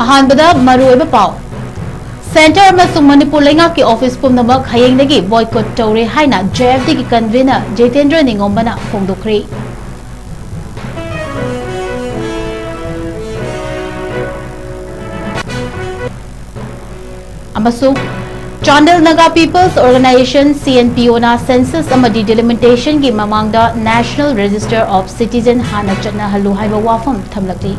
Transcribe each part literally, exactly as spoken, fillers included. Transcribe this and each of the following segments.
ꯑꯍꯥꯟꯕꯗ ꯃꯔꯨꯑꯣꯏꯕ ꯄꯥꯎ꯫ ꯁꯦꯟꯇꯔ ꯑꯃꯁꯨꯡ ꯃꯅꯤꯄꯨꯔ ꯂꯩꯉꯥꯛꯀꯤ ꯑꯣꯐꯤꯁ ꯄꯨꯝꯅꯃꯛ ꯍꯌꯦꯡꯗꯒꯤ ꯕꯣꯏꯀꯣꯠ ꯇꯧꯔꯦ ꯍꯥꯏꯅ ꯖꯦ ꯑꯦꯐ ꯗꯤꯒꯤ ꯀꯟꯚꯤꯅꯔ ꯖꯤꯇꯦꯟꯗ꯭ꯔ ꯅꯤꯉꯣꯝꯕꯅ ꯐꯣꯡꯗꯣꯛꯈ꯭ꯔꯦ꯫ ꯑꯃꯁꯨꯡ Chandel Naga people's organisation, C N P on census ꯑꯃꯗꯤ ꯗꯤꯂꯤꯃꯤꯇꯦꯁꯟꯒꯤ ꯃꯃꯥꯡꯗ National Register of Citizen ꯍꯥꯟꯅ ꯆꯠꯅꯍꯜꯂꯨ ꯍꯥꯏꯕ ꯋꯥꯐꯝ ꯊꯝꯂꯛꯂꯤ꯫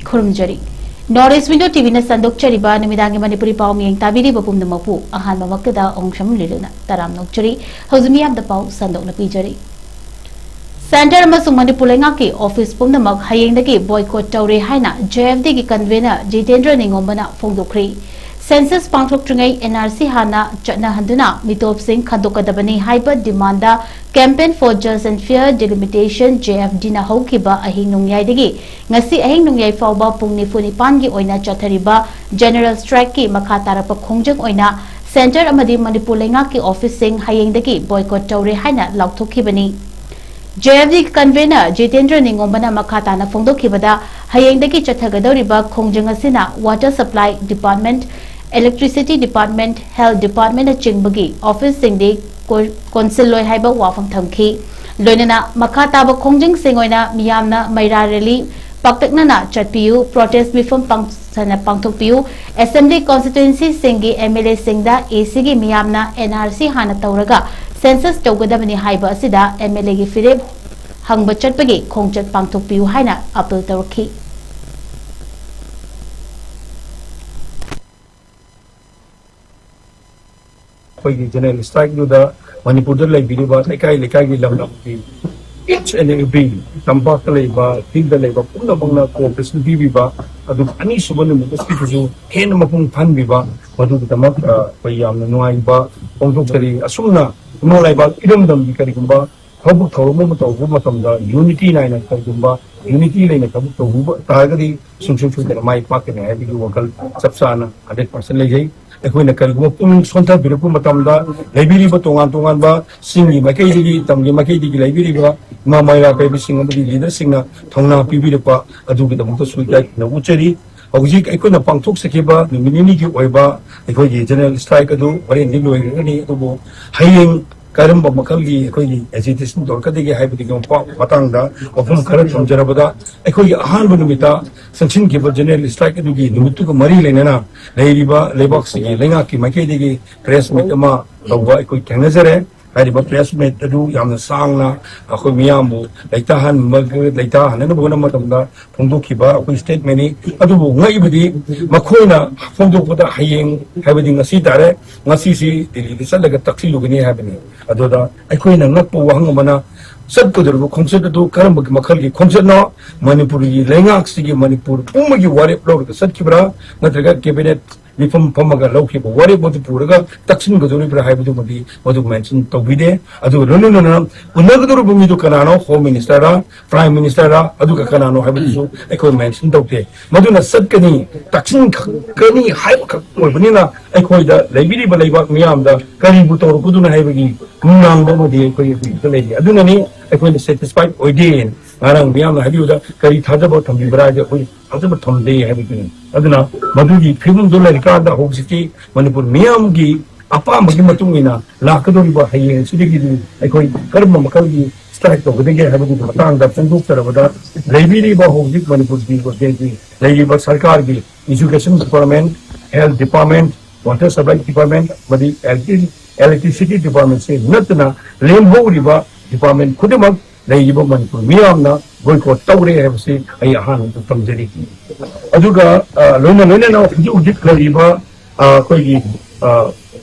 ꯈꯨꯔꯨꯝꯖꯔꯤ꯫ North East Window ꯇꯤ ꯚꯤꯅ ꯁꯟꯗꯣꯛꯆꯔꯤꯕ ꯅꯨꯃꯤꯗꯥꯡꯒꯤ ꯃꯅꯤꯄꯨꯔꯤ ꯄꯥꯎ ꯃꯤꯌꯦꯡ ꯇꯥꯕꯤꯔꯤꯕ ꯄꯨꯝꯅꯃꯛꯄꯨ ꯑꯍꯥꯟꯕꯃꯛꯇꯗ ꯑꯣꯡꯁꯝ ꯂꯤꯂꯨꯅ ꯇꯔꯥꯝꯅ ꯑꯣꯛꯆꯔꯤ꯫ ꯍꯧꯖꯤꯛ ꯃꯤꯌꯥꯝꯗ ꯄꯥꯎ ꯁꯟꯗꯣꯛꯅ ꯄꯤꯖꯔꯤ꯫ ꯁꯦꯟꯇꯔ ꯑꯃꯁꯨꯡ ꯃꯅꯤꯄꯨꯔ ꯂꯩꯉꯥꯛꯀꯤ ꯑꯣꯐꯤꯁ ꯄꯨꯝꯅꯃꯛ ꯍꯌꯦꯡꯗꯒꯤ ꯕꯣꯏꯀꯣꯠ ꯇꯧꯔꯦ ꯍꯥꯏꯅ ꯖꯦ ꯑꯦꯐ ꯗꯤꯒꯤ ꯀꯟꯚꯤꯅꯔ ꯖꯤꯇꯦꯟꯗ꯭ꯔ ꯅꯤꯉꯣꯝꯕꯅ ꯐꯣꯡꯗꯣꯛꯈ꯭ꯔꯦ꯫ ꯁꯦꯟꯁꯁ ꯄꯥꯡꯊꯣꯛꯇ꯭ꯔꯤꯉꯩ ꯑꯦꯟ ꯑꯥꯔ ꯁꯤ ꯍꯥꯟꯅ ꯆꯠꯅꯍꯟꯗꯨꯅ ꯃꯤꯇꯣꯞꯁꯤꯡ ꯈꯟꯗꯣꯛꯀꯗꯕꯅꯤ ꯍꯥꯏꯕ demand Campaign for Just and Fair Delimitation, J F ꯗꯤꯅ ꯍꯧꯈꯤꯕ ꯑꯍꯤꯡ ꯅꯣꯡꯌꯥꯏꯗꯒꯤ ꯉꯁꯤ ꯑꯍꯤꯡ ꯅꯣꯡꯌꯥꯏ ꯐꯥꯎꯕ ꯄꯨꯡ ꯅꯤꯐꯨ ꯅꯤꯄꯥꯟꯒꯤ ꯑꯣꯏꯅ ꯆꯠꯊꯔꯤꯕ ꯖꯦꯅꯔꯦꯜ ꯁ꯭ꯇ꯭ꯔꯥꯏꯛꯀꯤ ꯃꯈꯥ ꯇꯥꯔꯛꯄ ꯈꯣꯡꯖꯪ ꯑꯣꯏꯅ ꯁꯦꯟꯇꯔ ꯑꯃꯗꯤ ꯃꯅꯤꯄꯨꯔ ꯂꯩꯉꯥꯛꯀꯤ ꯑꯣꯐꯤꯁꯁꯤꯡ ꯍꯌꯦꯡꯗꯒꯤ ꯕꯣꯏꯀꯣꯠ ꯇꯧꯔꯦ ꯍꯥꯏꯅ ꯂꯥꯎꯊꯣꯛꯈꯤꯕꯅꯤ꯫ J F D convenor Jitendra ꯅꯤꯉꯣꯝꯕꯅ ꯃꯈꯥ ꯇꯥꯅ ꯐꯣꯡꯗꯣꯛꯈꯤꯕꯗ, ꯍꯌꯦꯡꯗꯒꯤ ꯆꯠꯊꯒꯗꯧꯔꯤꯕ ꯈꯣꯡꯖꯪ ꯑꯁꯤꯅ water supply department, Electricity Department, Health Department ꯅꯆꯤꯡꯕꯒꯤ office ꯁꯤꯡꯗꯤ ꯀꯣ-, ꯀꯣꯟꯁꯤꯜꯂꯣꯏ ꯍꯥꯏꯕ ꯋꯥꯐꯝ ꯊꯝꯈꯤ꯫ ꯂꯣꯏꯅꯅ ꯃꯈꯥ ꯇꯥꯕ ꯈꯣꯡꯖꯪꯁꯤꯡ ꯑꯣꯏꯅ ꯃꯤꯌꯥꯝꯅ ꯃꯩꯔꯥ rally ꯄꯥꯛꯇꯛꯅꯅ ꯆꯠꯄꯤꯌꯨ, protest ꯃꯤꯐꯝ ꯄꯥꯡ-, ꯁꯅ ꯄꯥꯡꯊꯣꯛꯄꯤꯌꯨ, Assembly constituency ꯁꯤꯡꯒꯤ M L A ꯁꯤꯡꯗ A C ꯒꯤ ꯃꯤꯌꯥꯝꯅ N R C ꯍꯥꯟꯅ ꯇꯧꯔꯒ census ꯇꯧꯒꯗꯕꯅꯤ ꯍꯥꯏꯕ ꯑꯁꯤꯗ M L A ꯒꯤ ꯐꯤꯔꯦꯞ ꯍꯪꯕ ꯆꯠꯄꯒꯤ ꯈꯣꯡꯆꯠ ꯄꯥꯡꯊꯣꯛꯄꯤꯌꯨ ꯍꯥꯏꯅ appeal ꯇꯧꯔꯛꯈꯤ꯫ ꯑꯩꯈꯣꯏꯒꯤ general strike ꯗꯨꯗ ꯃꯅꯤꯄꯨꯔꯗ ꯂꯩꯕꯤꯔꯤꯕ ꯂꯩꯀꯥꯏ ꯂꯩꯀꯥꯏꯒꯤ ꯂꯝ ꯂꯝꯒꯤ each and every ꯇꯝꯄꯥꯛꯇ ꯂꯩꯕ, field ꯗ ꯂꯩꯕ ꯄꯨꯝꯅꯃꯛꯅ cooperation ꯄꯤꯕꯤꯕ, ꯑꯗꯨꯒ ꯑꯅꯤꯁꯨꯕ ꯅꯨꯃꯤꯠ ꯑꯁꯤꯗꯁꯨ ꯍꯦꯟꯅ ꯃꯄꯨꯡ ꯐꯥꯍꯟꯕꯤꯕ, ꯃꯗꯨꯒꯤꯗꯃꯛ, ꯑ, ꯑꯩꯈꯣꯏ ꯌꯥꯝꯅ ꯅꯨꯡꯉꯥꯏꯕ ꯐꯣꯡꯗꯣꯛꯆꯔꯤ꯫ ꯑꯁꯨꯝꯅ ꯏꯃꯥ ꯂꯩꯕꯥꯛ ꯏꯔꯝꯗꯝꯒꯤ ꯀꯔꯤꯒꯨꯝꯕ ꯊꯕꯛ ꯊꯧꯔꯝ ꯑꯃ ꯇꯧꯕ ꯃꯇꯝꯗ unity ꯅꯥꯏꯅ ꯀꯔꯤꯒꯨꯝꯕ unity ꯂꯩꯅ ꯊꯕꯛ ꯇꯧꯕ ꯇꯥꯔꯒꯗꯤ ꯁꯨꯡꯁꯣꯏ ꯁꯣꯏꯗꯅ ꯃꯥꯏ ꯄꯥꯛꯀꯅꯤ ꯍꯥꯏꯕꯒꯤ ꯋꯥꯈꯜ ꯆꯞ ꯆꯥꯅ hundred percent ꯂꯩꯖꯩ꯫ ꯑꯩꯈꯣꯏꯅ ꯀꯔꯤꯒꯨꯝꯕ ꯄꯨꯛꯅꯤꯡ ꯁꯣꯟꯊꯕꯤꯔꯛꯄ ꯃꯇꯝꯗ ꯂꯩꯕꯤꯔꯤꯕ ꯇꯣꯉꯥꯟ ꯇꯣꯉꯥꯟꯕ ꯆꯤꯡꯒꯤ ꯃꯥꯏꯀꯩꯗꯒꯤ, ꯇꯝꯒꯤ ꯃꯥꯏꯀꯩꯗꯒꯤ ꯂꯩꯕꯤꯔꯤꯕ ꯏꯃꯥ ꯃꯩꯔꯥ ꯄꯥꯏꯕꯤꯁꯤꯡ ꯑꯃꯗꯤ leader ꯁꯤꯡꯅ ꯊꯧꯅꯥ ꯄꯤꯕꯤꯔꯛꯄ ꯑꯗꯨꯒꯤꯗꯃꯛꯇꯁꯨ ꯏꯀꯥꯏ ꯈꯨꯝꯅꯕ ꯎꯠꯆꯔꯤ꯫ ꯍꯧꯖꯤꯛ ꯑꯩꯈꯣꯏꯅ ꯄꯥꯡꯊꯣꯛꯆꯈꯤꯕ ꯅꯨꯃꯤꯠ ꯅꯤꯅꯤꯒꯤ ꯑꯣꯏꯕ ꯑꯩꯈꯣꯏꯒꯤ general strike ꯑꯗꯨ ꯍꯣꯔꯦꯟꯗꯤ ꯂꯣꯏꯈ꯭ꯔꯒꯅꯤ, ꯑꯗꯨꯕꯨ ꯍꯌꯦꯡ ꯀꯔꯝꯕ ꯃꯈꯜꯒꯤ ꯑꯩꯈꯣꯏꯒꯤ agitation ꯇꯧꯔꯛꯀꯗꯒꯦ ꯍꯥꯏꯕꯗꯨꯒꯤ ꯃꯄꯥ-, ꯃꯇꯥꯡꯗ ꯋꯥꯐꯝ ꯈꯔ ꯊꯝꯖꯔꯕꯗ, ꯑꯩꯈꯣꯏꯒꯤ ꯑꯍꯥꯟꯕ ꯅꯨꯃꯤꯠꯇ ꯆꯪꯁꯤꯟꯈꯤꯕ general strike ꯑꯗꯨꯒꯤ ꯅꯨꯃꯤꯠꯇꯨꯒ ꯃꯔꯤ ꯂꯩꯅꯅ ꯂꯩꯔꯤꯕ ꯂꯩꯕꯥꯛꯁꯤꯒꯤ ꯂꯩꯉꯥꯛꯀꯤ ꯃꯥꯏꯀꯩꯗꯒꯤ press meet ꯑꯃ ꯇꯧꯕ ꯑꯩꯈꯣꯏ ꯊꯦꯡꯅꯖꯔꯦ꯫ ꯍꯥꯏꯔꯤꯕ press meet ꯑꯗꯨ ꯌꯥꯝꯅ ꯁꯥꯡꯅ ꯑꯩꯈꯣꯏ ꯃꯤꯌꯥꯝꯕꯨ ꯂꯩꯇꯥꯍꯟꯕ-, ꯂꯩꯇꯥꯍꯟꯅꯅꯕ ꯍꯣꯠꯅꯕ ꯃꯇꯝꯗ ꯐꯣꯡꯗꯣꯛꯈꯤꯕ ꯑꯩꯈꯣꯏ statement ꯅꯤ꯫ ꯑꯗꯨꯕꯨ ꯉꯛꯏꯕꯗꯤ ꯃꯈꯣꯏꯅ ꯐꯣꯡꯗꯣꯛꯄꯗ ꯍꯌꯦꯡ, ꯍꯥꯏꯕꯗꯤ ꯉꯁꯤ ꯇꯥꯔꯦ, ꯉꯁꯤꯁꯤ ꯗꯤꯜꯂꯤꯗ ꯆꯠꯂꯒ ꯇꯛꯁꯤꯜꯂꯨꯒꯅꯤ ꯍꯥꯏꯕꯅꯤ꯫ ꯑꯗꯨꯗ ꯑꯩꯈꯣꯏꯅ ꯉꯛꯄ ꯋꯥꯍꯪ ꯑꯃꯅ, ꯆꯠꯀꯗꯧꯔꯤꯕ ꯈꯣꯡꯆꯠ ꯑꯗꯨ ꯀꯔꯝꯕ ꯃꯈꯜꯒꯤ ꯈꯣꯡꯆꯠꯅꯣ? ꯃꯅꯤꯄꯨꯔꯒꯤ ꯂꯩꯉꯥꯛꯁꯤꯒꯤ ꯃꯅꯤꯄꯨꯔ ꯄꯨꯝꯕꯒꯤ ꯋꯥꯔꯦꯞ ꯂꯧꯔꯒ ꯆꯠꯈꯤꯕ꯭ꯔꯥ, ꯅꯠꯇ꯭ꯔꯒ cabinet ꯃꯤꯐꯝ ꯐꯝꯃꯒ ꯂꯧꯈꯤꯕ ꯋꯥꯔꯦꯞ ꯑꯗꯨ ꯄꯨꯔꯒ ꯇꯛꯁꯤꯟꯒꯗꯧꯔꯤꯕ꯭ꯔꯥ ꯍꯥꯏꯕꯗꯨꯃꯗꯤ ꯃꯗꯨ mention ꯇꯧꯕꯤꯗꯦ꯫ ꯑꯗꯨꯒ ꯂꯣꯏꯅ ꯂꯣꯏꯅꯅ ꯎꯅꯒꯗꯧꯔꯤꯕ ꯃꯤꯗꯨ ꯀꯅꯥꯅꯣ? Home Minister ꯔ, Prime Minister ꯔ, ꯑꯗꯨꯒ ꯀꯅꯥꯅꯣ ꯍꯥꯏꯕꯗꯨꯁꯨ ꯑꯩꯈꯣꯏ mention ꯇꯧꯗꯦ꯫ ꯃꯗꯨꯅ ꯆꯠꯀꯅꯤ, ꯇꯛꯁꯤꯟꯒꯅꯤ ꯍꯥꯏꯕꯈꯛ ꯑꯣꯏꯕꯅꯤꯅ ꯑꯩꯈꯣꯏꯗ ꯂꯩꯕꯤꯔꯤꯕ ꯂꯩꯕꯥꯛ ꯃꯤꯌꯥꯝꯗ ꯀꯔꯤꯕꯨ ꯇꯧꯔꯛꯀꯗꯣꯏꯅꯣ ꯍꯥꯏꯕꯒꯤ ꯅꯨꯡꯅꯥꯡꯕ ꯑꯃꯗꯤ ꯑꯩꯈꯣꯏ ꯍꯧꯖꯤꯛꯇ ꯂꯩꯔꯤ꯫ ꯑꯗꯨꯅꯅꯤ ꯑꯩꯈꯣꯏꯅ satisfied ꯑꯣꯏꯗꯦ꯫ ꯉꯔꯥꯡ ꯃꯤꯌꯥꯝꯅ ꯍꯥꯏꯕꯤꯕꯗ ꯀꯔꯤ ꯊꯥꯖꯕ ꯊꯝꯕꯤꯕ꯭ꯔꯥ ꯍꯥꯏꯗꯤ ꯑꯩꯈꯣꯏ ꯊꯥꯖꯕ ꯊꯝꯗꯦ ꯍꯥꯏꯕꯗꯨꯅꯤ꯫ ꯑꯗꯨꯅ ꯃꯗꯨꯒꯤ ꯐꯤꯕꯝꯗꯨ ꯂꯩꯔꯀꯥꯟꯗ ꯍꯧꯖꯤꯛꯇꯤ ꯃꯅꯤꯄꯨꯔ ꯃꯤꯌꯥꯝꯒꯤ ꯑꯄꯥꯝꯕꯒꯤ ꯃꯇꯨꯡ ꯏꯟꯅ ꯂꯥꯛꯀꯗꯧꯔꯤꯕ ꯍꯌꯦꯡ ꯑꯁꯤꯗꯒꯤꯗꯤ ꯑꯩꯈꯣꯏ ꯀꯔꯝꯕ ꯃꯈꯜꯒꯤ ꯁ꯭ꯇ꯭ꯔꯥꯏꯛ ꯇꯧꯒꯗꯒꯦ ꯍꯥꯏꯕꯒꯤ ꯃꯇꯥꯡꯗ ꯐꯣꯡꯗꯣꯛꯆꯔꯕꯗ, ꯂꯩꯕꯤꯔꯤꯕ ꯍꯧꯖꯤꯛ ꯃꯅꯤꯄꯨꯔꯒꯤ ꯒꯣꯔꯃꯦꯟꯒꯤ ꯂꯩꯔꯤꯕ ꯁꯔꯀꯥꯔꯒꯤ education department, health department, water supply department ꯑꯃꯗꯤ ꯏꯂꯦꯛꯇ꯭ꯔꯤꯁꯤꯇꯤ ꯗꯤꯄꯥꯔꯠꯃꯦꯟꯁꯤ ꯅꯠꯇꯅ ꯂꯦꯝꯍꯧꯔꯤꯕ ꯗꯤꯄꯥꯔꯠꯃꯦꯟ ꯈꯨꯗꯤꯡꯃꯛ ꯂꯩꯔꯤꯕ ꯃꯅꯤꯄꯨꯔ ꯃꯤꯌꯥꯝꯅ ꯕꯣꯏꯀꯣꯠ ꯇꯧꯔꯦ ꯍꯥꯏꯕꯁꯤ ꯑꯩ ꯑꯍꯥꯟꯕꯗ ꯊꯝꯖꯔꯤ꯫ ꯑꯗꯨꯒ ꯑ, ꯂꯣꯏꯅ ꯂꯣꯏꯅꯅ ꯍꯧꯖꯤꯛ ꯍꯧꯖꯤꯛ ꯂꯩꯔꯤꯕ ꯑ, ꯑꯩꯈꯣꯏꯒꯤ ꯑ,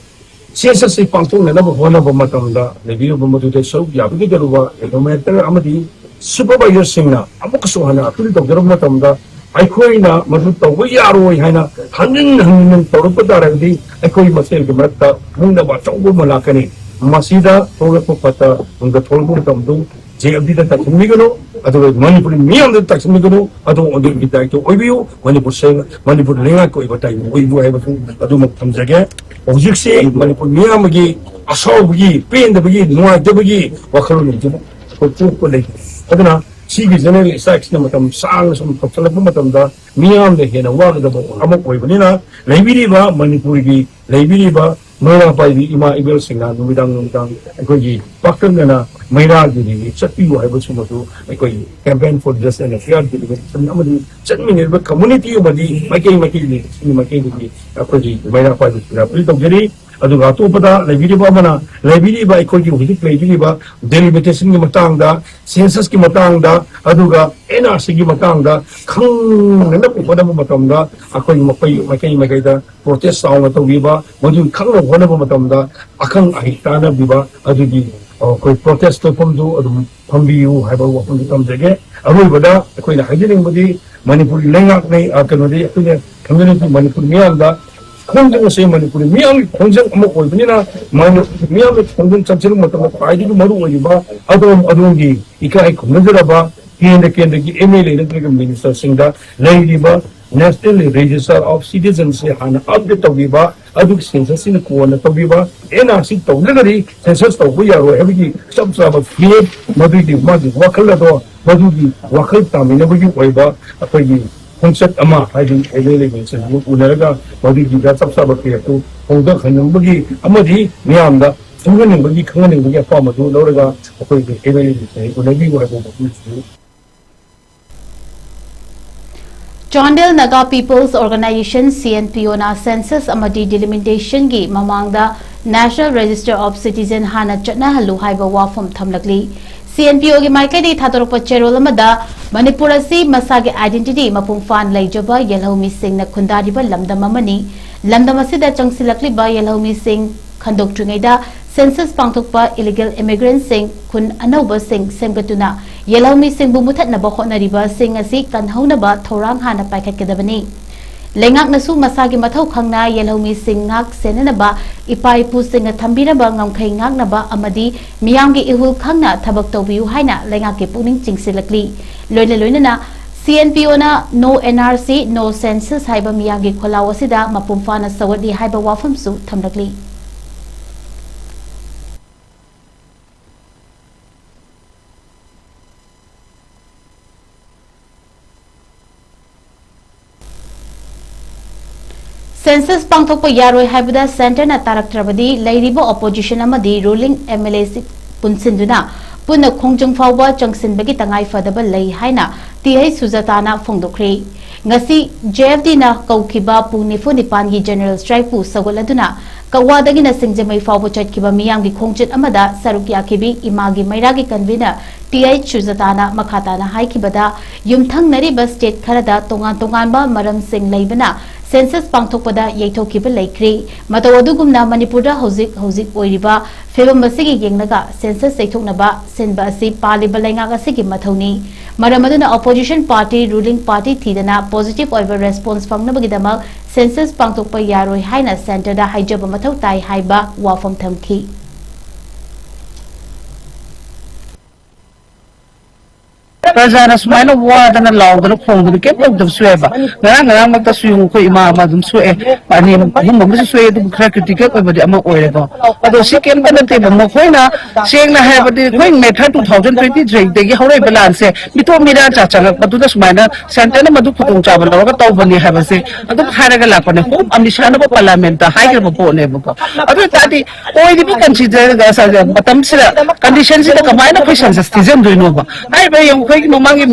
ꯁꯦꯟꯁꯁꯁꯤ ꯄꯥꯡꯊꯣꯛꯅꯅꯕ ꯍꯣꯠꯅꯕ ꯃꯇꯝꯗ ꯂꯩꯕꯤꯔꯤꯕ ꯃꯗꯨꯗ ꯁꯔꯨꯛ ꯌꯥꯕꯤꯒꯗꯧꯔꯤꯕ ꯏꯟꯐꯣꯔꯃꯦꯇꯔ ꯑꯃꯗꯤ ꯁꯨꯄꯔꯚꯥꯏꯖꯔꯁꯤꯡꯅ ꯑꯃꯨꯛꯀꯁꯨ ꯍꯟꯅ ꯑꯄꯤꯜ ꯇꯧꯖꯔꯕ ꯃꯇꯝꯗ ꯑꯩꯈꯣꯏꯅ ꯃꯗꯨ ꯇꯧꯕ ꯌꯥꯔꯣꯏ ꯍꯥꯏꯅ ꯍꯟꯖꯤꯟ ꯍꯟꯖꯤꯟ ꯇꯧꯔꯛꯄ ꯇꯥꯔꯒꯗꯤ ꯑꯩꯈꯣꯏ ꯃꯁꯦꯜꯒꯤ ꯃꯔꯛꯇ ꯈꯪꯅꯕ ꯑꯆꯧꯕ ꯑꯃ ꯂꯥꯛꯀꯅꯤ꯫ ꯃꯁꯤꯗ ꯊꯣꯛꯂꯛꯄ ꯐꯠꯇ ꯅꯨꯡꯗ ꯊꯣꯛꯂꯛꯄ ꯃꯇꯝꯗꯨ ꯖꯦ ꯑꯦꯐ ꯗꯤꯗ ꯇꯥꯏꯁꯤꯟꯕꯤꯒꯅꯨ, ꯑꯗꯨꯒ ꯃꯅꯤꯄꯨꯔꯤ ꯃꯤꯌꯥꯝꯗ ꯇꯥꯏꯁꯤꯟꯕꯤꯒꯅꯨ꯫ ꯑꯗꯣꯝ ꯑꯗꯣꯝꯒꯤ ꯗꯥꯏꯇ ꯑꯣꯏꯕꯤꯌꯨ, ꯃꯅꯤꯄꯨꯔꯁꯦ, ꯃꯅꯤꯄꯨꯔ ꯂꯩꯉꯥꯛꯀꯤ ꯑꯣꯏꯕ ꯗꯥꯏꯇ ꯑꯣꯏꯕꯤꯌꯨ ꯍꯥꯏꯕꯁꯨ ꯑꯗꯨꯃꯛ ꯊꯝꯖꯒꯦ꯫ ꯍꯧꯖꯤꯛꯁꯤ ꯃꯅꯤꯄꯨꯔ ꯃꯤꯌꯥꯝꯒꯤ ꯑꯁꯥꯎꯕꯒꯤ, ꯄꯦꯟꯗꯕꯒꯤ, ꯅꯨꯡꯉꯥꯏꯇꯕꯒꯤ ꯋꯥꯈꯜꯂꯣꯟ ꯑꯗꯨꯃꯛ ꯑꯩꯈꯣꯏ ꯄꯣꯛꯄ ꯂꯩ꯫ ꯑꯗꯨꯅ ꯁꯤꯒꯤ ꯖꯦꯅꯔꯦꯜ ꯁ꯭ꯇ꯭ꯔꯥꯏꯛꯁꯤꯅ ꯃꯇꯝ ꯁꯥꯡꯅ ꯁꯨꯝ ꯇꯧꯁꯜꯂꯛꯄ ꯃꯇꯝꯗ ꯃꯤꯌꯥꯝꯗ ꯍꯦꯟꯅ ꯋꯥꯒꯗꯕ ꯑꯃ ꯑꯣꯏꯕꯅꯤꯅ, ꯂꯩꯕꯤꯔꯤꯕ ꯃꯅꯤꯄꯨꯔꯒꯤ ꯂꯩꯕꯤꯔꯤꯕ ꯃꯩꯔꯥ ꯄꯥꯏꯕꯤ ꯏꯃꯥ ꯏꯕꯦꯜꯁꯤꯡꯅ ꯅꯨꯃꯤꯗꯥꯡ ꯅꯨꯃꯤꯗꯥꯡ ꯑꯩꯈꯣꯏꯒꯤ ꯄꯥꯛꯇꯛꯅꯅ ꯃꯩꯔꯥꯒꯤ ꯔꯦꯂꯤ ꯆꯠꯄꯤꯌꯨ ꯍꯥꯏꯕꯁꯤꯃꯁꯨ ꯑꯩꯈꯣꯏꯒꯤ Campaign for Just and Fair Delimitation ꯑꯃꯗꯤ ꯆꯠꯃꯤꯟꯅꯔꯤꯕ ꯀꯝꯃꯨꯅꯤꯇꯤ ꯑꯃꯗꯤ ꯃꯥꯏꯀꯩ ꯃꯥꯏꯀꯩꯒꯤ ꯃꯥꯏꯀꯩꯗꯒꯤ ꯑꯩꯈꯣꯏꯒꯤ ꯃꯩꯔꯥ ꯄꯥꯏꯕꯤꯁꯤꯡꯅ ꯑꯄꯤꯜ ꯇꯧꯖꯔꯤ꯫ ꯑꯗꯨꯒ ꯑꯇꯣꯞꯄꯗ ꯂꯩꯕꯤꯔꯤꯕ ꯑꯃꯅ ꯂꯩꯕꯤꯔꯤꯕ ꯑꯩꯈꯣꯏꯒꯤ ꯍꯧꯖꯤꯛ ꯂꯩꯕꯤꯔꯤꯕ ꯗꯦꯂꯤꯃꯤꯇꯦꯁꯟꯒꯤ ꯃꯇꯥꯡꯗ, ꯁꯦꯟꯁꯁꯀꯤ ꯃꯇꯥꯡꯗ, ꯑꯗꯨꯒ ꯑꯦꯟ ꯑꯥꯔ ꯁꯤꯒꯤ ꯃꯇꯥꯡꯗ ꯈꯪꯅꯅꯕ ꯍꯣꯠꯅꯕ ꯃꯇꯝꯗ ꯑꯩꯈꯣꯏ ꯃꯈꯣꯏ ꯃꯥꯏꯀꯩ ꯃꯥꯏꯀꯩꯗ ꯄ꯭ꯔꯣꯇꯦꯁ ꯆꯥꯎꯅ ꯇꯧꯕꯤꯕ, ꯃꯗꯨ ꯈꯪꯅꯕ ꯍꯣꯠꯅꯕ ꯃꯇꯝꯗ ꯑꯈꯪ ꯑꯍꯩ ꯇꯥꯟꯅꯕꯤꯕ ꯑꯗꯨꯒꯤ ꯑꯩꯈꯣꯏ ꯄ꯭ꯔꯣꯇꯦꯁ ꯇꯧꯐꯝꯗꯨ ꯑꯗꯨꯝ ꯐꯝꯕꯤꯌꯨ ꯍꯥꯏꯕ ꯋꯥꯐꯝꯗꯨ ꯊꯝꯖꯒꯦ꯫ ꯑꯔꯣꯏꯕꯗ ꯑꯩꯈꯣꯏꯅ ꯍꯥꯏꯖꯅꯤꯡꯕꯗꯤ ꯃꯅꯤꯄꯨꯔꯒꯤ ꯂꯩꯉꯥꯛꯅ, ꯑ, ꯀꯩꯅꯣꯗꯤ ꯑꯩꯈꯣꯏꯅ ꯊꯝꯖꯅꯤꯡꯕ ꯃꯅꯤꯄꯨꯔ ꯃꯤꯌꯥꯝꯗ ꯈꯣꯡꯖꯪ ꯑꯁꯤ ꯃꯅꯤꯄꯨꯔꯤ ꯃꯤꯌꯥꯝꯒꯤ ꯈꯣꯡꯖꯪ ꯑꯃ ꯑꯣꯏꯕꯅꯤꯅ ꯃꯅꯤꯄꯨꯔ ꯃꯤꯌꯥꯝꯅ ꯈꯣꯡꯖꯪ ꯆꯪꯁꯤꯟꯕ ꯃꯇꯝꯗ ꯈ꯭ꯋꯥꯏꯗꯒꯤ ꯃꯔꯨ ꯑꯣꯏꯔꯤꯕ ꯑꯗꯣꯝ ꯑꯗꯣꯝꯒꯤ ꯏꯀꯥꯏ ꯈꯨꯝꯅꯖꯔꯕ ꯀꯦꯟꯗ꯭ꯔ ꯀꯦꯟꯗ꯭ꯔꯒꯤ ꯑꯦꯝ ꯑꯦꯜ ꯑꯦ ꯅꯠꯇ꯭ꯔꯒ ꯃꯤꯅꯤꯁꯇꯔꯁꯤꯡꯗ ꯂꯩꯔꯤꯕ National Register of Citizens ꯁꯦ ꯍꯥꯟꯅ ꯑꯞꯗꯦꯠ ꯇꯧꯕꯤꯕ, ꯑꯗꯨꯒꯤ ꯁꯦꯟꯁꯁꯁꯤꯅ ꯀꯣꯟꯅ ꯇꯧꯕꯤꯕ, ꯑꯦꯟ ꯑꯥꯔ ꯁꯤ ꯇꯧꯗ꯭ꯔꯒꯗꯤ ꯁꯦꯟꯁꯁ ꯇꯧꯕ ꯌꯥꯔꯣꯏ ꯍꯥꯏꯕꯒꯤ ꯆꯞ ꯆꯥꯕ ꯐꯤꯔꯦꯞ, ꯃꯗꯨꯒꯤ ꯃꯥꯒꯤ ꯋꯥꯈꯜ ꯑꯗꯣ ꯃꯗꯨꯒꯤ ꯋꯥꯈꯜ ꯇꯥꯃꯤꯟꯅꯕꯒꯤ ꯑꯣꯏꯕ ꯑꯩꯈꯣꯏꯒꯤ ꯈꯣꯡꯆꯠ ꯑꯃ, ꯍꯥꯏꯗꯤ ꯑꯦꯝ ꯑꯦꯜ ꯑꯦꯁꯤꯡꯁꯤꯕꯨ ꯎꯅꯔꯒ ꯃꯗꯨꯒꯤꯗ ꯆꯞ ꯆꯥꯕ ꯀꯌꯥꯠꯇꯨ ꯍꯣꯡꯗꯍꯟꯅꯕꯒꯤ ꯑꯃꯗꯤ ꯃꯤꯌꯥꯝꯗ ꯈꯪꯍꯟꯅꯤꯡꯕꯒꯤ, ꯈꯪꯍꯟꯅꯤꯡꯕꯒꯤ ꯑꯄꯥꯝꯕꯗꯨ ꯂꯧꯔꯒ ꯑꯩꯈꯣꯏꯒꯤ ꯑꯦꯝ ꯑꯦꯜ ꯑꯦꯁꯤꯡ ꯎꯅꯕꯤꯌꯨ ꯍꯥꯏꯕ ꯋꯥꯐꯝꯁꯤꯁꯨ꯫ Chandel Naga People's Organization, C N P O ꯅ census ꯑꯃꯗꯤ delimitation ꯒꯤ ꯃꯃꯥꯡꯗ National Register of Citizen ꯍꯥꯟꯅ ꯆꯠꯅꯍꯜꯂꯨ ꯍꯥꯏꯕ ꯋꯥꯐꯝ ꯊꯝꯂꯛꯂꯤ꯫ C N P O ꯒꯤ ꯃꯥꯏꯀꯩꯗꯒꯤ ꯊꯥꯗꯣꯔꯛꯄ ꯆꯦꯔꯣꯜ ꯑꯃꯗ, ꯃꯅꯤꯄꯨꯔ ꯑꯁꯤ ꯃꯁꯥꯒꯤ identity ꯃꯄꯨꯡ ꯐꯥꯅ ꯂꯩꯖꯕ ꯌꯦꯜꯍꯧꯃꯤꯁꯤꯡꯅ ꯈꯨꯟꯗꯥꯔꯤꯕ ꯂꯝꯗꯝ ꯑꯃꯅꯤ꯫ ꯂꯝꯗꯝ ꯑꯁꯤꯗ ꯆꯪꯁꯤꯜꯂꯛꯂꯤꯕ ꯌꯦꯜꯍꯧꯃꯤꯁꯤꯡ ꯈꯟꯗꯣꯛꯇ꯭ꯔꯤꯉꯩꯗ census ꯄꯥꯡꯊꯣꯛꯄ illegal immigrant ꯁꯤꯡ, ꯈꯨꯟ ꯑꯅꯧꯕꯁꯤꯡ ꯁꯦꯝꯒꯠꯇꯨꯅ ꯌꯦꯜꯍꯧꯃꯤꯁꯤꯡꯕꯨ ꯃꯨꯊꯠꯅꯕ ꯍꯣꯠꯅꯔꯤꯕꯁꯤꯡ ꯑꯁꯤ ꯀꯟꯍꯧꯅꯕ ꯊꯧꯔꯥꯡ ꯍꯥꯟꯅ ꯄꯥꯏꯈꯠꯀꯗꯕꯅꯤ꯫ ꯂꯩꯉꯥꯛꯅꯁꯨ ꯃꯁꯥꯒꯤ ꯃꯊꯧ ꯈꯪꯅ ꯌꯦꯜꯍꯧꯃꯤꯁꯤꯡ ꯉꯥꯛ ꯁꯦꯟꯅꯅꯕ ꯏꯄꯥ ꯏꯄꯨꯁꯤꯡꯅ ꯊꯝꯕꯤꯔꯝꯕ ꯉꯝꯈꯩ ꯉꯥꯛꯅꯕ ꯑꯃꯗꯤ ꯃꯤꯌꯥꯝꯒꯤ ꯏꯍꯨꯜ ꯈꯪꯅ ꯊꯕꯛ ꯇꯧꯕꯤꯌꯨ ꯍꯥꯏꯅ ꯂꯩꯉꯥꯛꯀꯤ ꯄꯨꯛꯅꯤꯡ ꯆꯤꯡꯁꯤꯜꯂꯛꯂꯤ꯫ ꯂꯣꯏꯅ ꯂꯣꯏꯅꯅ C N P O ꯅ No N R C, No Census ꯍꯥꯏꯕ ꯃꯤꯌꯥꯝꯒꯤ ꯈꯣꯜꯂꯥꯎ ꯑꯁꯤꯗ ꯃꯄꯨꯡ ꯐꯥꯅ ꯁꯧꯒꯠꯂꯤ ꯍꯥꯏꯕ ꯋꯥꯐꯝꯁꯨ ꯊꯝꯂꯛꯂꯤ꯫ Census ꯄꯥꯡꯊꯣꯛꯄ ꯌꯥꯔꯣꯏ ꯍꯥꯏꯕꯗ centre ꯅ ꯇꯥꯔꯛꯇ꯭ꯔꯕꯗꯤ ꯂꯩꯔꯤꯕ opposition ꯑꯃꯗꯤ ruling M L A ꯁꯤꯡ ꯄꯨꯟꯁꯤꯟꯗꯨꯅ ꯄꯨꯟꯅ ꯈꯣꯡꯖꯪ ꯐꯥꯎꯕ ꯆꯪꯁꯤꯟꯕꯒꯤ ꯇꯉꯥꯏ ꯐꯗꯕ ꯂꯩ ꯍꯥꯏꯅ T H ꯁꯨꯖꯥꯇꯥꯅ ꯐꯣꯡꯗꯣꯛꯈ꯭ꯔꯦ꯫ ꯉꯁꯤ J F D ꯅ ꯀꯧꯈꯤꯕ ꯄꯨꯡ ꯅꯤꯐꯨ ꯅꯤꯄꯥꯟꯒꯤ general strike ꯄꯨ ꯁꯧꯒꯠꯂꯗꯨꯅ ꯀꯛꯋꯥꯗꯒꯤꯅ ꯁꯤꯡꯖꯃꯩ ꯐꯥꯎꯕ ꯆꯠꯈꯤꯕ ꯃꯤꯌꯥꯝꯒꯤ ꯈꯣꯡꯆꯠ ꯑꯃꯗ ꯁꯔꯨꯛ ꯌꯥꯈꯤꯕꯤ ꯏꯃꯥꯒꯤ ꯃꯩꯔꯥꯒꯤ convener T H ꯁꯨꯖꯥꯇꯥꯅ ꯃꯈꯥ ꯇꯥꯅ ꯍꯥꯏꯈꯤꯕꯗ, ꯌꯨꯝꯊꯪꯅꯔꯤꯕ state ꯈꯔꯗ ꯇꯣꯉꯥꯟ ꯇꯣꯉꯥꯟꯕ ꯃꯔꯝꯁꯤꯡ ꯂꯩꯕꯅ census ꯄꯥꯡꯊꯣꯛꯄꯗ ꯌꯩꯊꯣꯛꯈꯤꯕ ꯂꯩꯈ꯭ꯔꯦ꯫ ꯃꯇꯧ ꯑꯗꯨꯒꯨꯝꯅ ꯃꯅꯤꯄꯨꯔꯗ ꯍꯧꯖꯤꯛ ꯍꯧꯖꯤꯛ ꯑꯣꯏꯔꯤꯕ ꯐꯤꯕꯝ ꯑꯁꯤꯒꯤ ꯌꯦꯡꯂꯒ census ꯌꯩꯊꯣꯛꯅꯕ ꯁꯤꯟꯕ ꯑꯁꯤ ꯄꯥꯜꯂꯤꯕ ꯂꯩꯉꯥꯛ ꯑꯁꯤꯒꯤ ꯃꯊꯧꯅꯤ꯫ ꯃꯔꯝ ꯑꯗꯨꯅ opposition party, ruling party ꯊꯤꯗꯅ positive ꯑꯣꯏꯕ response ꯐꯪꯅꯕꯒꯤꯗꯃꯛ census ꯄꯥꯡꯊꯣꯛꯄ ꯌꯥꯔꯣꯏ ꯍꯥꯏꯅ centre ꯗ ꯍꯥꯏꯖꯕ ꯃꯊꯧ ꯇꯥꯏ ꯍꯥꯏꯕ ꯋꯥꯐꯝ ꯊꯝꯈꯤ꯫ ꯄ꯭ꯔꯖꯥꯅ ꯁꯨꯃꯥꯏꯅ ꯋꯥꯗꯅ, ꯂꯥꯎꯗꯅ, ꯈꯣꯡꯗꯅ ꯀꯩꯝ ꯇꯧꯗꯕꯁꯨ ꯌꯥꯏꯕ꯫ ꯉꯔꯥꯡ ꯉꯔꯥꯡꯃꯛꯇꯁꯨ ꯌꯦꯡꯉꯨ, ꯑꯩꯈꯣꯏ ꯏꯃꯥ ꯑꯃ ꯑꯗꯨꯝ ꯁꯣꯛꯑꯦ, ꯑꯅꯤ ꯑꯍꯨꯝ ꯑꯃꯁꯨ ꯁꯣꯛꯑꯦ, ꯑꯗꯨꯕꯨ ꯈꯔ ꯀ꯭ꯔꯤꯇꯤꯀꯦꯜ ꯑꯣꯏꯕꯗꯤ ꯑꯃ ꯑꯣꯏꯔꯦꯀꯣ꯫ ꯑꯗꯣ ꯁꯤ ꯀꯩꯝꯇ ꯅꯠꯇꯦꯕ, ꯃꯈꯣꯏꯅ ꯁꯦꯡꯅ ꯍꯥꯏꯔꯕꯗꯤ ꯑꯩꯈꯣꯏ ꯃꯦ ꯊꯥꯔꯠ ꯇꯨ ꯊꯥꯎꯖꯟ ꯇ꯭ꯋꯦꯟꯇꯤ ꯊ꯭ꯔꯤꯗꯒꯤ ꯍꯧꯔꯛꯏꯕ ꯂꯥꯟꯁꯦ ꯃꯤꯇꯣꯞ ꯃꯤꯔꯥ ꯆꯥ ꯆꯪꯉꯛꯄꯗꯨꯗ ꯁꯨꯃꯥꯏꯅ ꯁꯦꯟꯇꯔꯅ ꯃꯗꯨ ꯈꯨꯗꯣꯡꯆꯥꯕ ꯂꯧꯔꯒ ꯇꯧꯕꯅꯤ ꯍꯥꯏꯕꯁꯦ ꯑꯗꯨꯝ ꯍꯥꯏꯔꯒ ꯂꯥꯛꯄꯅꯦ꯫ ꯍꯣꯝ ꯑꯃꯤꯠ ꯁꯥꯍꯅꯕꯨ ꯄꯥꯔꯂꯤꯌꯥꯃꯦꯟꯠꯇ ꯍꯥꯏꯈ꯭ꯔꯕ ꯄꯣꯠꯅꯦꯕꯀꯣ꯫ ꯑꯗꯨ ꯑꯣꯏ ꯇꯥꯔꯗꯤ ꯑꯣꯏꯔꯤꯕ ꯀꯟꯁꯤꯗ ꯃꯇꯝꯁꯤꯗ, ꯀꯟꯗꯤꯁꯟꯁꯤꯗ ꯀꯃꯥꯏꯅ ꯑꯩꯈꯣꯏ ꯁꯦꯟꯁꯁ ꯊꯤꯖꯤꯟꯗꯣꯏꯅꯣꯕ? ꯍꯥꯏꯔꯤꯕ ꯌꯦꯡꯉꯨ, ꯑꯩꯈꯣꯏꯒꯤ ꯃꯃꯥꯡꯒꯤ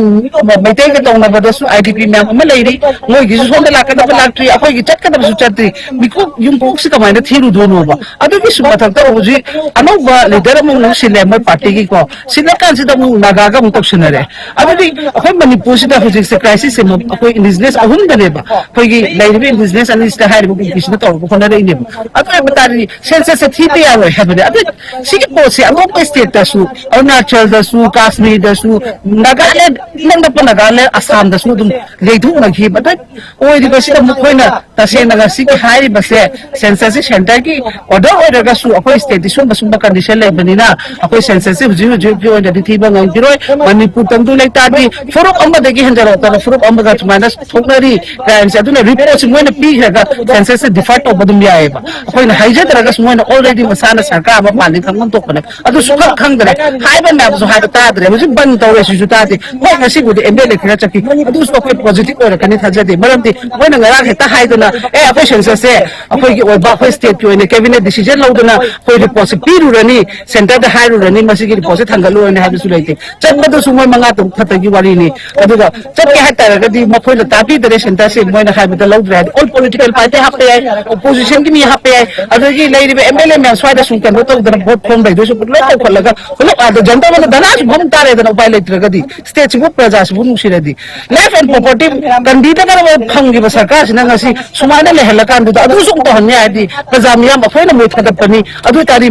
ꯃꯩꯇꯩꯒ ꯇꯧꯅꯕꯗꯁꯨ ꯑꯥꯏ ꯗꯤ ꯄꯤ ꯃꯌꯥꯝ ꯑꯃ ꯂꯩꯔꯤ, ꯃꯣꯏꯒꯤꯁꯨ ꯁꯣꯝꯗ ꯂꯥꯛꯀꯗꯕ ꯂꯥꯛꯇ꯭ꯔꯤ, ꯑꯩꯈꯣꯏꯒꯤ ꯆꯠꯀꯗꯕꯁꯨ ꯆꯠꯇ꯭ꯔꯤ, ꯃꯤꯀꯣꯛ ꯌꯨꯝꯀꯣꯛꯁꯤ ꯀꯃꯥꯏꯅ ꯊꯤꯔꯨꯗꯣꯏꯅꯣꯕ? ꯑꯗꯨꯒꯤꯁꯨ ꯃꯊꯛꯇ ꯍꯧꯖꯤꯛ ꯑꯅꯧꯕ ꯂꯤꯗꯔ ꯑꯃꯃꯨꯛ ꯁꯤꯜꯂꯦ ꯃꯣꯏ ꯄꯥꯔꯇꯤꯒꯤꯀꯣ꯫ ꯁꯤꯜꯂꯀꯥꯟꯁꯤꯗ ꯑꯃꯨꯛ ꯅꯥꯒꯥꯒ ꯑꯃꯨꯛ ꯇꯧꯁꯤꯟꯅꯔꯦ꯫ ꯑꯗꯨꯗꯤ ꯑꯩꯈꯣꯏ ꯃꯅꯤꯄꯨꯔꯁꯤꯗ ꯍꯧꯖꯤꯛꯁꯦ ꯀ꯭ꯔꯥꯏꯁꯤꯁꯁꯦ ꯑꯩꯈꯣꯏ ꯏꯟꯗꯤꯖꯤꯅꯁ ꯑꯍꯨꯝꯗꯅꯦꯕ, ꯑꯩꯈꯣꯏꯒꯤ ꯂꯩꯔꯤꯕ ꯏꯟꯗꯤꯖꯤꯅꯁ ꯑꯅꯤꯁꯤꯗ ꯍꯥꯏꯔꯤꯕ ꯀꯨꯀꯤꯁꯤꯅ ꯇꯧꯔꯒ ꯍꯣꯠꯅꯔꯛꯏꯅꯦꯕ꯫ ꯑꯗꯨ ꯑꯣꯏꯕ ꯇꯥꯔꯗꯤ ꯁꯦꯟꯁꯁꯁꯦ ꯊꯤꯕ ꯌꯥꯔꯣꯏ ꯍꯥꯏꯕꯅꯦ꯫ ꯑꯗꯨ ꯁꯤꯒꯤ ꯄꯣꯠꯁꯦ ꯑꯇꯣꯞꯄ ꯁ꯭ꯇꯦꯠꯇꯁꯨ, ꯑꯔꯨꯅꯥꯆꯜꯗꯁꯨ, ꯀꯥꯁꯃꯤꯔꯗꯁꯨ, ꯅꯥꯒꯥꯂꯦꯟ, ꯏꯅꯛ ꯅꯛꯄ ꯅꯥꯒꯥꯂꯦꯟ, ꯑꯁꯥꯝꯗꯁꯨ ꯑꯗꯨꯝ ꯌꯩꯊꯣꯛꯅꯈꯤꯕ꯫ ꯑꯗ ꯑꯣꯏꯔꯤꯕꯁꯤꯗ ꯃꯈꯣꯏꯅ ꯇꯁꯦꯡꯅ ꯉꯁꯤꯒꯤ ꯍꯥꯏꯔꯤꯕꯁꯦ ꯁꯦꯟꯁꯁꯁꯤ ꯁꯦꯟꯇꯔꯒꯤ ꯑꯣꯔꯗꯔ ꯑꯣꯏꯔꯒꯁꯨ ꯑꯩꯈꯣꯏ ꯁ꯭ꯇꯦꯠꯇꯤ ꯁꯨꯝꯕ ꯁꯨꯝꯕ ꯀꯟꯗꯤꯁꯟ ꯂꯩꯕꯅꯤꯅ ꯑꯩꯈꯣꯏ ꯁꯦꯟꯁꯁꯁꯤ ꯍꯧꯖꯤꯛ ꯍꯧꯖꯤꯛꯀꯤ ꯑꯣꯏꯅꯗꯤ ꯊꯤꯕ ꯉꯝꯈꯤꯔꯣꯏ꯫ ꯃꯅꯤꯄꯨꯔ ꯇꯪꯗꯨ ꯂꯩꯇꯥꯔꯗꯤ ꯐꯨꯔꯨꯞ ꯑꯃꯗꯒꯤ ꯍꯦꯟꯖꯔꯛꯇꯅ ꯐꯨꯔꯨꯞ ꯑꯃꯒ ꯁꯨꯃꯥꯏꯅ ꯊꯣꯛꯅꯔꯤ ꯀ꯭ꯔꯥꯏꯝꯁꯦ꯫ ꯑꯗꯨꯅ ꯔꯤꯄꯣꯔꯠꯁꯤ ꯃꯣꯏꯅ ꯄꯤꯈ꯭ꯔꯒ ꯁꯦꯟꯁꯁꯁꯤ ꯗꯤꯐꯔ ꯇꯧꯕ ꯑꯗꯨꯝ ꯌꯥꯏꯑꯕ꯫ ꯑꯩꯈꯣꯏꯅ ꯍꯥꯏꯖꯗ꯭ꯔꯒꯁꯨ ꯃꯣꯏꯅ ꯑꯣꯜꯔꯦꯗꯤ ꯃꯁꯥꯅ ꯁꯔꯀꯥꯔ ꯑꯃ ꯄꯥꯜꯂꯤ ꯈꯪꯐꯝ ꯊꯣꯛꯄꯅꯦ꯫ ꯑꯗꯨ ꯁꯨꯈꯪ ꯈꯪꯗ꯭ꯔꯦ꯫ ꯍꯥꯏꯕ ꯃꯌꯥꯝꯁꯨ ꯍꯥꯏꯕ ꯇꯥꯗ꯭ꯔꯦ꯫ ꯍꯧꯖꯤꯛ ꯕꯟ ꯇꯧꯔꯦ ꯁꯤꯁꯨ ꯇꯥꯗꯦ꯫ ꯍꯣꯏ, ꯉꯁꯤꯕꯨꯗꯤ ꯑꯦꯝ ꯑꯦꯜ ꯑꯦ ꯈꯔ ꯆꯠꯈꯤ꯫ ꯑꯗꯨꯁꯨ ꯑꯩꯈꯣꯏ ꯄꯣꯖꯤꯇꯤꯚ ꯑꯣꯏꯔꯛꯀꯅꯤ ꯊꯥꯖꯗꯦ꯫ ꯃꯔꯝꯗꯤ ꯃꯣꯏꯅ ꯉꯔꯥꯡ ꯍꯦꯛꯇ ꯍꯥꯏꯗꯅ, "ꯑꯦ, ꯑꯩꯈꯣꯏ ꯁꯦꯟꯁꯁꯁꯦ ꯑꯩꯈꯣꯏꯒꯤ ꯑꯣꯏꯕ ꯑꯩꯈꯣꯏ ꯁ꯭ꯇꯦꯠꯀꯤ ꯑꯣꯏꯅ ꯀꯦꯕꯤꯅꯦꯠ ꯗꯤꯁꯤꯖꯟ ꯂꯧꯗꯅ ꯑꯩꯈꯣꯏ ꯔꯤꯄꯣꯔꯠꯁꯦ ꯄꯤꯔꯨꯔꯅꯤ, ꯁꯦꯟꯇꯔꯗ ꯍꯥꯏꯔꯨꯔꯅꯤ, ꯃꯁꯤꯒꯤ ꯔꯤꯄꯣꯔꯠꯁꯦ ꯊꯥꯡꯒꯠꯂꯨꯔꯅꯤ" ꯍꯥꯏꯕꯁꯨ ꯂꯩꯇꯦ꯫ ꯆꯠꯄꯗꯁꯨ ꯃꯣꯏ ꯃꯉꯥ ꯇꯔꯨꯛ ꯈꯛꯇꯒꯤ ꯋꯥꯔꯤꯅꯤ꯫ ꯑꯗꯨꯒ ꯆꯠꯀꯦ ꯍꯥꯏꯇꯥꯔꯒꯗꯤ ꯃꯈꯣꯏꯅ ꯇꯥꯕꯤꯗꯔꯦ, ꯁꯦꯟꯇꯔꯁꯦ ꯃꯣꯏꯅ ꯍꯥꯏꯕꯗ ꯂꯧꯗ꯭ꯔꯦ ꯍꯥꯏꯗꯤ ꯑꯣꯜ ꯄꯣꯂꯤꯇꯤꯀꯦꯜ ꯄꯥꯔꯇꯤ ꯍꯥꯞꯄ ꯌꯥꯏ, ꯑꯣꯄꯣꯖꯤꯁꯟꯒꯤ ꯃꯤ ꯍꯥꯞꯄ ꯌꯥꯏ, ꯑꯗꯒꯤ ꯂꯩꯔꯤꯕ ꯑꯦꯝ ꯑꯦꯜ ꯑꯦ ꯃꯌꯥꯝ ꯁ꯭ꯋꯥꯏꯗ ꯁꯨꯝ ꯀꯩꯅꯣ ꯇꯧꯗꯅ ꯚꯣꯠ ꯈꯣꯝꯕꯩꯗꯨꯁꯨ ꯂꯣꯏ ꯇꯧꯈꯠꯂꯒ ꯄꯨꯂꯞ ꯑꯥꯗ ꯖꯟꯇꯔ ꯃꯅꯨꯡ ꯙꯔꯅꯥꯁꯨ ꯐꯝ ꯇꯥꯔꯦꯗꯅ, ꯎꯄꯥꯏ ꯂꯩꯇ꯭ꯔꯒꯗꯤ꯫ ꯁ꯭ꯇꯦꯠꯁꯤꯕꯨ, ꯄ꯭ꯔꯖꯥꯁꯤꯕꯨ ꯅꯨꯡꯁꯤꯔꯗꯤ, ꯂꯥꯏꯐ ꯑꯦꯟ ꯄ꯭ꯔꯣꯄꯔꯇꯤ ꯀꯟꯕꯤꯗꯅ ꯐꯪꯈꯤꯕ ꯁꯔꯀꯥꯔꯁꯤꯅ ꯉꯁꯤ ꯁꯨꯃꯥꯏꯅ ꯂꯩꯍꯜꯂꯀꯥꯟꯗꯨꯗ ꯑꯗꯨꯁꯨ ꯑꯃꯨꯛ ꯇꯧꯍꯟꯅꯤ ꯍꯥꯏꯔꯗꯤ ꯄ꯭ꯔꯖꯥ ꯃꯤꯌꯥꯝ ꯑꯩꯈꯣꯏꯅ ꯃꯣꯏ ꯊꯥꯒꯠꯄꯅꯤ꯫ ꯑꯗꯨ ꯑꯣꯏ ꯇꯥꯔꯗꯤ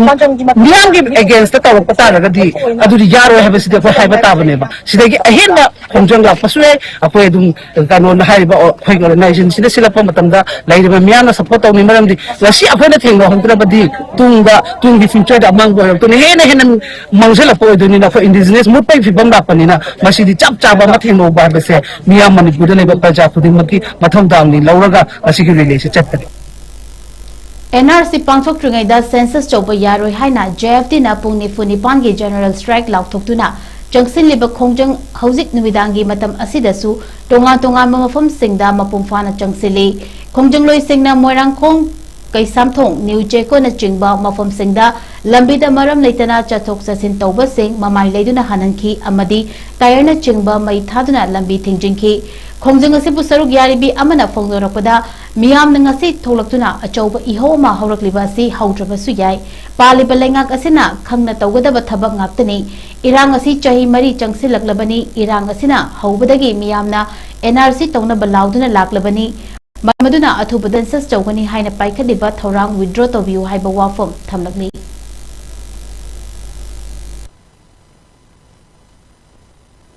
ꯃꯤꯌꯥꯝꯒꯤ ꯑꯦꯒꯦꯟꯁꯇ ꯇꯧꯔꯛꯄ ꯇꯥꯔꯒꯗꯤ ꯑꯗꯨꯗꯤ ꯌꯥꯔꯣꯏ ꯍꯥꯏꯕꯁꯤꯗꯤ ꯑꯩꯈꯣꯏ ꯍꯥꯏꯕ ꯇꯥꯕꯅꯦꯕ꯫ ꯁꯤꯗꯒꯤ ꯑꯍꯦꯟꯕ ꯈꯣꯡꯖꯪ ꯂꯥꯛꯄꯁꯨ ꯌꯥꯏ꯫ ꯑꯩꯈꯣꯏ ꯑꯗꯨꯝ ꯀꯩꯅꯣꯅ ꯍꯥꯏꯔꯤꯕ ꯑꯩꯈꯣꯏꯒꯤ ꯑꯣꯔꯒꯅꯥꯏꯖꯦꯁꯟꯁꯤꯗ ꯁꯤꯜꯂꯛꯄ ꯃꯇꯝꯗ ꯂꯩꯔꯤꯕ ꯃꯤꯌꯥꯝꯅ ꯁꯞꯄꯣꯔꯠ ꯇꯧꯅꯤ꯫ ꯃꯔꯝꯗꯤ ꯉꯁꯤ ꯑꯩꯈꯣꯏꯅ ꯊꯦꯡꯅꯍꯧꯗ꯭ꯔꯕꯗꯤ ꯇꯨꯡꯗ, ꯇꯨꯡꯒꯤ ꯐ꯭ꯌꯨꯆꯔꯗ ꯑꯃꯥꯡꯕ ꯑꯣꯏꯔꯛꯇꯣꯏꯅꯤ꯫ ꯍꯦꯟꯅ ꯍꯦꯟꯅ ꯃꯥꯡꯁꯤꯜꯂꯛꯄ ꯑꯣꯏꯗꯣꯏꯅꯤꯅ ꯑꯩꯈꯣꯏ ꯏꯟꯗꯤꯖꯤꯅꯁ ꯃꯨꯠꯄꯒꯤ ꯐꯤꯕꯝ ꯂꯥꯛꯄꯅꯤꯅ ꯃꯁꯤꯗꯤ ꯆꯞ ꯆꯥꯕ ꯑꯃ ꯊꯦꯡꯅꯍꯧꯕ ꯍꯥꯏꯕꯁꯦ ꯃꯤꯌꯥꯝ ꯃꯅꯤꯄꯨꯔꯗ ꯂꯩꯕ ꯄ꯭ꯔꯖꯥ ꯈꯨꯗꯤꯡꯃꯛꯀꯤ ꯃꯊꯧꯗꯥꯡꯅꯤ ꯂꯧꯔꯒ ꯃꯁꯤꯒꯤ ꯔꯦꯂꯤꯁꯦ ꯆꯠꯄꯅꯤ꯫ ꯑꯦꯟ ꯑꯥꯔ ꯁꯤ ꯄꯥꯡꯊꯣꯛꯇ꯭ꯔꯤꯉꯩꯗ ꯁꯦꯟꯁꯁ ꯇꯧꯕ ꯌꯥꯔꯣꯏ ꯍꯥꯏꯅ ꯖꯦ ꯑꯦꯐ ꯇꯤꯅ ꯄꯨꯡ ꯅꯤꯐꯨ ꯅꯤꯄꯥꯟꯒꯤ ꯖꯦꯅꯔꯦꯜ ꯁ꯭ꯇ꯭ꯔꯥꯏꯛ ꯂꯥꯎꯊꯣꯛꯇꯨꯅ ꯆꯪꯁꯤꯜꯂꯤꯕ ꯈꯣꯡꯖꯪ ꯍꯧꯖꯤꯛ ꯅꯨꯃꯤꯗꯥꯡꯒꯤ ꯃꯇꯝ ꯑꯁꯤꯗꯁꯨ ꯇꯣꯉꯥꯟ ꯇꯣꯉꯥꯟꯕ ꯃꯐꯝꯁꯤꯡꯗ ꯃꯄꯨꯡ ꯐꯥꯅ ꯆꯪꯁꯤꯜꯂꯤ꯫ ꯈꯣꯡꯖꯪꯂꯣꯏꯁꯤꯡꯅ ꯃꯣꯏꯔꯥꯡꯈꯣꯡ, ꯀꯩꯁꯥꯝꯊꯣꯡ, ꯅ꯭ꯌꯨ ꯆꯦꯀꯣꯅꯆꯤꯡꯕ ꯃꯐꯝꯁꯤꯡꯗ ꯂꯝꯕꯤꯗ ꯃꯔꯝ ꯂꯩꯇꯅ ꯆꯠꯊꯣꯛ ꯆꯠꯁꯤꯟ ꯇꯧꯕꯁꯤꯡ ꯃꯃꯥꯏ ꯂꯩꯗꯨꯅ ꯍꯥꯟꯍꯟꯈꯤ ꯑꯃꯗꯤ ꯇꯥꯌꯔꯅꯆꯤꯡꯕ ꯃꯩ ꯊꯥꯗꯨꯅ ꯂꯝꯕꯤ ꯊꯤꯡꯖꯤꯟꯈꯤ꯫ ꯈꯣꯡꯖꯪ ꯑꯁꯤꯕꯨ ꯁꯔꯨꯛ ꯌꯥꯔꯤꯕꯤ ꯑꯃꯅ ꯐꯣꯡꯗꯣꯔꯛꯄꯗ, ꯃꯤꯌꯥꯝꯅ ꯉꯁꯤ ꯊꯣꯛꯂꯛꯇꯨꯅ ꯑꯆꯧꯕ ꯏꯍꯧ ꯑꯃ ꯍꯧꯔꯛꯂꯤꯕ ꯑꯁꯤ ꯍꯧꯗ꯭ꯔꯕꯁꯨ ꯌꯥꯏ꯫ ꯄꯥꯜꯂꯤꯕ ꯂꯩꯉꯥꯛ ꯑꯁꯤꯅ ꯈꯪꯅ ꯇꯧꯒꯗꯕ ꯊꯕꯛ ꯉꯥꯛꯇꯅꯤ꯫ ꯏꯔꯥꯡ ꯑꯁꯤ ꯆꯍꯤ ꯃꯔꯤ ꯆꯪꯁꯤꯜꯂꯛꯂꯕꯅꯤ꯫ ꯏꯔꯥꯡ ꯑꯁꯤꯅ ꯍꯧꯕꯗꯒꯤ ꯃꯤꯌꯥꯝꯅ ꯑꯦꯟ ꯑꯥꯔ ꯁꯤ ꯇꯧꯅꯕ ꯂꯥꯎꯗꯨꯅ ꯂꯥꯛꯂꯕꯅꯤ꯫ ꯃꯔꯝ ꯑꯗꯨꯅ ꯑꯊꯨꯕꯗ ꯁꯦꯟꯁꯁ ꯇꯧꯒꯅꯤ ꯍꯥꯏꯅ ꯄꯥꯏꯈꯠꯂꯤꯕ ꯊꯧꯔꯥꯡ ꯋꯤꯗ꯭ꯔꯣ ꯇꯧꯕꯤꯌꯨ ꯍꯥꯏꯕ ꯋꯥꯐꯝ ꯊꯝꯂꯛꯂꯤ꯫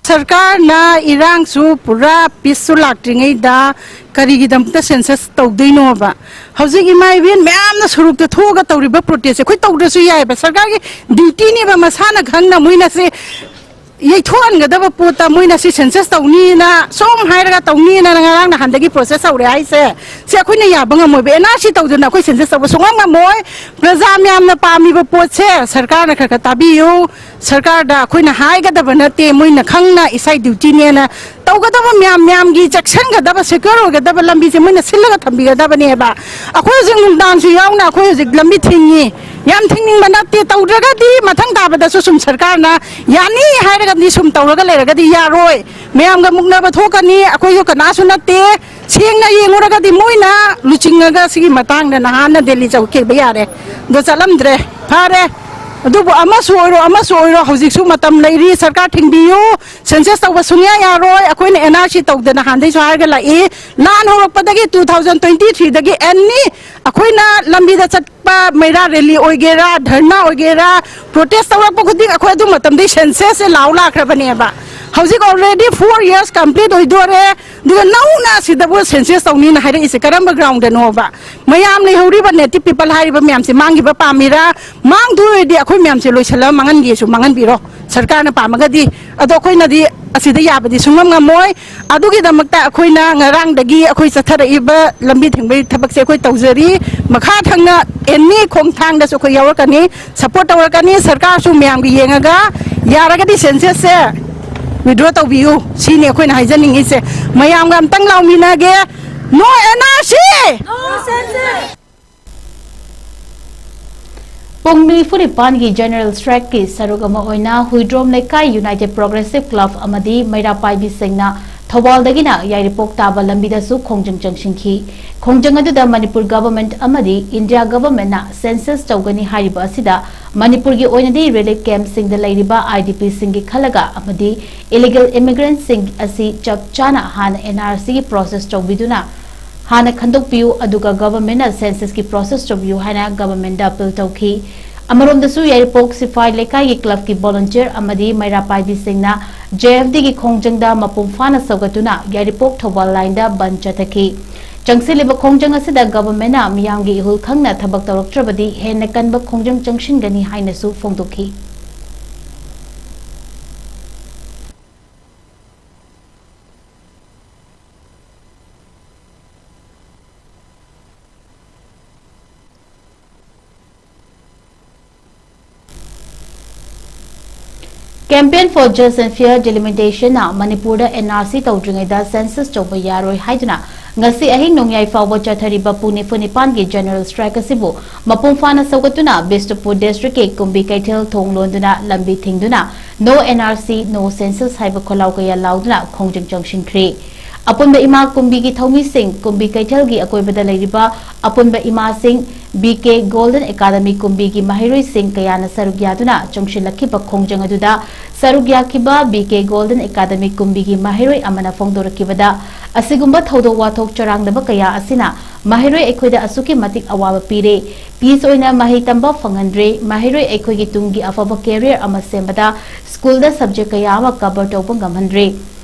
ꯁꯔꯀꯥꯔꯅ ꯏꯔꯥꯡꯁꯨ ꯄꯨꯔꯥ ꯄꯤꯁꯁꯨ ꯂꯥꯛꯇ꯭ꯔꯤꯉꯩꯗ ꯀꯔꯤꯒꯤꯗꯃꯛꯇ ꯁꯦꯟꯁꯁ ꯇꯧꯗꯣꯏꯅꯣꯕ? ꯍꯧꯖꯤꯛ ꯏꯃꯥ ꯏꯕꯦꯟ ꯃꯌꯥꯝꯅ ꯁꯣꯔꯣꯛꯇ ꯊꯣꯛꯑꯒ ꯇꯧꯔꯤꯕ ꯄ꯭ꯔꯣꯇꯦꯁꯁꯦ ꯑꯩꯈꯣꯏ ꯇꯧꯗ꯭ꯔꯁꯨ ꯌꯥꯏꯕ, ꯁꯔꯀꯥꯔꯒꯤ ꯗ꯭ꯌꯨꯇꯤꯅꯦꯕ, ꯃꯁꯥꯅ ꯈꯪꯅ ꯃꯣꯏꯅ ꯁꯤ ꯌꯩꯊꯣꯛꯍꯟꯒꯗꯕ ꯄꯣꯠꯇ ꯃꯣꯏꯅ ꯁꯤ ꯁꯦꯟꯁꯁ ꯇꯧꯅꯤꯅ ꯁꯨꯝ ꯍꯥꯏꯔꯒ ꯇꯧꯅꯤꯅ ꯉꯔꯥꯡ ꯅꯍꯥꯟꯗꯒꯤ ꯄ꯭ꯔꯣꯁꯦꯁ ꯍꯧꯔꯦ ꯍꯥꯏꯁꯦ꯫ ꯁꯤ ꯑꯩꯈꯣꯏꯅ ꯌꯥꯕ ꯉꯝꯃꯣꯏꯕ꯫ ꯑꯦꯟ ꯑꯥꯔ ꯁꯤ ꯇꯧꯗꯅ ꯑꯩꯈꯣꯏ ꯁꯦꯟꯁꯁ ꯇꯧꯕ ꯁꯨꯡꯉꯝ ꯉꯝꯃꯣꯏ꯫ ꯄ꯭ꯔꯖꯥ ꯃꯌꯥꯝꯅ ꯄꯥꯝꯃꯤꯕ ꯄꯣꯠꯁꯦ ꯁꯔꯀꯥꯔꯅ ꯈꯔ ꯈꯔ ꯇꯥꯕꯤꯌꯨ꯫ ꯁꯔꯀꯥꯔꯗ ꯑꯩꯈꯣꯏꯅ ꯍꯥꯏꯒꯗꯕ ꯅꯠꯇꯦ, ꯃꯣꯏꯅ ꯈꯪꯅ ꯏꯁꯥꯒꯤ ꯗ꯭ꯌꯨꯇꯤꯅꯦꯅ ꯇꯧꯒꯗꯕ ꯃꯌꯥꯝ, ꯃꯌꯥꯝꯒꯤ ꯆꯦꯛꯁꯤꯟꯒꯗꯕ, ꯁꯦꯀ꯭ꯌꯣꯔ ꯑꯣꯏꯒꯗꯕ ꯂꯝꯕꯤꯁꯦ ꯃꯣꯏꯅ ꯁꯤꯜꯂꯒ ꯊꯝꯕꯤꯒꯗꯕꯅꯦꯕ꯫ ꯑꯩꯈꯣꯏ ꯍꯧꯖꯤꯛ ꯅꯨꯡꯗꯥꯡꯁꯨ ꯌꯥꯎꯅ ꯑꯩꯈꯣꯏ ꯍꯧꯖꯤꯛ ꯂꯝꯕꯤ ꯊꯤꯡꯉꯤ꯫ ꯌꯥꯝ ꯊꯤꯡꯅꯤꯡꯕ ꯅꯠꯇꯦ, ꯇꯧꯗ꯭ꯔꯒꯗꯤ ꯃꯊꯪ ꯇꯥꯕꯗꯁꯨ ꯁꯨꯝ ꯁꯔꯀꯥꯔꯅ ꯌꯥꯅꯤ ꯍꯥꯏꯔꯒꯗꯤ ꯁꯨꯝ ꯇꯧꯔꯒ ꯂꯩꯔꯒꯗꯤ ꯌꯥꯔꯣꯏ꯫ ꯃꯌꯥꯝꯒ ꯃꯨꯛꯅꯕ ꯊꯣꯛꯀꯅꯤ, ꯑꯩꯈꯣꯏꯁꯨ ꯀꯅꯥꯁꯨ ꯅꯠꯇꯦ꯫ ꯁꯦꯡꯅ ꯌꯦꯡꯉꯨꯔꯒꯗꯤ ꯃꯣꯏꯅ ꯂꯨꯆꯤꯡꯉꯒ ꯁꯤꯒꯤ ꯃꯇꯥꯡꯗ ꯅꯍꯥꯟꯅ ꯗꯦꯜꯂꯤ ꯆꯠꯈꯤꯕ ꯌꯥꯔꯦ, ꯑꯗꯣ ꯆꯠꯂꯝꯗ꯭ꯔꯦ, ꯐꯔꯦ꯫ ꯑꯗꯨꯕꯨ ꯑꯃꯁꯨ ꯑꯣꯏꯔꯣ, ꯑꯃꯁꯨ ꯑꯣꯏꯔꯣ, ꯍꯧꯖꯤꯛꯁꯨ ꯃꯇꯝ ꯂꯩꯔꯤ, ꯁꯔꯀꯥꯔ ꯊꯤꯡꯕꯤꯌꯨ, ꯁꯦꯟꯁꯁ ꯇꯧꯕ ꯁꯨꯡꯌꯥ ꯌꯥꯔꯣꯏ꯫ ꯑꯩꯈꯣꯏꯅ ꯑꯦꯟ ꯑꯥꯔ ꯁꯤ ꯇꯧꯗꯅ ꯍꯥꯟꯗꯩꯁꯨ ꯍꯥꯏꯔꯒ ꯂꯥꯛꯏ, ꯂꯥꯟ ꯍꯧꯔꯛꯄꯗꯒꯤ ꯇꯨ ꯊꯥꯎꯖꯟ ꯇ꯭ꯋꯦꯟꯇꯤ ꯊ꯭ꯔꯤꯗꯒꯤ ꯑꯦꯅꯤ ꯑꯩꯈꯣꯏꯅ ꯂꯝꯕꯤꯗ ꯆꯠꯄ, ꯃꯩꯔꯥ ꯔꯦꯂꯤ ꯑꯣꯏꯒꯦꯔꯥ, ꯙꯔꯅꯥ ꯑꯣꯏꯒꯦꯔꯥ, ꯄ꯭ꯔꯣꯇꯦꯁ ꯇꯧꯔꯛꯄ ꯈꯨꯗꯤꯡ ꯑꯩꯈꯣꯏ ꯑꯗꯨ ꯃꯇꯝꯗꯩ ꯁꯦꯟꯁꯁꯁꯦ ꯂꯥꯎ ꯂꯥꯛꯈ꯭ꯔꯕꯅꯦꯕ꯫ ꯍꯧꯖꯤꯛ already four years complete ꯑꯣꯏꯗꯣꯔꯦ꯫ ꯑꯗꯨꯒ ꯅꯧꯅ ꯑꯁꯤꯗꯕꯨ census ꯇꯧꯅꯤꯅ ꯍꯥꯏꯔꯛꯏꯁꯦ ꯀꯔꯝꯕ groundꯗꯅꯣꯕ? ꯃꯌꯥꯝ ꯂꯩꯍꯧꯔꯤꯕ native people ꯍꯥꯏꯔꯤꯕ ꯃꯌꯥꯝꯁꯦ ꯃꯥꯡꯈꯤꯕ ꯄꯥꯝꯃꯤꯔꯥ? ꯃꯥꯡꯗꯣꯏ ꯑꯣꯏꯔꯗꯤ ꯑꯩꯈꯣꯏ ꯃꯌꯥꯝꯁꯦ ꯂꯣꯏꯁꯤꯜꯂꯒ ꯃꯥꯡꯍꯟꯒꯦꯁꯨ ꯃꯥꯡꯍꯟꯕꯤꯔꯣ, ꯁꯔꯀꯥꯔꯅ ꯄꯥꯝꯃꯒꯗꯤ꯫ ꯑꯗꯣ ꯑꯩꯈꯣꯏꯅꯗꯤ ꯑꯁꯤꯗ ꯌꯥꯕꯗꯤ ꯁꯨꯡꯉꯝ ꯉꯝꯃꯣꯏ꯫ ꯑꯗꯨꯒꯤꯗꯃꯛꯇ ꯑꯩꯈꯣꯏꯅ ꯉꯔꯥꯡꯗꯒꯤ ꯑꯩꯈꯣꯏ ꯆꯠꯊꯔꯛꯏꯕ ꯂꯝꯕꯤ ꯊꯤꯡꯕꯒꯤ ꯊꯕꯛꯁꯦ ꯑꯩꯈꯣꯏ ꯇꯧꯖꯔꯤ꯫ ꯃꯈꯥ ꯊꯪꯅ any ꯈꯣꯡꯊꯥꯡꯗꯁꯨ ꯑꯩꯈꯣꯏ ꯌꯥꯎꯔꯛꯀꯅꯤ, support ꯇꯧꯔꯛꯀꯅꯤ꯫ ꯁꯔꯀꯥꯔꯁꯨ ꯃꯌꯥꯝꯒꯤ ꯌꯦꯡꯉꯒ ꯌꯥꯔꯒꯗꯤ censusꯁꯦ withdraw ꯇꯧꯕꯤꯌꯨ, ꯁꯤꯅꯤ ꯑꯩꯈꯣꯏꯅ ꯍꯥꯏꯖꯅꯤꯡꯉꯤꯁꯦ꯫ ꯃꯌꯥꯝꯒ ꯑꯝꯇꯪ ꯂꯥꯎꯃꯤꯟꯅꯒꯦ, no NRC! ꯄꯨꯡ ꯅꯤꯐꯨ ꯅꯤꯄꯥꯟꯒꯤ general strikeꯀꯤ ꯁꯔꯨꯛ ꯑꯃ ꯑꯣꯏꯅ ꯍꯨꯏꯗ꯭ꯔꯣꯝ ꯂꯩꯀꯥꯏ United Progressive Club ꯑꯃꯗꯤ ꯃꯩꯔꯥ ꯄꯥꯏꯕꯤꯁꯤꯡꯅ ꯊꯧꯕꯥꯜꯗꯒꯤꯅ ꯌꯥꯏꯔꯤꯄꯣꯛ ꯇꯥꯕ ꯂꯝꯕꯤꯗꯁꯨ ꯈꯣꯡꯖꯪ ꯆꯪꯁꯤꯟꯈꯤ꯫ ꯈꯣꯡꯖꯪ ꯑꯗꯨꯗ ꯃꯅꯤꯄꯨꯔ government ꯑꯃꯗꯤ India governmentꯅ census ꯇꯧꯒꯅꯤ ꯍꯥꯏꯔꯤꯕ ꯑꯁꯤꯗ ꯃꯅꯤꯄꯨꯔꯒꯤ ꯑꯣꯏꯅꯗꯤ relief campꯁꯤꯡꯗ ꯂꯩꯔꯤꯕ IDPꯁꯤꯡꯒꯤ ꯈꯜꯂꯒ ꯑꯃꯗꯤ illegal immigrantꯁꯤꯡ ꯑꯁꯤ ꯆꯞ ꯆꯥꯅ ꯍꯥꯟꯅ NRCꯒꯤ process ꯇꯧꯕꯤꯗꯨꯅ ꯍꯥꯟꯅ ꯈꯟꯗꯣꯛꯄꯤꯌꯨ, ꯑꯗꯨꯒ governmentꯅ censusꯀꯤ process ꯇꯧꯕꯤꯌꯨ ꯍꯥꯏꯅ governmentꯗ appeal ꯇꯧꯈꯤ꯫ ꯑꯃꯔꯣꯝꯗꯁꯨ ꯌꯥꯏꯔꯤꯄꯣꯛ ꯁꯤꯐꯥꯏ ꯂꯩꯀꯥꯏꯒꯤ clubꯀꯤ volunteer ꯑꯃꯗꯤ ꯃꯩꯔꯥ ꯄꯥꯏꯕꯤꯁꯤꯡꯅ JFDꯒꯤ ꯈꯣꯡꯖꯪꯗ ꯃꯄꯨꯡ ꯐꯥꯅ ꯁꯧꯒꯠꯇꯨꯅ ꯌꯥꯏꯔꯤꯄꯣꯛ ꯊꯧꯕꯥꯜ lineꯗ ꯕꯟꯗ ꯆꯠꯊꯈꯤ꯫ ꯆꯪꯁꯤꯜꯂꯤꯕ ꯈꯣꯡꯖꯪ ꯑꯁꯤꯗ governmentꯅ ꯃꯤꯌꯥꯝꯒꯤ ꯏꯍꯨꯜ ꯈꯪꯅ ꯊꯕꯛ ꯇꯧꯔꯛꯇ꯭ꯔꯕꯗꯤ ꯍꯦꯟꯅ ꯀꯟꯕ ꯈꯣꯡꯖꯪ ꯆꯪꯁꯤꯟꯒꯅꯤ ꯍꯥꯏꯅꯁꯨ ꯐꯣꯡꯗꯣꯛꯈꯤ꯫ Campaign for Just and Fair Delimitationna ꯃꯅꯤꯄꯨꯔꯗ NRC ꯇꯧꯗ꯭ꯔꯤꯉꯩꯗ census ꯇꯧꯕ ꯌꯥꯔꯣꯏ ꯍꯥꯏꯗꯨꯅ ꯉꯁꯤ ꯑꯍꯤꯡ ꯅꯣꯡꯌꯥꯏ ꯐꯥꯎꯕ ꯆꯠꯊꯔꯤꯕ ꯄꯨꯡ ꯅꯤꯐꯨ ꯅꯤꯄꯥꯟꯒꯤ general strike ꯑꯁꯤꯕꯨ ꯃꯄꯨꯡ ꯐꯥꯅ ꯁꯧꯒꯠꯇꯨꯅ ꯕꯤꯁꯅꯨꯄꯨꯔ districtꯀꯤ ꯀꯨꯝꯕꯤ ꯀꯩꯊꯦꯜ ꯊꯣꯡ ꯂꯣꯟꯗꯨꯅ ꯂꯝꯕꯤ ꯊꯤꯡꯗꯨꯅ No NRC, No Census ꯍꯥꯏꯕ ꯈꯣꯜꯂꯥꯎ ꯀꯌꯥ ꯂꯥꯎꯗꯨꯅ ꯈꯣꯡꯖꯪ ꯆꯪꯁꯤꯟꯈ꯭ꯔꯦ꯫ ꯑꯄꯨꯟꯕ ꯏꯃꯥ ꯀꯨꯝꯕꯤꯒꯤ ꯊꯧꯃꯤꯁꯤꯡ, ꯀꯨꯝꯕꯤ ꯀꯩꯊꯦꯜꯒꯤ ꯑꯀꯣꯏꯕꯗ ꯂꯩꯔꯤꯕ ꯑꯄꯨꯟꯕ ꯏꯃꯥꯁꯤꯡ, B K Golden Academy ꯀꯨꯝꯕꯤꯒꯤ ꯃꯍꯩꯔꯣꯏꯁꯤꯡ ꯀꯌꯥꯅ ꯁꯔꯨꯛ ꯌꯥꯗꯨꯅ ꯆꯪꯁꯤꯜꯂꯛꯈꯤꯕ ꯈꯣꯡꯖꯪ ꯑꯗꯨꯗ ꯁꯔꯨꯛ ꯌꯥꯈꯤꯕ B K Golden Academy ꯀꯨꯝꯕꯤꯒꯤ ꯃꯍꯩꯔꯣꯏ ꯑꯃꯅ ꯐꯣꯡꯗꯣꯔꯛꯈꯤꯕꯗ, ꯑꯁꯤꯒꯨꯝꯕ ꯊꯧꯗꯣꯛ ꯋꯥꯊꯣꯛ ꯆꯔꯥꯡꯅꯕ ꯀꯌꯥ ꯑꯁꯤꯅ ꯃꯍꯩꯔꯣꯏ ꯑꯩꯈꯣꯏꯗ ꯑꯁꯨꯛꯀꯤ ꯃꯇꯤꯛ ꯑꯋꯥꯕ ꯄꯤꯔꯦ꯫ ꯄꯤꯁ ꯑꯣꯏꯅ ꯃꯍꯩ ꯇꯝꯕ ꯐꯪꯍꯟꯗ꯭ꯔꯦ꯫ ꯃꯍꯩꯔꯣꯏ ꯑꯩꯈꯣꯏꯒꯤ ꯇꯨꯡꯒꯤ ꯑꯐꯕ career ꯑꯃ ꯁꯦꯝꯕꯗ ꯁ꯭ꯀꯨꯜꯗ subject ꯀꯌꯥ ꯑꯃ cover ꯇꯧꯕ ꯉꯝꯍꯟꯗ꯭ꯔꯦ꯫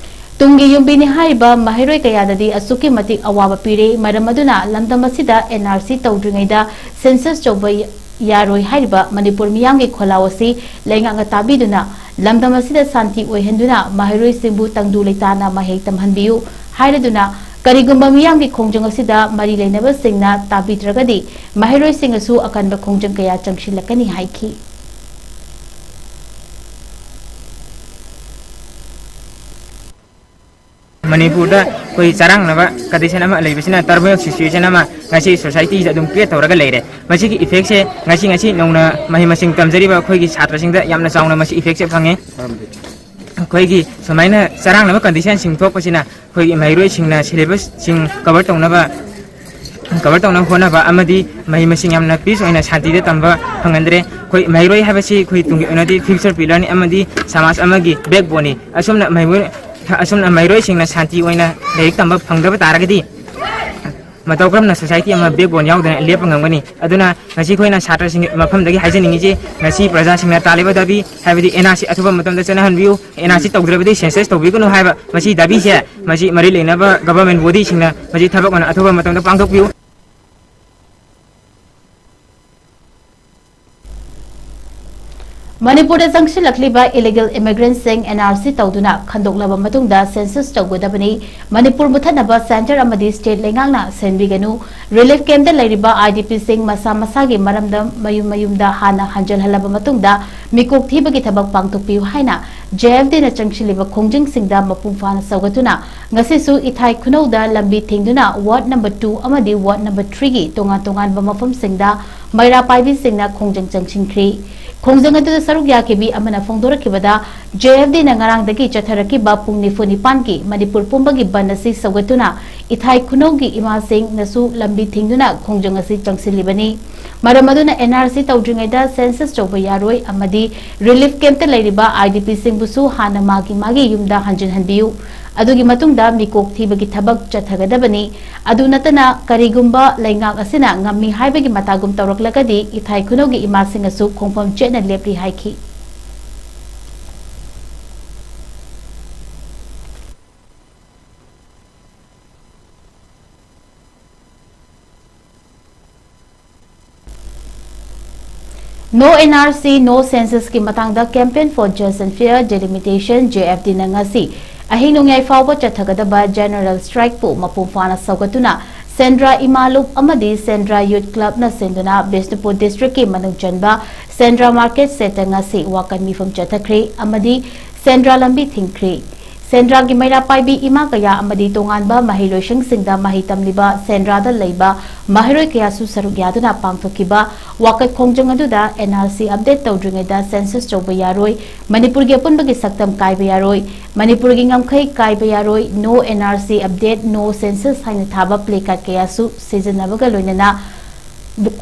ꯇꯨꯡꯒꯤ ꯌꯨꯝꯕꯤꯅꯤ ꯍꯥꯏꯔꯤꯕ ꯃꯍꯩꯔꯣꯏ ꯀꯌꯥꯗꯗꯤ ꯑꯁꯨꯛꯀꯤ ꯃꯇꯤꯛ ꯑꯋꯥꯕ ꯄꯤꯔꯦ꯫ ꯃꯔꯝ ꯑꯗꯨꯅ ꯂꯝꯗꯝ ꯑꯁꯤꯗ N R C ꯇꯧꯗ꯭ꯔꯤꯉꯩꯗ census ꯇꯧꯕ ꯌꯥꯔꯣꯏ ꯍꯥꯏꯔꯤꯕ ꯃꯅꯤꯄꯨꯔ ꯃꯤꯌꯥꯝꯒꯤ ꯈꯣꯜꯂꯥꯎ ꯑꯁꯤ ꯂꯩꯉꯥꯛꯅ ꯇꯥꯕꯤꯗꯨꯅ ꯂꯝꯗꯝ ꯑꯁꯤꯗ ꯁꯥꯟꯇꯤ ꯑꯣꯏꯍꯟꯗꯨꯅ ꯃꯍꯩꯔꯣꯏꯁꯤꯡꯕꯨ ꯇꯪꯗꯨ ꯂꯩꯇꯥꯅ ꯃꯍꯩ ꯇꯝꯍꯟꯕꯤꯌꯨ ꯍꯥꯏꯔꯗꯨꯅ, ꯀꯔꯤꯒꯨꯝꯕ ꯃꯤꯌꯥꯝꯒꯤ ꯈꯣꯡꯖꯪ ꯑꯁꯤꯗ ꯃꯔꯤ ꯂꯩꯅꯕꯁꯤꯡꯅ ꯇꯥꯕꯤꯗ꯭ꯔꯒꯗꯤ ꯃꯍꯩꯔꯣꯏꯁꯤꯡꯅꯁꯨ ꯑꯀꯟꯕ ꯈꯣꯡꯖꯪ ꯀꯌꯥ ꯆꯪꯁꯤꯜꯂꯛꯀꯅꯤ ꯍꯥꯏꯈꯤ꯫ ꯃꯅꯤꯄꯨꯔꯗ ꯑꯩꯈꯣꯏ ꯆꯔꯥꯡꯅꯕ condition ꯑꯃ ꯂꯩꯕꯁꯤꯅ turmoil situation ꯑꯃ ꯉꯁꯤ societyꯁꯦ ꯑꯗꯨꯝ create ꯇꯧꯔꯒ ꯂꯩꯔꯦ꯫ ꯃꯁꯤꯒꯤ effectꯁꯦ ꯉꯁꯤ, ꯉꯁꯤ ꯅꯧꯅ ꯃꯍꯩ ꯃꯁꯤꯡ ꯇꯝꯖꯔꯤꯕ ꯑꯩꯈꯣꯏꯒꯤ ꯁꯥꯇ꯭ꯔꯁꯤꯡꯗ ꯌꯥꯝꯅ ꯆꯥꯎꯅ ꯃꯁꯤ effectꯁꯦ ꯐꯪꯉꯦ꯫ ꯑꯩꯈꯣꯏꯒꯤ ꯁꯨꯃꯥꯏꯅ ꯆꯔꯥꯡꯅꯕ conditionꯁꯤꯡ ꯊꯣꯛꯄꯁꯤꯅ ꯑꯩꯈꯣꯏꯒꯤ ꯃꯍꯩꯔꯣꯏꯁꯤꯡꯅ syllabusꯁꯤꯡ cover ꯇꯧꯅꯕ, cover ꯇꯧꯅꯕ ꯍꯣꯠꯅꯕ ꯑꯃꯗꯤ ꯃꯍꯩ ꯃꯁꯤꯡ ꯌꯥꯝꯅ peace ꯑꯣꯏꯅ ꯁꯥꯟꯇꯤꯗ ꯇꯝꯕ ꯐꯪꯍꯟꯗ꯭ꯔꯦ꯫ ꯑꯩꯈꯣꯏ ꯃꯍꯩꯔꯣꯏ ꯍꯥꯏꯕꯁꯤ ꯑꯩꯈꯣꯏ ꯇꯨꯡꯒꯤ ꯑꯣꯏꯅꯗꯤ future pillarꯅꯤ ꯑꯃꯗꯤ ꯁꯃꯥꯖ ꯑꯃꯒꯤ backboneꯅꯤ꯫ ꯑꯁꯨꯝꯅ ꯃꯍꯩꯔꯣꯏ, ꯑꯁꯨꯝꯅ ꯃꯍꯩꯔꯣꯏꯁꯤꯡꯅ ꯁꯥꯟꯇꯤ ꯑꯣꯏꯅ ꯂꯥꯏꯔꯤꯛ ꯇꯝꯕ ꯐꯪꯗꯕ ꯇꯥꯔꯒꯗꯤ ꯃꯇꯧ ꯀꯔꯝꯅ society ꯑꯃ backbone ꯌꯥꯎꯗꯅ ꯂꯦꯞꯄ ꯉꯝꯒꯅꯤ? ꯑꯗꯨꯅ ꯉꯁꯤ ꯑꯩꯈꯣꯏꯅ ꯁꯥꯇ꯭ꯔꯁꯤꯡꯒꯤ ꯃꯐꯝꯗꯒꯤ ꯍꯥꯏꯖꯅꯤꯡꯉꯤꯁꯤ, ꯉꯁꯤ ꯄ꯭ꯔꯖꯥꯁꯤꯡꯅ ꯇꯥꯜꯂꯤꯕ ꯗꯥꯕꯤ, ꯍꯥꯏꯕꯗꯤ N R C ꯑꯊꯨꯕ ꯃꯇꯝꯗ ꯆꯠꯅꯍꯟꯕꯤꯌꯨ, N R C ꯇꯧꯗ꯭ꯔꯕꯗꯤ census ꯇꯧꯕꯤꯒꯅꯨ ꯍꯥꯏꯕ ꯃꯁꯤ ꯗꯥꯕꯤꯁꯦ, ꯃꯁꯤ ꯃꯔꯤ ꯂꯩꯅꯕ government bodyꯁꯤꯡꯅ ꯃꯁꯤ ꯊꯕꯛ ꯑꯣꯏꯅ ꯑꯊꯨꯕ ꯃꯇꯝꯗ ꯄꯥꯡꯊꯣꯛꯄꯤꯌꯨ꯫ ꯃꯅꯤꯄꯨꯔꯗ ꯆꯪꯁꯤꯜꯂꯛꯂꯤꯕ illegal immigrantꯁꯤꯡ N R C ꯇꯧꯗꯨꯅ ꯈꯟꯗꯣꯛꯂꯕ ꯃꯇꯨꯡꯗ census ꯇꯧꯒꯗꯕꯅꯤ꯫ ꯃꯅꯤꯄꯨꯔ ꯃꯨꯊꯠꯅꯕ centre ꯑꯃꯗꯤ state ꯂꯩꯉꯥꯛꯅ ꯁꯦꯝꯕꯤꯒꯅꯨ꯫ Relief campꯇ ꯂꯩꯔꯤꯕ I D Pꯁꯤꯡ ꯃꯁꯥ ꯃꯁꯥꯒꯤ ꯃꯔꯝꯗ ꯃꯌꯨꯝ ꯃꯌꯨꯝꯗ ꯍꯥꯟꯅ ꯍꯟꯖꯤꯜꯍꯜꯂꯕ ꯃꯇꯨꯡꯗ ꯃꯤꯀꯣꯛ ꯊꯤꯕꯒꯤ ꯊꯕꯛ ꯄꯥꯡꯊꯣꯛꯄꯤꯌꯨ ꯍꯥꯏꯅ J F Dꯅ ꯆꯪꯁꯤꯜꯂꯤꯕ ꯈꯣꯡꯖꯪꯁꯤꯡꯗ ꯃꯄꯨꯡ ꯐꯥꯅ ꯁꯧꯒꯠꯇꯨꯅ ꯉꯁꯤꯁꯨ ꯏꯊꯥꯏ ꯈꯨꯅꯧꯗ ꯂꯝꯕꯤ ꯊꯤꯡꯗꯨꯅ ward number two ꯑꯃꯗꯤ ward number threeꯒꯤ ꯇꯣꯉꯥꯟ ꯇꯣꯉꯥꯟꯕ ꯃꯐꯝꯁꯤꯡꯗ ꯃꯩꯔꯥ ꯄꯥꯏꯕꯤꯁꯤꯡꯅ ꯈꯣꯡꯖꯪ ꯆꯪꯁꯤꯟꯈ꯭ꯔꯤ꯫ ꯈꯣꯡꯖꯪ ꯑꯗꯨꯗ ꯁꯔꯨꯛ ꯌꯥꯈꯤꯕꯤ ꯑꯃꯅ ꯐꯣꯡꯗꯣꯔꯛꯈꯤꯕꯗ, J F Dꯅ ꯉꯔꯥꯡꯗꯒꯤ ꯆꯠꯊꯔꯛꯈꯤꯕ ꯄꯨꯡ ꯅꯤꯐꯨ ꯅꯤꯄꯥꯟꯒꯤ ꯃꯅꯤꯄꯨꯔ ꯄꯨꯝꯕꯒꯤ ꯕꯟ ꯑꯁꯤ ꯁꯧꯒꯠꯇꯨꯅ ꯏꯊꯥꯏ ꯈꯨꯅꯧꯒꯤ ꯏꯃꯥꯁꯤꯡꯅꯁꯨ ꯂꯝꯕꯤ ꯊꯤꯡꯗꯨꯅ ꯈꯣꯡꯖꯪ ꯑꯁꯤ ꯆꯪꯁꯤꯜꯂꯤꯕꯅꯤ꯫ ꯃꯔꯝ ꯑꯗꯨꯅ N R C ꯇꯧꯗ꯭ꯔꯤꯉꯩꯗ census ꯇꯧꯕ ꯌꯥꯔꯣꯏ ꯑꯃꯗꯤ relief camp ꯇ ꯂꯩꯔꯤꯕ I D P ꯁꯤꯡꯕꯨꯁꯨ ꯍꯥꯟꯅ ꯃꯥꯒꯤ ꯃꯥꯒꯤ ꯌꯨꯝꯗ ꯍꯟꯖꯤꯟꯍꯟꯕꯤꯌꯨ꯫ ꯑꯗꯨꯒꯤ ꯃꯇꯨꯡꯗ ꯃꯤꯀꯣꯛ ꯊꯤꯕꯒꯤ ꯊꯕꯛ ꯆꯠꯊꯒꯗꯕꯅꯤ꯫ ꯑꯗꯨ ꯅꯠꯇꯅ ꯀꯔꯤꯒꯨꯝꯕ ꯂꯩꯉꯥꯛ ꯑꯁꯤꯅ ꯉꯝꯃꯤ ꯍꯥꯏꯕꯒꯤ ꯃꯇꯥꯒꯨꯝ ꯇꯧꯔꯛꯂꯒꯗꯤ ꯏꯊꯥꯏ ꯈꯨꯅꯧꯒꯤ ꯏꯃꯥꯁꯤꯡꯅꯁꯨ ꯈꯣꯡꯐꯝ ꯆꯦꯠꯅ ꯂꯦꯞꯂꯤ ꯍꯥꯏꯈꯤ꯫ No N R C, No Census ꯀꯤ ꯃꯇꯥꯡꯗ Campaign for Just and Fair Delimitation, J F D ꯅ ꯉꯁꯤ ꯑꯍꯤꯡ ꯅꯣꯡꯌꯥꯏ ꯐꯥꯎꯕ ꯆꯠꯊꯒꯗꯕ general strike ꯄꯨ ꯃꯄꯨꯡ ꯐꯥꯅ ꯁꯧꯒꯠꯇꯨꯅ ꯁꯦꯟꯗ꯭ꯔꯥ ꯏꯃꯥ ꯂꯨꯞ ꯑꯃꯗꯤ ꯁꯦꯟꯗ꯭ꯔꯥ Youth Club ꯅ ꯁꯤꯟꯗꯨꯅ ꯕꯤꯁꯅꯨꯄꯨꯔ district ꯀꯤ ꯃꯅꯨꯡ ꯆꯟꯕ ꯁꯦꯟꯗ꯭ꯔꯥ market shed ꯇ ꯉꯁꯤ ꯋꯥꯀꯠ ꯃꯤꯐꯝ ꯆꯠꯊꯈ꯭ꯔꯦ ꯑꯃꯗꯤ ꯁꯦꯟꯗ꯭ꯔꯥ ꯂꯝꯕꯤ ꯊꯤꯡꯈ꯭ꯔꯦ꯫ ꯁꯦꯟꯗ꯭ꯔꯥꯒꯤ ꯃꯩꯔꯥ ꯄꯥꯏꯕꯤ ꯏꯃꯥ ꯀꯌꯥ ꯑꯃꯗꯤ ꯇꯣꯉꯥꯟꯕ ꯃꯍꯩ ꯂꯣꯏꯁꯪꯁꯤꯡꯗ ꯃꯍꯩ ꯇꯝꯂꯤꯕ ꯁꯦꯟꯗ꯭ꯔꯥꯗ ꯂꯩꯕ ꯃꯍꯩꯔꯣꯏ ꯀꯌꯥꯁꯨ ꯁꯔꯨꯛ ꯌꯥꯗꯨꯅ ꯄꯥꯡꯊꯣꯛꯈꯤꯕ ꯋꯥꯀꯠ ꯈꯣꯡꯖꯪ ꯑꯗꯨꯗ N R C update ꯇꯧꯗ꯭ꯔꯤꯉꯩꯗ census ꯇꯧꯕ ꯌꯥꯔꯣꯏ, ꯃꯅꯤꯄꯨꯔꯒꯤ ꯑꯄꯨꯟꯕꯒꯤ ꯁꯛꯇꯝ ꯀꯥꯏꯕ ꯌꯥꯔꯣꯏ, ꯃꯅꯤꯄꯨꯔꯒꯤ ꯉꯝꯈꯩ ꯀꯥꯏꯕ ꯌꯥꯔꯣꯏ, No N R C update, No Census ꯍꯥꯏꯅ ꯊꯥꯕ placard ꯀꯌꯥꯁꯨ ꯁꯤꯖꯤꯟꯅꯕꯒ ꯂꯣꯏꯅꯅ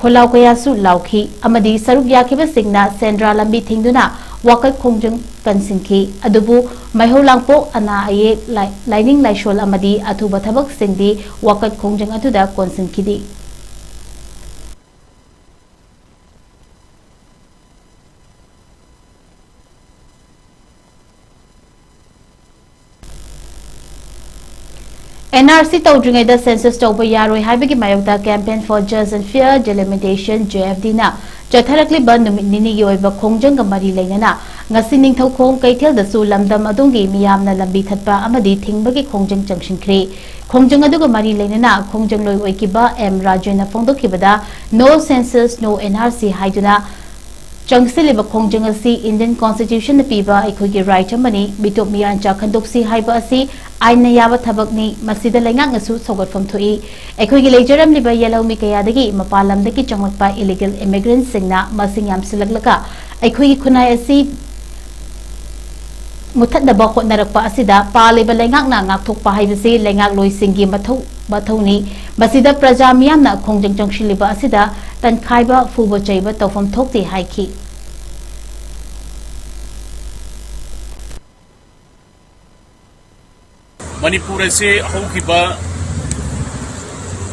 ꯈꯣꯜꯂꯥꯎ ꯀꯌꯥꯁꯨ ꯂꯥꯎꯈꯤ ꯑꯃꯗꯤ ꯁꯔꯨꯛ ꯌꯥꯈꯤꯕꯁꯤꯡꯅ ꯁꯦꯟꯗ꯭ꯔꯥ ꯂꯝꯕꯤ ꯊꯤꯡꯗꯨꯅ ꯋꯥꯀꯠ ꯈꯣꯡꯖꯪ ꯀꯟꯁꯤꯟꯈꯤ꯫ ꯑꯗꯨꯕꯨ ꯃꯩꯍꯧ ꯂꯥꯡꯄꯣꯛ, ꯑꯅꯥ ꯑꯌꯦꯛ, ꯂꯥꯏ-, ꯂꯥꯏꯅꯤꯡ ꯂꯥꯏꯁꯣꯜ ꯑꯃꯗꯤ ꯑꯊꯨꯕ ꯊꯕꯛꯁꯤꯡꯗꯤ ꯋꯥꯀꯠ ꯈꯣꯡꯖꯪ ꯑꯗꯨꯗ ꯀꯣꯟꯁꯤꯟꯈꯤꯗꯦ꯫ N R C ꯇꯧꯗ꯭ꯔꯤꯉꯩꯗ census ꯇꯧꯕ ꯌꯥꯔꯣꯏ ꯍꯥꯏꯕꯒꯤ ꯃꯥꯌꯣꯛꯇ Campaign for Just and Fair Delimitation, J F D ꯅ ꯆꯠꯊꯔꯛꯂꯤꯕ ꯅꯨꯃꯤꯠ ꯅꯤꯅꯤꯒꯤ ꯑꯣꯏꯕ ꯈꯣꯡꯖꯪꯒ ꯃꯔꯤ ꯂꯩꯅꯅ ꯉꯁꯤ ꯅꯤꯡꯊꯧꯈꯣꯡ ꯀꯩꯊꯦꯜꯗꯁꯨ ꯂꯝꯗꯝ ꯑꯗꯨꯒꯤ ꯃꯤꯌꯥꯝꯅ ꯂꯝꯕꯤ ꯊꯠꯄ ꯑꯃꯗꯤ ꯊꯤꯡꯕꯒꯤ ꯈꯣꯡꯖꯪ ꯆꯪꯁꯤꯟꯈ꯭ꯔꯦ꯫ ꯈꯣꯡꯖꯪ ꯑꯗꯨꯒ ꯃꯔꯤ ꯂꯩꯅꯅ ꯈꯣꯡꯖꯪꯂꯣꯏ ꯑꯣꯏꯈꯤꯕ M ꯔꯥꯖꯦꯟꯅ ꯐꯣꯡꯗꯣꯛꯈꯤꯕꯗ No Census, No N R C ꯍꯥꯏꯗꯨꯅ ꯆꯪꯁꯤꯜꯂꯤꯕ ꯈꯣꯡꯖꯪ ꯑꯁꯤ Indian Constitution ꯅ ꯄꯤꯕ ꯑꯩꯈꯣꯏꯒꯤ right ꯑꯃꯅꯤ꯫ ꯃꯤꯇꯣꯞ ꯃꯤꯌꯥꯟꯆꯥ ꯈꯟꯗꯣꯛꯁꯤ ꯍꯥꯏꯕ ꯑꯁꯤ ꯑꯥꯏꯟꯅ ꯌꯥꯕ ꯊꯕꯛꯅꯤ꯫ ꯃꯁꯤꯗ ꯂꯩꯉꯥꯛꯅꯁꯨ ꯁꯧꯒꯠꯐꯝ ꯊꯣꯛꯏ꯫ ꯑꯩꯈꯣꯏꯒꯤ ꯂꯩꯖꯔꯝꯂꯤꯕ ꯌꯦꯜꯍꯧꯃꯤ ꯀꯌꯥꯗꯒꯤ ꯃꯄꯥꯟ ꯂꯝꯗꯒꯤ ꯆꯪꯂꯛꯄ illegal immigrant ꯁꯤꯡꯅ ꯃꯁꯤꯡ ꯌꯥꯝꯁꯤꯜꯂꯛꯂꯒ ꯑꯩꯈꯣꯏꯒꯤ ꯈꯨꯟꯅꯥꯏ ꯑꯁꯤ ꯃꯨꯊꯠꯅꯕ ꯍꯣꯠꯅꯔꯛꯄ ꯑꯁꯤꯗ ꯄꯥꯜꯂꯤꯕ ꯂꯩꯉꯥꯛꯅ ꯉꯥꯛꯊꯣꯛꯄ ꯍꯥꯏꯕꯁꯤ ꯂꯩꯉꯥꯛꯂꯣꯏꯁꯤꯡꯒꯤ ꯃꯊꯧ, ꯃꯊꯧꯅꯤ꯫ ꯃꯁꯤꯗ ꯄ꯭ꯔꯖꯥ ꯃꯤꯌꯥꯝꯅ ꯈꯣꯡꯖꯪ ꯆꯪꯁꯤꯜꯂꯤꯕ ꯑꯁꯤꯗ ꯇꯟꯈꯥꯏꯕ, ꯐꯨꯕ ꯆꯩꯕ ꯇꯧꯐꯝ ꯊꯣꯛꯇꯦ ꯍꯥꯏꯈꯤ꯫ ꯃꯅꯤꯄꯨꯔ ꯑꯁꯤ ꯍꯧꯈꯤꯕ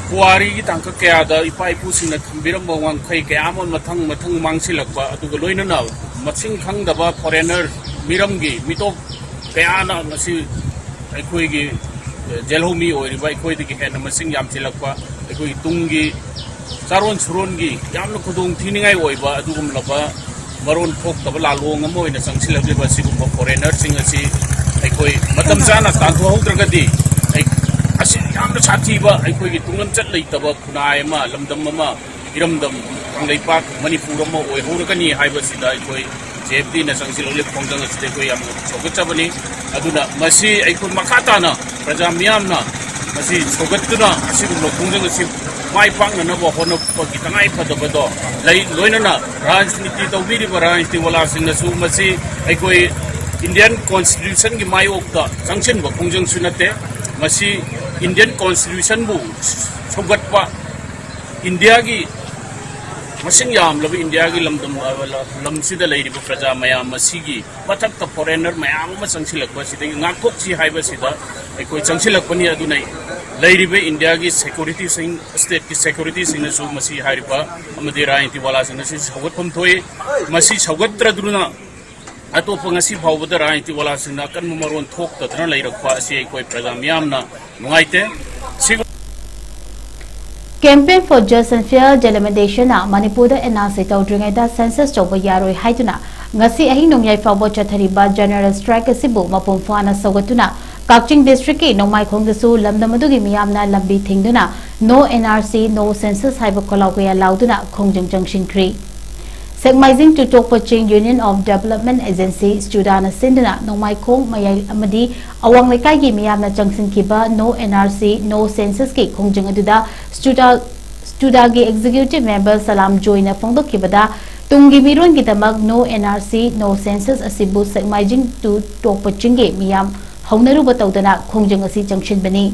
ꯄꯨꯋꯥꯔꯤꯒꯤ ꯇꯥꯡꯀꯛ ꯀꯌꯥꯗ ꯏꯄꯥ ꯏꯄꯨꯁꯤꯡꯅ ꯊꯝꯕꯤꯔꯝꯕ ꯋꯥꯡꯈꯩ ꯀꯌꯥ ꯑꯃ ꯃꯊꯪ ꯃꯊꯪ ꯃꯥꯡꯁꯤꯜꯂꯛꯄ, ꯑꯗꯨꯒ ꯂꯣꯏꯅꯅ ꯃꯁꯤꯡ ꯈꯪꯗꯕ foreigner, ꯃꯤꯔꯝꯒꯤ ꯃꯤꯇꯣꯞ ꯀꯌꯥꯅ ꯉꯁꯤ ꯑꯩꯈꯣꯏꯒꯤ ꯖꯦꯜꯍꯧꯃꯤ ꯑꯣꯏꯔꯤꯕ ꯑꯩꯈꯣꯏꯗꯒꯤ ꯍꯦꯟꯅ ꯃꯁꯤꯡ ꯌꯥꯝꯁꯤꯜꯂꯛꯄ, ꯑꯩꯈꯣꯏꯒꯤ ꯇꯨꯡꯒꯤ ꯆꯥꯔꯣꯟ ꯁꯨꯔꯣꯟꯒꯤ ꯌꯥꯝꯅ ꯈꯨꯗꯣꯡ ꯊꯤꯅꯤꯡꯉꯥꯏ ꯑꯣꯏꯕ ꯑꯗꯨꯒꯨꯝꯂꯕ ꯃꯔꯣꯟ ꯊꯣꯛꯇꯕ ꯂꯥꯜꯂꯣꯡ ꯑꯃ ꯑꯣꯏꯅ ꯆꯪꯁꯤꯜꯂꯛꯂꯤꯕ ꯑꯁꯤꯒꯨꯝꯕ foreignerꯁꯤꯡ ꯑꯁꯤ ꯑꯩꯈꯣꯏ ꯃꯇꯝ ꯆꯥꯅ ꯇꯥꯟꯊꯣꯛꯍꯧꯗ꯭ꯔꯒꯗꯤ ꯑꯩ, ꯑꯁꯤ ꯌꯥꯝꯅ ꯁꯥꯊꯤꯕ ꯑꯩꯈꯣꯏꯒꯤ ꯇꯨꯡꯂꯝꯆꯠ ꯂꯩꯇꯕ ꯈꯨꯟꯅꯥꯏ ꯑꯃ, ꯂꯝꯗꯝ ꯑꯃ, ꯏꯔꯝꯗꯝ ꯀꯪꯂꯩꯄꯥꯛ ꯃꯅꯤꯄꯨꯔ ꯑꯃ ꯑꯣꯏꯍꯧꯔꯒꯅꯤ ꯍꯥꯏꯕꯁꯤꯗ ꯑꯩꯈꯣꯏ J F Dꯅ ꯆꯪꯁꯤꯜꯂꯛꯂꯤꯕ ꯈꯣꯡꯖꯪ ꯑꯁꯤꯗ ꯑꯩꯈꯣꯏ ꯌꯥꯝꯅ ꯁꯧꯒꯠꯆꯕꯅꯤ꯫ ꯑꯗꯨꯅ ꯃꯁꯤ ꯑꯩꯈꯣꯏ ꯃꯈꯥ ꯇꯥꯅ ꯄ꯭ꯔꯖꯥ ꯃꯤꯌꯥꯝꯅ ꯃꯁꯤ ꯁꯧꯒꯠꯇꯨꯅ ꯑꯁꯤꯒꯨꯝꯕ ꯈꯣꯡꯖꯪ ꯑꯁꯤ ꯃꯥꯏ ꯄꯥꯛꯅꯅꯕ ꯍꯣꯠꯅꯕꯒꯤ ꯇꯉꯥꯏ ꯐꯗꯕꯗꯣ ꯂꯩ꯫ ꯂꯣꯏꯅꯅ ꯔꯥꯖꯅꯤꯇꯤ ꯇꯧꯕꯤꯔꯤꯕ ꯔꯥꯖꯅꯤꯇꯤ ꯋꯥꯂꯥꯁꯤꯡꯅꯁꯨ ꯃꯁꯤ ꯑꯩꯈꯣꯏ Indian Constitutionꯒꯤ ꯃꯥꯌꯣꯛꯇ ꯆꯪꯁꯤꯟꯕ ꯈꯣꯡꯖꯪꯁꯨ ꯅꯠꯇꯦ꯫ ꯃꯁꯤ Indian Constitutionꯕꯨ ꯁꯧꯒꯠꯄ, ꯏꯟꯗꯤꯌꯥꯒꯤ ꯃꯁꯤꯡ ꯌꯥꯝꯂꯕ ꯏꯟꯗꯤꯌꯥꯒꯤ ꯂꯝꯗꯝ, ꯂꯝꯁꯤꯗ ꯂꯩꯔꯤꯕ ꯄ꯭ꯔꯖꯥ ꯃꯌꯥꯝ ꯑꯁꯤꯒꯤ ꯃꯊꯛꯇ foreigner ꯃꯌꯥꯝ ꯑꯃ ꯆꯪꯁꯤꯜꯂꯛꯄ ꯑꯁꯤꯗꯒꯤ ꯉꯥꯛꯊꯣꯛꯁꯤ ꯍꯥꯏꯕꯁꯤꯗ ꯑꯩꯈꯣꯏ ꯆꯪꯁꯤꯜꯂꯛꯄꯅꯤ꯫ ꯑꯗꯨꯅ ꯂꯩꯔꯤꯕ ꯏꯟꯗꯤꯌꯥꯒꯤ securityꯁꯤꯡ, stateꯀꯤ securityꯁꯤꯡꯅꯁꯨ ꯃꯁꯤ ꯍꯥꯏꯔꯤꯕ ꯑꯃꯗꯤ ꯔꯥꯖꯅꯤꯇꯤ ꯋꯥꯂꯥꯁꯤꯡꯅꯁꯨ ꯁꯧꯒꯠꯐꯝ ꯊꯣꯛꯏ꯫ ꯃꯁꯤ ꯁꯧꯒꯠꯇ꯭ꯔꯗꯨꯅ ꯑꯇꯣꯞꯄ ꯉꯁꯤ ꯐꯥꯎꯕꯗ ꯔꯥꯖꯅꯤꯇꯤ ꯋꯥꯂꯥꯁꯤꯡꯅ ꯑꯀꯟꯕ ꯃꯔꯣꯟ ꯊꯣꯛꯇꯗꯅ ꯂꯩꯔꯛꯄ ꯑꯁꯤ ꯑꯩꯈꯣꯏ ꯄ꯭ꯔꯖꯥ ꯃꯤꯌꯥꯝꯅ ꯅꯨꯡꯉꯥꯏꯇꯦ꯫ ꯁꯤꯒꯨꯝ- Campaign for Just and Fair Delimitation ꯃꯅꯤꯄꯨꯔꯗ N R C ꯇꯧꯗ꯭ꯔꯤꯉꯩꯗ census ꯇꯧꯕ ꯌꯥꯔꯣꯏ ꯍꯥꯏꯗꯨꯅ ꯉꯁꯤ ꯑꯍꯤꯡ ꯅꯣꯡꯌꯥꯏ ꯐꯥꯎꯕ ꯆꯠꯊꯔꯤꯕ general strike ꯑꯁꯤꯕꯨ ꯃꯄꯨꯡ ꯐꯥꯅ ꯁꯧꯒꯠꯇꯨꯅ ꯀꯛꯆꯤꯡ districtꯀꯤ ꯅꯣꯡꯃꯥꯏꯈꯣꯡꯗꯁꯨ ꯂꯝꯗꯝ ꯑꯗꯨꯒꯤ ꯃꯤꯌꯥꯝꯅ ꯂꯝꯕꯤ ꯊꯤꯡꯗꯨꯅ No N R C, No Census ꯍꯥꯏꯕ ꯈꯣꯜꯂꯥꯎ ꯀꯌꯥ ꯂꯥꯎꯗꯨꯅ ꯈꯣꯡꯖꯪ ꯆꯪꯁꯤꯟꯈ꯭ꯔꯤ꯫ ꯁꯦꯛꯃꯥꯏꯖꯤꯡ ꯇꯨꯇꯣꯛꯄ ꯆꯤꯡ Union of Development Agency, ꯁ꯭ꯇꯨꯗꯥꯅ ꯁꯤꯟꯗꯨꯅ ꯅꯣꯡꯃꯥꯏꯈꯣꯡ, ꯃꯌꯥꯏ ꯑꯃꯗꯤ ꯑꯋꯥꯡ ꯂꯩꯀꯥꯏꯒꯤ ꯃꯤꯌꯥꯝꯅ ꯆꯪꯁꯤꯟꯈꯤꯕ No N R C, No Censusꯀꯤ ꯈꯣꯡꯖꯪ ꯑꯗꯨꯗ ꯁ꯭ꯇꯨꯗꯥ, ꯁ꯭ꯇꯨꯗꯥꯒꯤ executive member ꯁꯂꯥꯝ ꯖꯣꯏꯅ ꯐꯣꯡꯗꯣꯛꯈꯤꯕꯗ, ꯇꯨꯡꯒꯤ ꯃꯤꯔꯣꯟꯒꯤꯗꯃꯛ No N R C, No Census ꯑꯁꯤꯕꯨ ꯁꯦꯛꯃꯥꯏꯖꯤꯡ to ꯇꯣꯛꯄ ꯆꯤꯡꯒꯤ ꯃꯤꯌꯥꯝ ꯍꯧꯅꯔꯨꯕ ꯇꯧꯗꯅ ꯈꯣꯡꯖꯪ ꯑꯁꯤ ꯆꯪꯁꯤꯟꯕꯅꯤ꯫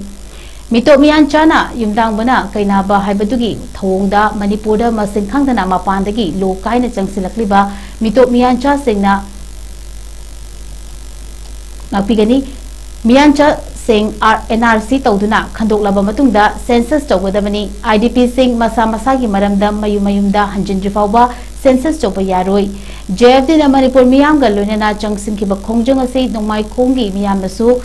ꯃꯤꯇꯣꯞ ꯃꯤꯌꯥꯟ ꯆꯥꯅ ꯌꯨꯝꯗꯥꯡꯕꯅ ꯀꯩꯅꯥꯕ ꯍꯥꯏꯕꯗꯨꯒꯤ ꯊꯧꯑꯣꯡꯗ ꯃꯅꯤꯄꯨꯔꯗ ꯃꯁꯤꯡ ꯈꯪꯗꯅ ꯃꯄꯥꯟꯗꯒꯤ ꯂꯣ ꯀꯥꯏꯅ ꯆꯪꯁꯤꯜꯂꯛꯂꯤꯕ ꯃꯤꯇꯣꯞ Miyan ꯆꯥꯁꯤꯡꯅ ꯉꯥꯛꯄꯤꯒꯅꯤ꯫ ꯃꯤꯌꯥꯟꯆꯥꯁꯤꯡ R-, N R C ꯇꯧꯗꯨꯅ ꯈꯟꯗꯣꯛꯂꯕ ꯃꯇꯨꯡꯗ census ꯇꯧꯒꯗꯕꯅꯤ꯫ I D P ꯁꯤꯡ ꯃꯁꯥ ꯃꯁꯥꯒꯤ ꯃꯔꯝꯗ ꯃꯌꯨꯝ ꯃꯌꯨꯝꯗ ꯍꯟꯖꯤꯟꯗ꯭ꯔꯤ ꯐꯥꯎꯕ census ꯇꯧꯕ ꯌꯥꯔꯣꯏ꯫ J F D ꯅ ꯃꯅꯤꯄꯨꯔ ꯃꯤꯌꯥꯝꯒ ꯂꯣꯏꯅꯅ ꯆꯪꯁꯤꯟꯈꯤꯕ ꯈꯣꯡꯖꯪ ꯑꯁꯤ ꯅꯣꯡꯃꯥꯏꯈꯣꯡꯒꯤ ꯃꯤꯌꯥꯝꯅꯁꯨ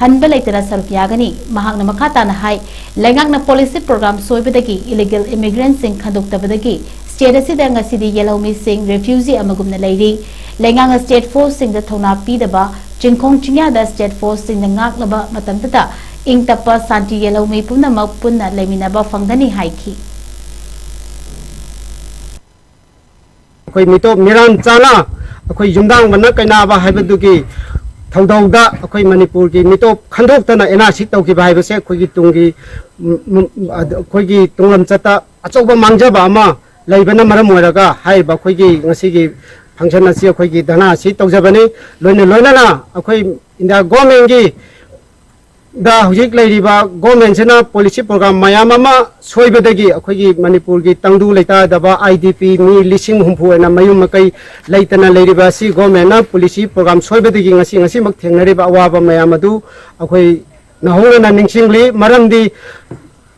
ꯍꯟꯕ ꯂꯩꯇꯅ ꯁꯔꯨꯛ ꯌꯥꯒꯅꯤ꯫ ꯃꯍꯥꯛꯅ ꯃꯈꯥ ꯇꯥꯅ ꯍꯥꯏ, ꯂꯩꯉꯥꯛꯅ policy program ꯁꯣꯏꯕꯗꯒꯤ illegal immigrant ꯁꯤꯡ ꯈꯟꯗꯣꯛꯇꯕꯗꯒꯤ state ꯑꯁꯤꯗ ꯉꯁꯤꯗꯤ ꯌꯦꯜꯍꯧꯃꯤꯁꯤꯡ refugee ꯑꯃꯒꯨꯝꯅ ꯂꯩꯔꯤ꯫ ꯂꯩꯉꯥꯛꯅ state force ꯁꯤꯡꯗ ꯊꯧꯅꯥ ꯄꯤꯗꯕ, ꯆꯤꯡꯈꯣꯡ ꯆꯤꯡꯌꯥꯗ state force ꯁꯤꯡꯅ ꯉꯥꯛꯂꯕ ꯃꯇꯝꯗꯇ ꯏꯪ ꯇꯞꯄ ꯁꯥꯟꯇꯤ ꯌꯦꯜꯍꯧꯃꯤ ꯄꯨꯝꯅꯃꯛ ꯄꯨꯟꯅ ꯂꯩꯃꯤꯟꯅꯕ ꯐꯪꯒꯅꯤ ꯍꯥꯏꯈꯤ꯫ ꯑꯩꯈꯣꯏ ꯃꯤꯇꯣꯞ ꯃꯤꯔꯥꯟ ꯆꯥꯅ ꯑꯩꯈꯣꯏ ꯌꯨꯝꯗꯥꯡꯕꯅ ꯀꯩꯅꯥꯕ ꯍꯥꯏꯕꯗꯨꯒꯤ ꯊꯧꯗꯧꯗ ꯑꯩꯈꯣꯏ ꯃꯅꯤꯄꯨꯔꯒꯤ ꯃꯤꯇꯣꯞ ꯈꯟꯗꯣꯛꯇꯅ N R C ꯇꯧꯈꯤꯕ ꯍꯥꯏꯕꯁꯦ ꯑꯩꯈꯣꯏꯒꯤ ꯇꯨꯡꯒꯤ, ꯎꯝ, ꯎꯝ, ꯑꯗ-, ꯑꯩꯈꯣꯏꯒꯤ ꯇꯨꯡꯂꯝꯆꯠꯇ ꯑꯆꯧꯕ ꯃꯥꯡꯖꯕ ꯑꯃ ꯂꯩꯕꯅ ꯃꯔꯝ ꯑꯣꯏꯔꯒ ꯍꯥꯏꯔꯤꯕ ꯑꯩꯈꯣꯏꯒꯤ ꯉꯁꯤꯒꯤ function ꯑꯁꯤ ꯑꯩꯈꯣꯏꯒꯤ ꯙꯔꯅꯥ ꯑꯁꯤ ꯇꯧꯖꯕꯅꯤ꯫ ꯂꯣꯏꯅ ꯂꯣꯏꯅꯅ ꯑꯩꯈꯣꯏ India government ꯀꯤ ꯗ ꯍꯧꯖꯤꯛ ꯂꯩꯔꯤꯕ government ꯁꯤꯅ policy program ꯃꯌꯥꯝ ꯑꯃ ꯁꯣꯏꯕꯗꯒꯤ ꯑꯩꯈꯣꯏꯒꯤ ꯃꯅꯤꯄꯨꯔꯒꯤ ꯇꯪꯗꯨ ꯂꯩꯇꯥꯗꯕ I D P ꯃꯤ ꯂꯤꯁꯤꯡ ꯍꯨꯝꯐꯨ ꯍꯦꯟꯅ ꯃꯌꯨꯝ ꯃꯀꯩ ꯂꯩꯇꯅ ꯂꯩꯔꯤꯕ ꯑꯁꯤ government ꯅ policy program ꯁꯣꯏꯕꯗꯒꯤ ꯉꯁꯤ ꯉꯁꯤꯃꯛ ꯊꯦꯡꯅꯔꯤꯕ ꯑꯋꯥꯕ ꯃꯌꯥꯝ ꯑꯗꯨ ꯑꯩꯈꯣꯏ ꯅꯧꯍꯧꯅꯅ ꯅꯤꯡꯁꯤꯡꯂꯤ꯫ ꯃꯔꯝꯗꯤ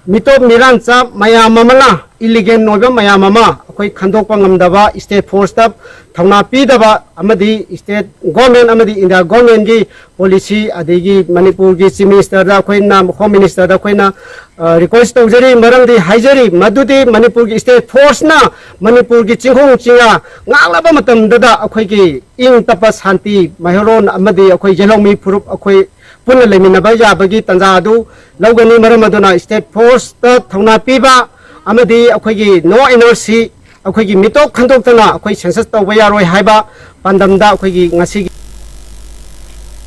ꯃꯤꯇꯣꯞ ꯃꯤꯔꯥꯟꯆꯥ ꯃꯌꯥꯝ ꯑꯃꯅ, illegal ꯑꯣꯏꯕ ꯃꯌꯥꯝ ꯑꯃ ꯑꯩꯈꯣꯏ ꯈꯟꯗꯣꯛꯄ ꯉꯝꯗꯕ, state force ꯇ ꯊꯧꯅꯥ ꯄꯤꯗꯕ ꯑꯃꯗꯤ state government ꯑꯃꯗꯤ India government ꯀꯤ policy, ꯑꯗꯒꯤ ꯃꯅꯤꯄꯨꯔꯒꯤ Chief Minister ꯗ ꯑꯩꯈꯣꯏꯅ, Home Minister ꯗ ꯑꯩꯈꯣꯏꯅ, ꯑ, request ꯇꯧꯖꯔꯤ, ꯃꯔꯝꯗꯤ ꯍꯥꯏꯖꯔꯤ ꯃꯗꯨꯗꯤ ꯃꯅꯤꯄꯨꯔꯒꯤ state force ꯅ ꯃꯅꯤꯄꯨꯔꯒꯤ ꯆꯤꯡꯈꯣꯡ ꯆꯤꯡꯌꯥ ꯉꯥꯛꯂꯕ ꯃꯇꯝꯗꯨꯗ ꯑꯩꯈꯣꯏꯒꯤ ꯏꯪ ꯇꯞꯄ ꯁꯥꯟꯇꯤ ꯃꯩꯍꯧꯔꯣꯟ ꯑꯃꯗꯤ ꯑꯩꯈꯣꯏ ꯌꯦꯜꯍꯧꯃꯤ ꯐꯨꯔꯨꯞ ꯑꯩꯈꯣꯏ ꯄꯨꯟꯅ ꯂꯩꯃꯤꯟꯅꯕ ꯌꯥꯕꯒꯤ ꯇꯥꯟꯖꯥ ꯑꯗꯨ ꯂꯧꯒꯅꯤ꯫ ꯃꯔꯝ ꯑꯗꯨꯅ state force ꯇ ꯊꯧꯅꯥ ꯄꯤꯕ ꯑꯃꯗꯤ ꯑꯩꯈꯣꯏꯒꯤ No N R C, ꯑꯩꯈꯣꯏꯒꯤ ꯃꯤꯇꯣꯞ ꯈꯟꯗꯣꯛꯇꯅ ꯑꯩꯈꯣꯏ census ꯇꯧꯕ ꯌꯥꯔꯣꯏ ꯍꯥꯏꯕ ꯄꯥꯟꯗꯝꯗ ꯑꯩꯈꯣꯏꯒꯤ ꯉꯁꯤꯒꯤ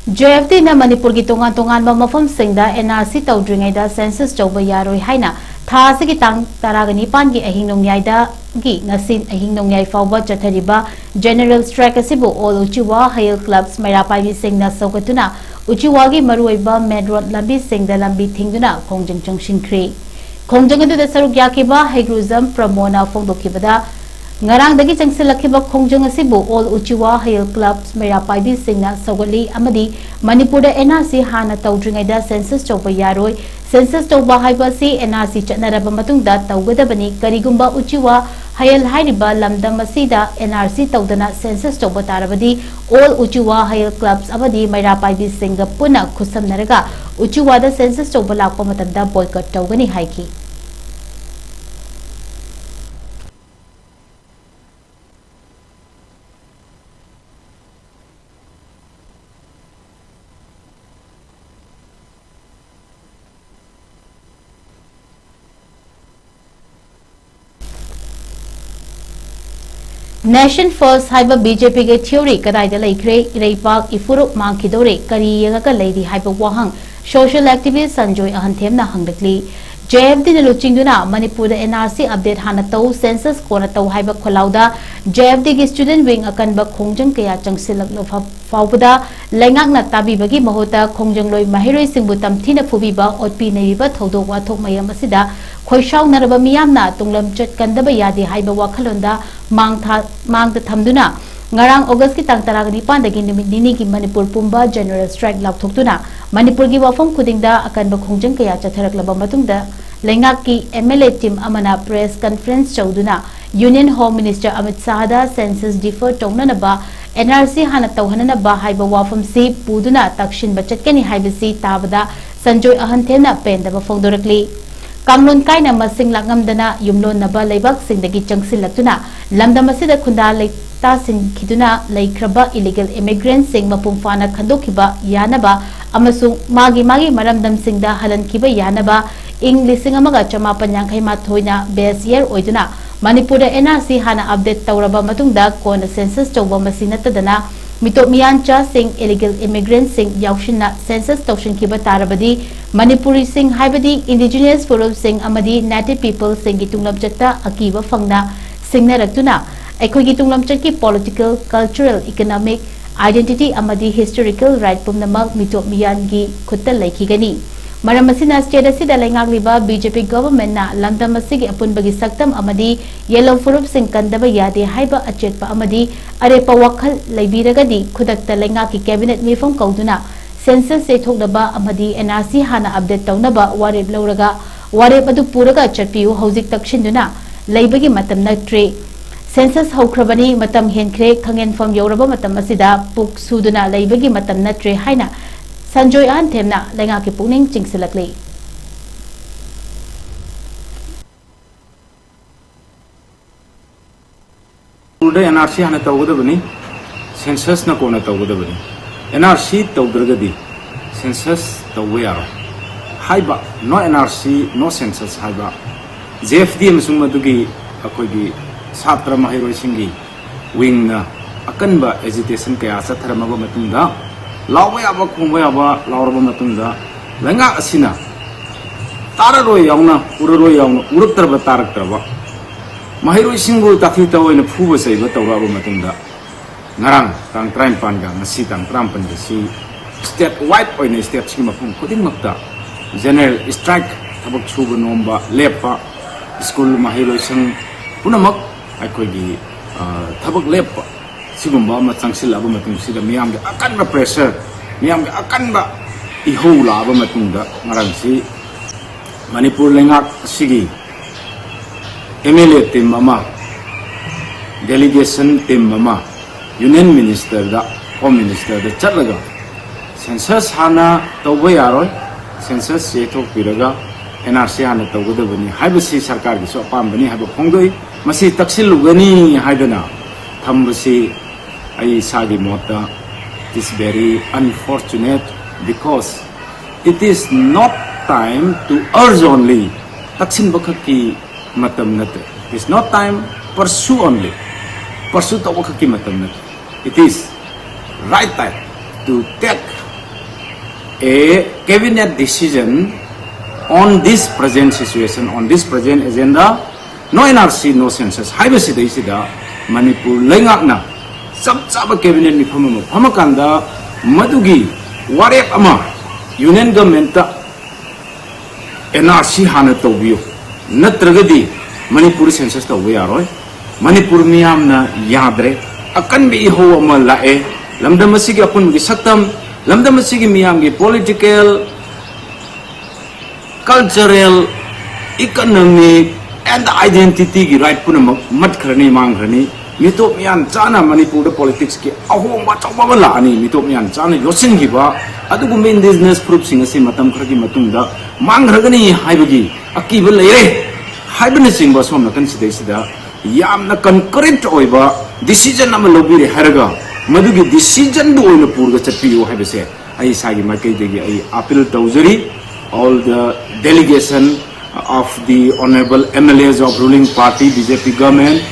J F D ꯅ ꯃꯅꯤꯄꯨꯔꯒꯤ ꯇꯣꯉꯥꯟ ꯇꯣꯉꯥꯟꯕ ꯃꯐꯝꯁꯤꯡꯗ N R C ꯇꯧꯗ꯭ꯔꯤꯉꯩꯗ census ꯇꯧꯕ ꯌꯥꯔꯣꯏ ꯍꯥꯏꯅ ꯊꯥ ꯑꯁꯤꯒꯤ ꯇꯥꯡ ꯇꯔꯥꯒ ꯅꯤꯄꯥꯟꯒꯤ ꯑꯍꯤꯡ ꯅꯣꯡꯌꯥꯏꯗꯒꯤ ꯉꯁꯤ ꯑꯍꯤꯡ ꯅꯣꯡꯌꯥꯏ ꯐꯥꯎꯕ ꯆꯠꯊꯔꯤꯕ General Strike ꯑꯁꯤꯕꯨ All ꯎꯆꯤꯋꯥ ꯍꯌꯦꯜ Clubs ꯃꯩꯔꯥ ꯄꯥꯏꯕꯤꯁꯤꯡꯅ ꯁꯧꯒꯠꯇꯨꯅ ꯎꯆꯤꯋꯥꯒꯤ ꯃꯔꯨꯑꯣꯏꯕ main road ꯂꯝꯕꯤꯁꯤꯡꯗ ꯂꯝꯕꯤ ꯊꯤꯡꯗꯨꯅ ꯈꯣꯡꯖꯪ ꯆꯪꯁꯤꯟꯈ꯭ꯔꯤ꯫ ꯈꯣꯡꯖꯪ ꯑꯗꯨꯗ ꯁꯔꯨꯛ ꯌꯥꯈꯤꯕ ꯍꯩꯒ꯭ꯔꯨꯖꯝ ꯄ꯭ꯔꯃꯣꯅ ꯐꯣꯡꯗꯣꯛꯈꯤꯕꯗ, ꯉꯔꯥꯡꯗꯒꯤ ꯆꯪꯁꯤꯜꯂꯛꯈꯤꯕ ꯈꯣꯡꯖꯪ ꯑꯁꯤꯕꯨ All ꯎꯆꯤꯋꯥ ꯍꯌꯦꯜ Clubs ꯃꯩꯔꯥ ꯄꯥꯏꯕꯤꯁꯤꯡꯅ ꯁꯧꯒꯠꯂꯤ ꯑꯃꯗꯤ ꯃꯅꯤꯄꯨꯔꯗ N R C ꯍꯥꯟꯅ ꯇꯧꯗ꯭ꯔꯤꯉꯩꯗ census ꯇꯧꯕ ꯌꯥꯔꯣꯏ, census ꯇꯧꯕ ꯍꯥꯏꯕ ꯑꯁꯤ N R C ꯆꯠꯅꯔꯕ ꯃꯇꯨꯡꯗ ꯇꯧꯒꯗꯕꯅꯤ꯫ ꯀꯔꯤꯒꯨꯝꯕ ꯎꯆꯤꯋꯥ ꯍꯌꯦꯜ ꯍꯥꯏꯔꯤꯕ ꯂꯝꯗꯝ ꯑꯁꯤꯗ N R C ꯇꯧꯗꯅ census ꯇꯧꯕ ꯇꯥꯔꯕꯗꯤ, All ꯎꯆꯤꯋꯥ ꯍꯌꯦꯜ Clubs ꯑꯃꯗꯤ ꯃꯩꯔꯥ ꯄꯥꯏꯕꯤꯁꯤꯡꯒ ꯄꯨꯟꯅ ꯈꯨꯠꯁꯝꯅꯔꯒ ꯎꯆꯤꯋꯥꯗ census ꯇꯧꯕ ꯂꯥꯛꯄ ꯃꯇꯝꯗ boycott ꯇꯧꯒꯅꯤ ꯍꯥꯏꯈꯤ꯫ Nation First ꯍꯥꯏꯕ B J P ꯒꯤ theory ꯀꯗꯥꯏꯗ ꯂꯩꯈ꯭ꯔꯦ? ꯏꯔꯩꯄꯥꯛ ꯏꯐꯨꯔꯨꯞ ꯃꯥꯡꯈꯤꯗꯧꯔꯦ꯫ ꯀꯔꯤ ꯌꯦꯡꯉꯒ ꯂꯩꯔꯤ ꯍꯥꯏꯕ ꯋꯥꯍꯪ social activist Sanjoy ꯑꯍꯟꯊꯦꯝꯅ ꯍꯪꯂꯛꯂꯤ꯫ J F D ꯅ ꯂꯨꯆꯤꯡꯗꯨꯅ ꯃꯅꯤꯄꯨꯔꯗ N R C update ꯍꯥꯟꯅ ꯇꯧ, census ꯀꯣꯟꯅ ꯇꯧ ꯍꯥꯏꯕ ꯈꯣꯜꯂꯥꯎꯗ J F D ꯒꯤ student wing ꯑꯀꯟꯕ ꯈꯣꯡꯖꯪ ꯀꯌꯥ ꯆꯪꯁꯤꯜꯂꯛꯂꯕ ꯐꯥꯎꯕꯗ ꯂꯩꯉꯥꯛꯅ ꯇꯥꯕꯤꯕꯒꯤ ꯃꯍꯨꯠꯇ ꯈꯣꯡꯖꯪꯂꯣꯏ ꯃꯍꯩꯔꯣꯏꯁꯤꯡꯕꯨ ꯇꯝꯊꯤꯅ ꯐꯨꯕꯤꯕ, ꯑꯣꯠꯄꯤ ꯅꯩꯕꯤꯕ ꯊꯧꯗꯣꯛ ꯋꯥꯊꯣꯛ ꯃꯌꯥꯝ ꯑꯁꯤꯗ ꯈꯣꯏꯁꯥꯎꯅꯔꯕ ꯃꯤꯌꯥꯝꯅ ꯇꯨꯡꯂꯝꯆꯠ ꯀꯟꯗꯕ ꯌꯥꯗꯦ ꯍꯥꯏꯕ ꯋꯥꯈꯜꯂꯣꯟꯗ ꯃꯥꯡ ꯊꯥ-, ꯃꯥꯡꯗ ꯊꯝꯗꯨꯅ ꯉꯔꯥꯡ August ꯀꯤ ꯇꯥꯡ ꯇꯔꯥꯒ ꯅꯤꯄꯥꯟꯗꯒꯤ ꯅꯨꯃꯤꯠ ꯅꯤꯅꯤꯒꯤ ꯃꯅꯤꯄꯨꯔ ꯄꯨꯝꯕ General Strike ꯂꯥꯎꯊꯣꯛꯇꯨꯅ ꯃꯅꯤꯄꯨꯔꯒꯤ ꯋꯥꯐꯝ ꯈꯨꯗꯤꯡꯗ ꯑꯀꯟꯕ ꯈꯣꯡꯖꯪ ꯀꯌꯥ ꯆꯠꯊꯔꯛꯂꯕ ꯃꯇꯨꯡꯗ ꯂꯩꯉꯥꯛꯀꯤ M L A team ꯑꯃꯅ press conference ꯇꯧꯗꯨꯅ Union Home Minister Amit ꯁꯥꯍꯗ census defer ꯇꯧꯅꯅꯕ, N R C ꯍꯥꯟꯅ ꯇꯧꯍꯟꯅꯅꯕ ꯍꯥꯏꯕ ꯋꯥꯐꯝꯁꯤ ꯄꯨꯗꯨꯅ ꯇꯛꯁꯤꯟꯕ ꯆꯠꯀꯅꯤ ꯍꯥꯏꯕꯁꯤ ꯇꯥꯕꯗ ꯁꯟꯖꯣꯏ ꯑꯍꯟꯊꯦꯝꯅ ꯄꯦꯟꯗꯕ ꯐꯣꯡꯗꯣꯔꯛꯂꯤ꯫ ꯀꯥꯡꯂꯣꯟ ꯀꯥꯏꯅ ꯃꯁꯤꯡ ꯂꯥꯛꯉꯝꯗꯅ ꯌꯨꯝꯂꯣꯟꯅꯕ ꯂꯩꯕꯥꯛꯁꯤꯡꯗꯒꯤ ꯆꯪꯁꯤꯜꯂꯛꯇꯨꯅ ꯂꯝꯗꯝ ꯑꯁꯤꯗ ꯈꯨꯟꯗꯥ ꯂꯩꯇꯥꯁꯤꯟꯈꯤꯗꯨꯅ ꯂꯩꯈ꯭ꯔꯕ illegal immigrant ꯁꯤꯡ ꯃꯄꯨꯡ ꯐꯥꯅ ꯈꯟꯗꯣꯛꯈꯤꯕ ꯌꯥꯅꯕ ꯑꯃꯁꯨꯡ ꯃꯥꯒꯤ ꯃꯥꯒꯤ ꯃꯔꯝꯗꯝꯁꯤꯡꯗ ꯍꯜꯍꯟꯈꯤꯕ ꯌꯥꯅꯕ ꯏꯪ ꯂꯤꯁꯤꯡ ꯑꯃꯒ ꯆꯃꯥꯄꯟ ꯌꯥꯡꯈꯩ ꯃꯥꯊꯣꯏꯅ base year ꯑꯣꯏꯗꯨꯅ ꯃꯅꯤꯄꯨꯔꯗ N R C ꯍꯥꯟꯅ update ꯇꯧꯔꯕ ꯃꯇꯨꯡꯗ ꯀꯣꯟꯅ census ꯇꯧꯕ, ꯃꯁꯤ ꯅꯠꯇꯗꯅ ꯃꯤꯇꯣꯞ ꯃꯤꯌꯥꯟꯆꯥꯁꯤꯡ, ꯏꯂꯤꯒꯦꯜ ꯏꯃꯤꯒ꯭ꯔꯦꯟꯠꯁꯤꯡ ꯌꯥꯎꯁꯤꯟꯅ ꯁꯦꯟꯁꯁ ꯇꯧꯁꯤꯟꯈꯤꯕ ꯇꯥꯔꯕꯗꯤ ꯃꯅꯤꯄꯨꯔꯤꯁꯤꯡ, ꯍꯥꯏꯕꯗꯤ ꯏꯟꯗꯤꯖꯤꯅꯁ ꯐꯨꯔꯨꯞꯁꯤꯡ ꯑꯃꯗꯤ ꯅꯦꯇꯤꯚ ꯄꯤꯄꯜꯁꯤꯡꯒꯤ ꯇꯨꯡꯂꯝꯆꯠꯇ ꯑꯀꯤꯕ ꯐꯪꯅ ꯁꯤꯡꯅꯔꯛꯇꯨꯅ ꯑꯩꯈꯣꯏꯒꯤ ꯇꯨꯡꯂꯝꯆꯠꯀꯤ ꯄꯣꯂꯤꯇꯤꯀꯦꯜ, ꯀꯜꯆꯔꯦꯜ, ꯏꯀꯣꯅꯣꯃꯤꯛ, ꯑꯥꯏꯗꯦꯟꯇꯤꯇꯤ ꯑꯃꯗꯤ ꯍꯤꯁꯇꯣꯔꯤꯀꯦꯜ ꯔꯥꯏꯠ ꯄꯨꯝꯅꯃꯛ ꯃꯤꯇꯣꯞ ꯃꯤꯌꯥꯟꯒꯤ ꯈꯨꯠꯇ ꯂꯩꯈꯤꯒꯅꯤ꯫ ꯃꯔꯝ ꯑꯁꯤꯅ ꯁ꯭ꯇꯦꯠ ꯑꯁꯤꯗ ꯂꯩꯉꯥꯛꯂꯤꯕ ꯕꯤ ꯖꯦ ꯄꯤ ꯒꯣꯚꯔꯟꯃꯦꯟꯠꯅ ꯂꯝꯗꯝ ꯑꯁꯤꯒꯤ ꯑꯄꯨꯟꯕꯒꯤ ꯁꯛꯇꯝ ꯑꯃꯗꯤ ꯌꯦꯜꯂꯣ ꯐꯨꯔꯨꯞꯁꯤꯡ ꯀꯟꯗꯕ ꯌꯥꯗꯦ ꯍꯥꯏꯕ ꯑꯆꯦꯠꯄ ꯑꯃꯗꯤ ꯑꯔꯦꯞꯄ ꯋꯥꯈꯜ ꯂꯩꯕꯤꯔꯒꯗꯤ ꯈꯨꯗꯛꯇ ꯂꯩꯉꯥꯛꯀꯤ ꯀꯦꯕꯤꯅꯦꯠ ꯃꯤꯐꯝ ꯀꯧꯗꯨꯅ ꯁꯦꯟꯁꯁ ꯌꯩꯊꯣꯛꯅꯕ ꯑꯃꯗꯤ ꯑꯦꯟ ꯑꯥꯔ ꯁꯤ ꯍꯥꯟꯅ ꯑꯞꯗꯦꯠ ꯇꯧꯅꯕ ꯋꯥꯔꯦꯞ ꯂꯧꯔꯒ ꯋꯥꯔꯦꯞ ꯑꯗꯨ ꯄꯨꯔꯒ ꯆꯠꯄꯤꯌꯨ꯫ ꯍꯧꯖꯤꯛ ꯇꯛꯁꯤꯟꯗꯨꯅ ꯂꯩꯕꯒꯤ ꯃꯇꯝ ꯅꯠꯇ꯭ꯔꯦ꯫ ꯁꯦꯟꯁꯁ ꯍꯧꯈ꯭ꯔꯕꯅꯤ, ꯃꯇꯝ ꯍꯦꯟꯈ꯭ꯔꯦ, ꯈꯪꯍꯦꯟꯐꯝ ꯌꯧꯔꯕ ꯃꯇꯝ ꯑꯁꯤꯗ ꯄꯨꯛ ꯁꯨꯗꯨꯅ ꯂꯩꯕꯒꯤ ꯃꯇꯝ ꯅꯠꯇ꯭ꯔꯦ ꯍꯥꯏꯅ ꯁꯟꯖꯣꯏ ꯑꯍꯟꯊꯦꯝꯅ ꯂꯩꯉꯥꯛꯀꯤ ꯄꯨꯛꯅꯤꯡ ꯆꯤꯡꯁꯤꯜꯂꯛꯂꯤ꯫ ꯃꯅꯤꯄꯨꯔꯗ ꯑꯦꯟ ꯑꯥꯔ ꯁꯤ ꯍꯥꯟꯅ ꯇꯧꯒꯗꯕꯅꯤ, ꯁꯦꯟꯁꯁꯅ ꯀꯣꯟꯅ ꯇꯧꯒꯗꯕꯅꯤ꯫ ꯑꯦꯟ ꯑꯥꯔ ꯁꯤ ꯇꯧꯗ꯭ꯔꯒꯗꯤ ꯁꯦꯟꯁꯁ ꯇꯧꯕ ꯌꯥꯔꯣꯏ ꯍꯥꯏꯕ, ꯅꯣ N R C, no census ꯍꯥꯏꯕ ꯖꯦ ꯑꯦꯐ ꯗꯤ ꯑꯃꯁꯨꯡ ꯃꯗꯨꯒꯤ ꯑꯩꯈꯣꯏꯒꯤ ꯁꯥꯇ꯭ꯔ ꯃꯍꯩꯔꯣꯏꯁꯤꯡꯒꯤ ꯋꯤꯡꯅ ꯑꯀꯟꯕ ꯑꯦꯖꯤꯇꯦꯁꯟ ꯀꯌꯥ ꯆꯠꯊꯔꯝꯃꯕ ꯃꯇꯨꯡꯗ, ꯂꯥꯎꯕ ꯌꯥꯕ, ꯈꯣꯡꯕ ꯌꯥꯕ ꯂꯥꯎꯔꯕ ꯃꯇꯨꯡꯗ, ꯂꯩꯉꯥꯛ ꯑꯁꯤꯅ ꯇꯥꯔꯔꯣꯏ ꯌꯥꯎꯅ, ꯎꯔꯔꯣꯏ ꯌꯥꯎꯅ, ꯎꯔꯛꯇ꯭ꯔꯕ ꯇꯥꯔꯛꯇ꯭ꯔꯕ, ꯃꯍꯩꯔꯣꯏꯁꯤꯡꯕꯨ ꯇꯥꯊꯤ ꯇꯥꯑꯣꯏꯅ ꯐꯨꯕ ꯆꯩꯕ ꯇꯧꯔꯛꯑꯕ ꯃꯇꯨꯡꯗ, ꯉꯔꯥꯡ ꯇꯥꯡ ꯇꯔꯥꯅꯤꯄꯥꯟꯒ ꯉꯁꯤ ꯇꯥꯡ ꯇꯔꯥꯃꯥꯄꯟꯒꯁꯤ ꯁ꯭ꯇꯦꯠ ꯋꯥꯏꯗ ꯑꯣꯏꯅ ꯁ꯭ꯇꯦꯠꯁꯤꯒꯤ ꯃꯐꯝ ꯈꯨꯗꯤꯡꯃꯛꯇ ꯖꯦꯅꯔꯦꯜ ꯁ꯭ꯇ꯭ꯔꯥꯏꯛ, ꯊꯕꯛ ꯁꯨꯕ ꯅꯣꯝꯕ ꯂꯦꯞꯄ, ꯁ꯭ꯀꯨꯜ, ꯃꯍꯩꯔꯣꯏꯁꯪ ꯄꯨꯝꯅꯃꯛ ꯑꯩꯈꯣꯏꯒꯤ, ꯑ, ꯊꯕꯛ ꯂꯦꯞꯄ, ꯁꯤꯒꯨꯝꯕ ꯑꯃ ꯆꯪꯁꯤꯜꯂꯛꯑꯕ ꯃꯇꯨꯡꯁꯤꯗ, ꯃꯤꯌꯥꯝꯒꯤ ꯑꯀꯟꯕ ꯄ꯭ꯔꯦꯁꯔ, ꯃꯤꯌꯥꯝꯒꯤ ꯑꯀꯟꯕ ꯏꯍꯧ ꯂꯥꯛꯑꯕ ꯃꯇꯨꯡꯗ, ꯉꯔꯥꯡꯁꯤ ꯃꯅꯤꯄꯨꯔ ꯂꯩꯉꯥꯛ ꯑꯁꯤꯒꯤ ꯑꯦꯝ ꯑꯦꯜ ꯑꯦ ꯇꯤꯝ ꯑꯃ, ꯗꯦꯂꯤꯒꯦꯁꯟ ꯇꯤꯝ ꯑꯃ ꯌꯨꯅꯤꯌꯟ ꯃꯤꯅꯤꯁꯇꯔꯗ, ꯍꯣꯝ ꯃꯤꯅꯤꯁꯇꯔꯗ ꯆꯠꯂꯒ, ꯁꯦꯟꯁꯁ ꯍꯥꯟꯅ ꯇꯧꯕ ꯌꯥꯔꯣꯏ, ꯁꯦꯟꯁꯁ ꯌꯩꯊꯣꯛꯄꯤꯔꯒ ꯑꯦꯟ ꯑꯥꯔ ꯁꯤ ꯍꯥꯟꯅ ꯇꯧꯒꯗꯕꯅꯤ ꯍꯥꯏꯕꯁꯤ ꯁꯔꯀꯥꯔꯒꯤꯁꯨ ꯑꯄꯥꯝꯕꯅꯤ ꯍꯥꯏꯕ ꯐꯣꯡꯗꯣꯛꯏ꯫ ꯃꯁꯤ ꯇꯛꯁꯤꯜꯂꯨꯒꯅꯤ ꯍꯥꯏꯗꯅ ꯊꯝꯕꯁꯤ ꯑꯩ ꯏꯁꯥꯒꯤ ꯃꯣꯠꯇ, it is very unfortunate, because it is not time to urge only, ꯇꯛꯁꯤꯟꯕ ꯈꯛꯀꯤ ꯃꯇꯝ ꯅꯠꯇ꯭ꯔꯦ꯫ It is not time, pursue only, pursue ꯇꯧꯕ ꯈꯛꯀꯤ ꯃꯇꯝ ꯅꯠꯇ꯭ꯔꯦ꯫ It is right time to take a cabinet decision on this present situation, on this present agenda, no N R C, no census ꯍꯥꯏꯕꯁꯤꯗꯩꯁꯤꯗ Manipur ꯂꯩꯉꯥꯛꯅ ꯆꯞ ꯆꯥꯕ cabinet ꯃꯤꯐꯝ ꯑꯃ ꯐꯝꯃꯀꯥꯟꯗ ꯃꯗꯨꯒꯤ ꯋꯥꯔꯦꯞ ꯑꯃ union governmentꯇ N R C ꯍꯥꯟꯅ ꯇꯧꯕꯤꯌꯨ, ꯅꯠꯇ꯭ꯔꯒꯗꯤ ꯃꯅꯤꯄꯨꯔ census ꯇꯧꯕ ꯌꯥꯔꯣꯏ꯫ ꯃꯅꯤꯄꯨꯔ ꯃꯤꯌꯥꯝꯅ ꯌꯥꯗ꯭ꯔꯦ꯫ ꯑꯀꯟꯕ ꯏꯍꯧ ꯑꯃ ꯂꯥꯛꯑꯦ꯫ ꯂꯝꯗꯝ ꯑꯁꯤꯒꯤ ꯑꯄꯨꯟꯕꯒꯤ ꯁꯛꯇꯝ, ꯂꯝꯗꯝ ꯑꯁꯤꯒꯤ ꯃꯤꯌꯥꯝꯒꯤ political, cultural, economic and identityꯒꯤ right ꯄꯨꯝꯅꯃꯛ ꯃꯠꯈ꯭ꯔꯅꯤ, ꯃꯥꯡꯈ꯭ꯔꯅꯤ꯫ ꯃꯤꯇꯣꯞ ꯃꯤꯌꯥꯟ ꯆꯥꯅ ꯃꯅꯤꯄꯨꯔꯗ politicsꯀꯤ ꯑꯍꯣꯡꯕ ꯑꯆꯧꯕ ꯑꯃ ꯂꯥꯛꯑꯅꯤ꯫ ꯃꯤꯇꯣꯞ ꯃꯤꯌꯥꯟ ꯆꯥꯅ ꯌꯣꯠꯁꯤꯟꯈꯤꯕ ꯑꯗꯨꯒꯨꯝꯕ indigenous ꯐꯨꯔꯨꯞꯁꯤꯡ ꯑꯁꯤ ꯃꯇꯝ ꯈꯔꯒꯤ ꯃꯇꯨꯡꯗ ꯃꯥꯡꯈ꯭ꯔꯒꯅꯤ ꯍꯥꯏꯕꯒꯤ ꯑꯀꯤꯕ ꯂꯩꯔꯦ ꯍꯥꯏꯕꯅꯆꯤꯡꯕ ꯑꯁꯣꯝ ꯅꯥꯀꯟꯁꯤꯗꯩꯁꯤꯗ ꯌꯥꯝꯅ concrete ꯑꯣꯏꯕ decision ꯑꯃ ꯂꯧꯕꯤꯔꯦ ꯍꯥꯏꯔꯒ, ꯃꯗꯨꯒꯤ decisionꯗꯨ ꯑꯣꯏꯅ ꯄꯨꯔꯒ ꯆꯠꯄꯤꯌꯨ ꯍꯥꯏꯕꯁꯦ ꯑꯩ ꯏꯁꯥꯒꯤ ꯃꯥꯏꯀꯩꯗꯒꯤ ꯑꯩ appeal ꯇꯧꯖꯔꯤ꯫ All the delegation of the honourable M L As of ruling party B J P government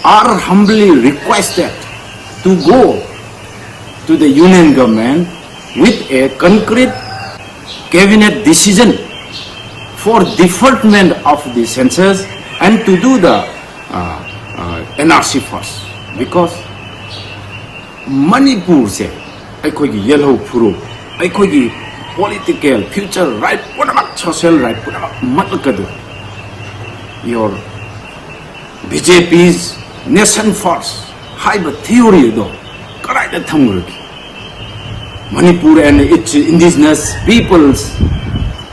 are humbly requested to go to the union government with a concrete cabinet decision for deferment of the census and to do the uh, uh, N R C first, because ꯃꯅꯤꯄꯨꯔꯁꯦ ꯑꯩꯈꯣꯏꯒꯤ ꯌꯦꯜꯍꯧ ꯐꯨꯔꯨꯞ, ꯑꯩꯈꯣꯏꯒꯤ political future right ꯄꯨꯝꯅꯃꯛ, social right ꯄꯨꯝꯅꯃꯛ ꯃꯠꯂꯛꯀꯗꯣꯏ꯫ Your B J P's nation first ꯍꯥꯏꯕ theory ꯑꯗꯣ ꯀꯗꯥꯏꯗ ꯊꯝꯈ꯭ꯔꯒꯦ? Manipur and its indigenous peoples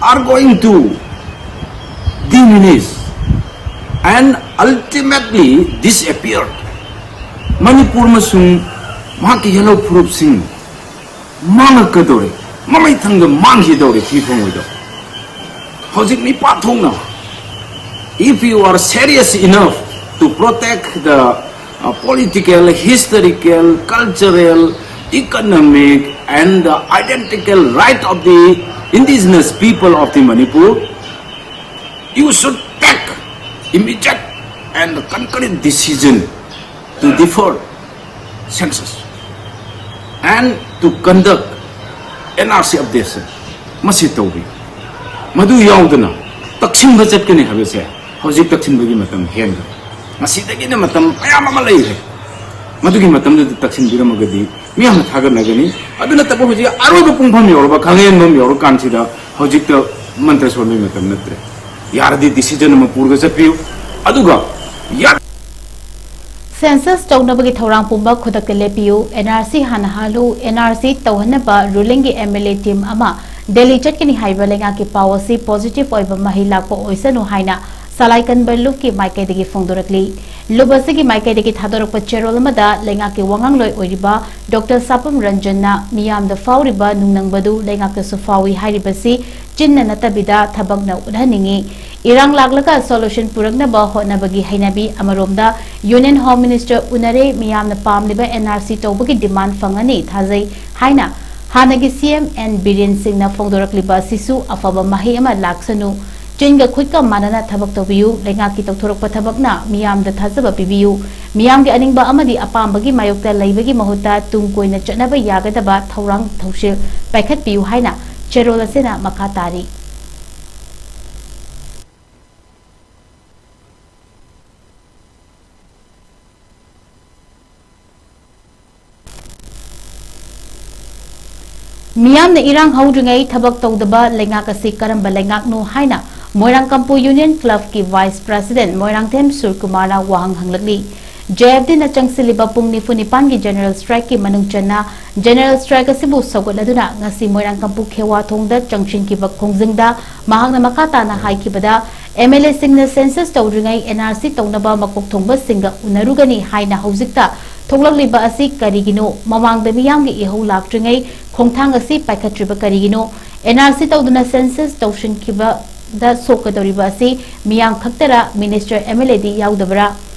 are going to diminish and ultimately disappear. Manipur ꯑꯃꯁꯨꯡ ꯃꯍꯥꯛꯀꯤ ꯌꯦꯜꯍꯧ ꯐꯨꯔꯨꯞꯁꯤꯡ ꯃꯥꯡꯉꯛꯀꯗꯧꯔꯦ, ꯃꯃꯩ ꯊꯪꯗ ꯃꯥꯡꯈꯤꯗꯧꯔꯦ, ꯊꯤ ꯐꯪꯉꯣꯏꯗꯧꯔꯦ꯫ ꯍꯧꯖꯤꯛ ꯃꯤꯄꯥ ꯊꯣꯛꯅ, if you are serious enough to protect the uh, political, historical, cultural, economic and the identical right of the indigenous people of the Manipur, you should take immediate and concrete decision to defer census. and to conduct N R C updation ꯃꯁꯤ ꯇꯧꯕꯤ꯫ ꯃꯗꯨ ꯌꯥꯎꯗꯅ ꯇꯛꯁꯤꯟꯕ ꯆꯠꯀꯅꯤ ꯍꯥꯏꯕꯁꯦ ꯍꯧꯖꯤꯛ ꯇꯛꯁꯤꯟꯕꯒꯤ ꯃꯇꯝ ꯍꯦꯟꯈ꯭ꯔꯦ꯫ ꯃꯁꯤꯗꯒꯤꯅ ꯃꯇꯝ ꯃꯌꯥꯝ ꯑꯃ ꯂꯩꯔꯦ꯫ ꯃꯗꯨꯒꯤ ꯃꯇꯝꯗꯨꯗ ꯇꯛꯁꯤꯟꯕꯤꯔꯝꯃꯒꯗꯤ ꯃꯤꯌꯥꯝꯅ ꯊꯥꯒꯠꯅꯒꯅꯤ꯫ ꯑꯗꯨ ꯅꯠꯇꯕ ꯍꯧꯖꯤꯛ ꯑꯔꯣꯏꯕ ꯄꯨꯡꯐꯝ ꯌꯧꯔꯕ, ꯈꯥꯡꯍꯦꯟꯐꯝ ꯌꯧꯔꯀꯥꯟꯁꯤꯗ ꯍꯧꯖꯤꯛꯇ ꯃꯟꯇ꯭ꯔ ꯁꯣꯟꯕꯒꯤ ꯃꯇꯝ ꯅꯠꯇ꯭ꯔꯦ꯫ ꯌꯥꯔꯗꯤ decision ꯑꯃ ꯄꯨꯔꯒ ꯆꯠꯄꯤꯌꯨ꯫ ꯑꯗꯨꯒ ꯌꯥ- Census ꯇꯧꯅꯕꯒꯤ ꯊꯧꯔꯥꯡ ꯄꯨꯝꯕ ꯈꯨꯗꯛꯇ ꯂꯦꯞꯄꯤꯌꯨ꯫ N R C ꯍꯥꯟꯅ ꯍꯥꯜꯂꯨ꯫ N R C ꯇꯧꯍꯟꯅꯕ rulingꯒꯤ M L A team ꯑꯃ ꯗꯦꯜꯂꯤ ꯆꯠꯀꯅꯤ ꯍꯥꯏꯕ ꯂꯩꯉꯥꯛꯀꯤ ꯄꯥꯎ ꯑꯁꯤ positive ꯑꯣꯏꯕ ꯃꯍꯩ ꯂꯥꯛꯄ ꯑꯣꯏꯁꯅꯨ ꯍꯥꯏꯅ ꯁꯂꯥꯏ ꯀꯟꯕ ꯂꯨꯞꯀꯤ ꯃꯥꯏꯀꯩꯗꯒꯤ ꯐꯣꯡꯗꯣꯔꯛꯂꯤ꯫ ꯂꯨꯞ ꯑꯁꯤꯒꯤ ꯃꯥꯏꯀꯩꯗꯒꯤ ꯊꯥꯗꯣꯔꯛꯄ ꯆꯦꯔꯣꯜ ꯑꯃꯗ ꯂꯩꯉꯥꯛꯀꯤ ꯋꯥꯉꯥꯡꯂꯣꯏ ꯑꯣꯏꯔꯤꯕ ꯗꯣꯛꯇꯔ ꯁꯥꯄꯝ ꯔꯟꯖꯟꯅ ꯃꯤꯌꯥꯝꯗ ꯐꯥꯎꯔꯤꯕ ꯅꯨꯡꯅꯪꯕꯗꯨ ꯂꯩꯉꯥꯛꯇꯁꯨ ꯐꯥꯎꯏ ꯍꯥꯏꯔꯤꯕꯁꯤ ꯆꯤꯟꯅ ꯅꯠꯇꯕꯤꯗ ꯊꯕꯛꯅ ꯎꯠꯍꯟꯅꯤꯡꯏ꯫ ꯏꯔꯥꯡ ꯂꯥꯛꯂꯒ solution ꯄꯨꯔꯛꯅꯕ ꯍꯣꯠꯅꯕꯒꯤ ꯍꯩꯅꯕꯤ ꯑꯃꯔꯣꯝꯗ Union Home Minister ꯎꯅꯔꯦ, ꯃꯤꯌꯥꯝꯅ ꯄꯥꯝꯂꯤꯕ N R C ꯇꯧꯕꯒꯤ demand ꯐꯪꯒꯅꯤ ꯊꯥꯖꯩ ꯍꯥꯏꯅ ꯍꯥꯟꯅꯒꯤ C M N ꯕꯤꯔꯦꯟ ꯁꯤꯡꯅ ꯐꯣꯡꯗꯣꯔꯛꯂꯤꯕ ꯑꯁꯤꯁꯨ ꯑꯐꯕ ꯃꯍꯩ ꯑꯃ ꯂꯥꯛꯁꯅꯨ꯫ ꯆꯤꯟꯒ ꯈꯨꯠꯀ ꯃꯥꯟꯅꯅ ꯊꯕꯛ ꯇꯧꯕꯤꯌꯨ꯫ ꯂꯩꯉꯥꯛꯀꯤ ꯇꯧꯊꯣꯔꯛꯄ ꯊꯕꯛꯅ ꯃꯤꯌꯥꯝꯗ ꯊꯥꯖꯕ ꯄꯤꯕꯤꯌꯨ꯫ ꯃꯤꯌꯥꯝꯒꯤ ꯑꯅꯤꯡꯕ ꯑꯃꯗꯤ ꯑꯄꯥꯝꯕꯒꯤ ꯃꯥꯌꯣꯛꯇ ꯂꯩꯕꯒꯤ ꯃꯍꯨꯠꯇ ꯇꯨꯡ ꯀꯣꯏꯅ ꯆꯠꯅꯕ ꯌꯥꯒꯗꯕ ꯊꯧꯔꯥꯡ ꯊꯧꯁꯤꯜ ꯄꯥꯏꯈꯠꯄꯤꯌꯨ ꯍꯥꯏꯅ ꯆꯦꯔꯣꯜ ꯑꯁꯤꯅ ꯃꯈꯥ ꯇꯥꯔꯤ꯫ ꯃꯤꯌꯥꯝꯅ ꯏꯔꯥꯡ ꯍꯧꯗ꯭ꯔꯤꯉꯩ ꯊꯕꯛ ꯇꯧꯗꯕ ꯂꯩꯉꯥꯛ ꯑꯁꯤ ꯀꯔꯝꯕ ꯂꯩꯉꯥꯛꯅꯣ ꯍꯥꯏꯅ ꯃꯣꯏꯔꯥꯡ Kampu Union Clubꯀꯤ Vice President Moirangthem ꯁꯨꯔꯀꯨꯃꯥꯔꯅ ꯋꯥꯍꯪ ꯍꯪꯂꯛꯂꯤ꯫ J F Dꯅ ꯆꯪꯁꯤꯜꯂꯤꯕ ꯄꯨꯡ ꯅꯤꯐꯨ ꯅꯤꯄꯥꯟꯒꯤ General Strikeꯀꯤ ꯃꯅꯨꯡ ꯆꯟꯅ General Strike ꯑꯁꯤꯕꯨ ꯁꯧꯒꯠꯂꯗꯨꯅ ꯉꯁꯤ ꯃꯣꯏꯔꯥꯡ ꯀꯝꯄꯨ ꯈꯦꯋꯥ ꯊꯣꯡꯗ ꯆꯪꯁꯤꯟꯈꯤꯕ ꯈꯣꯡꯖꯪꯗ ꯃꯍꯥꯛꯅ ꯃꯈꯥ ꯇꯥꯅ ꯍꯥꯏꯈꯤꯕꯗ, M L Aꯁꯤꯡꯅ census ꯇꯧꯗ꯭ꯔꯤꯉꯩ N R C ꯇꯧꯅꯕ ꯃꯀꯣꯛ ꯊꯣꯡꯕꯁꯤꯡꯒ ꯎꯅꯔꯨꯒꯅꯤ ꯍꯥꯏꯅ ꯍꯧꯖꯤꯛꯇ ꯊꯣꯛꯂꯛꯂꯤꯕ ꯑꯁꯤ ꯀꯔꯤꯒꯤꯅꯣ? ꯃꯃꯥꯡꯗ ꯃꯤꯌꯥꯝꯒꯤ ꯏꯍꯧ ꯂꯥꯛꯇ꯭ꯔꯤꯉꯩ ꯈꯣꯡꯊꯥꯡ ꯑꯁꯤ ꯄꯥꯏꯈꯠꯇ꯭ꯔꯤꯕ ꯀꯔꯤꯒꯤꯅꯣ? N R C ꯇꯧꯗꯨꯅ census ꯇꯧꯁꯤꯟꯈꯤꯕꯗ ꯁꯣꯛꯀꯗꯧꯔꯤꯕ ꯑꯁꯤ ꯃꯤꯌꯥꯝ ꯈꯛꯇꯔ? Minister, M L Aꯗꯤ ꯌꯥꯎꯗꯕ꯭ꯔꯥ?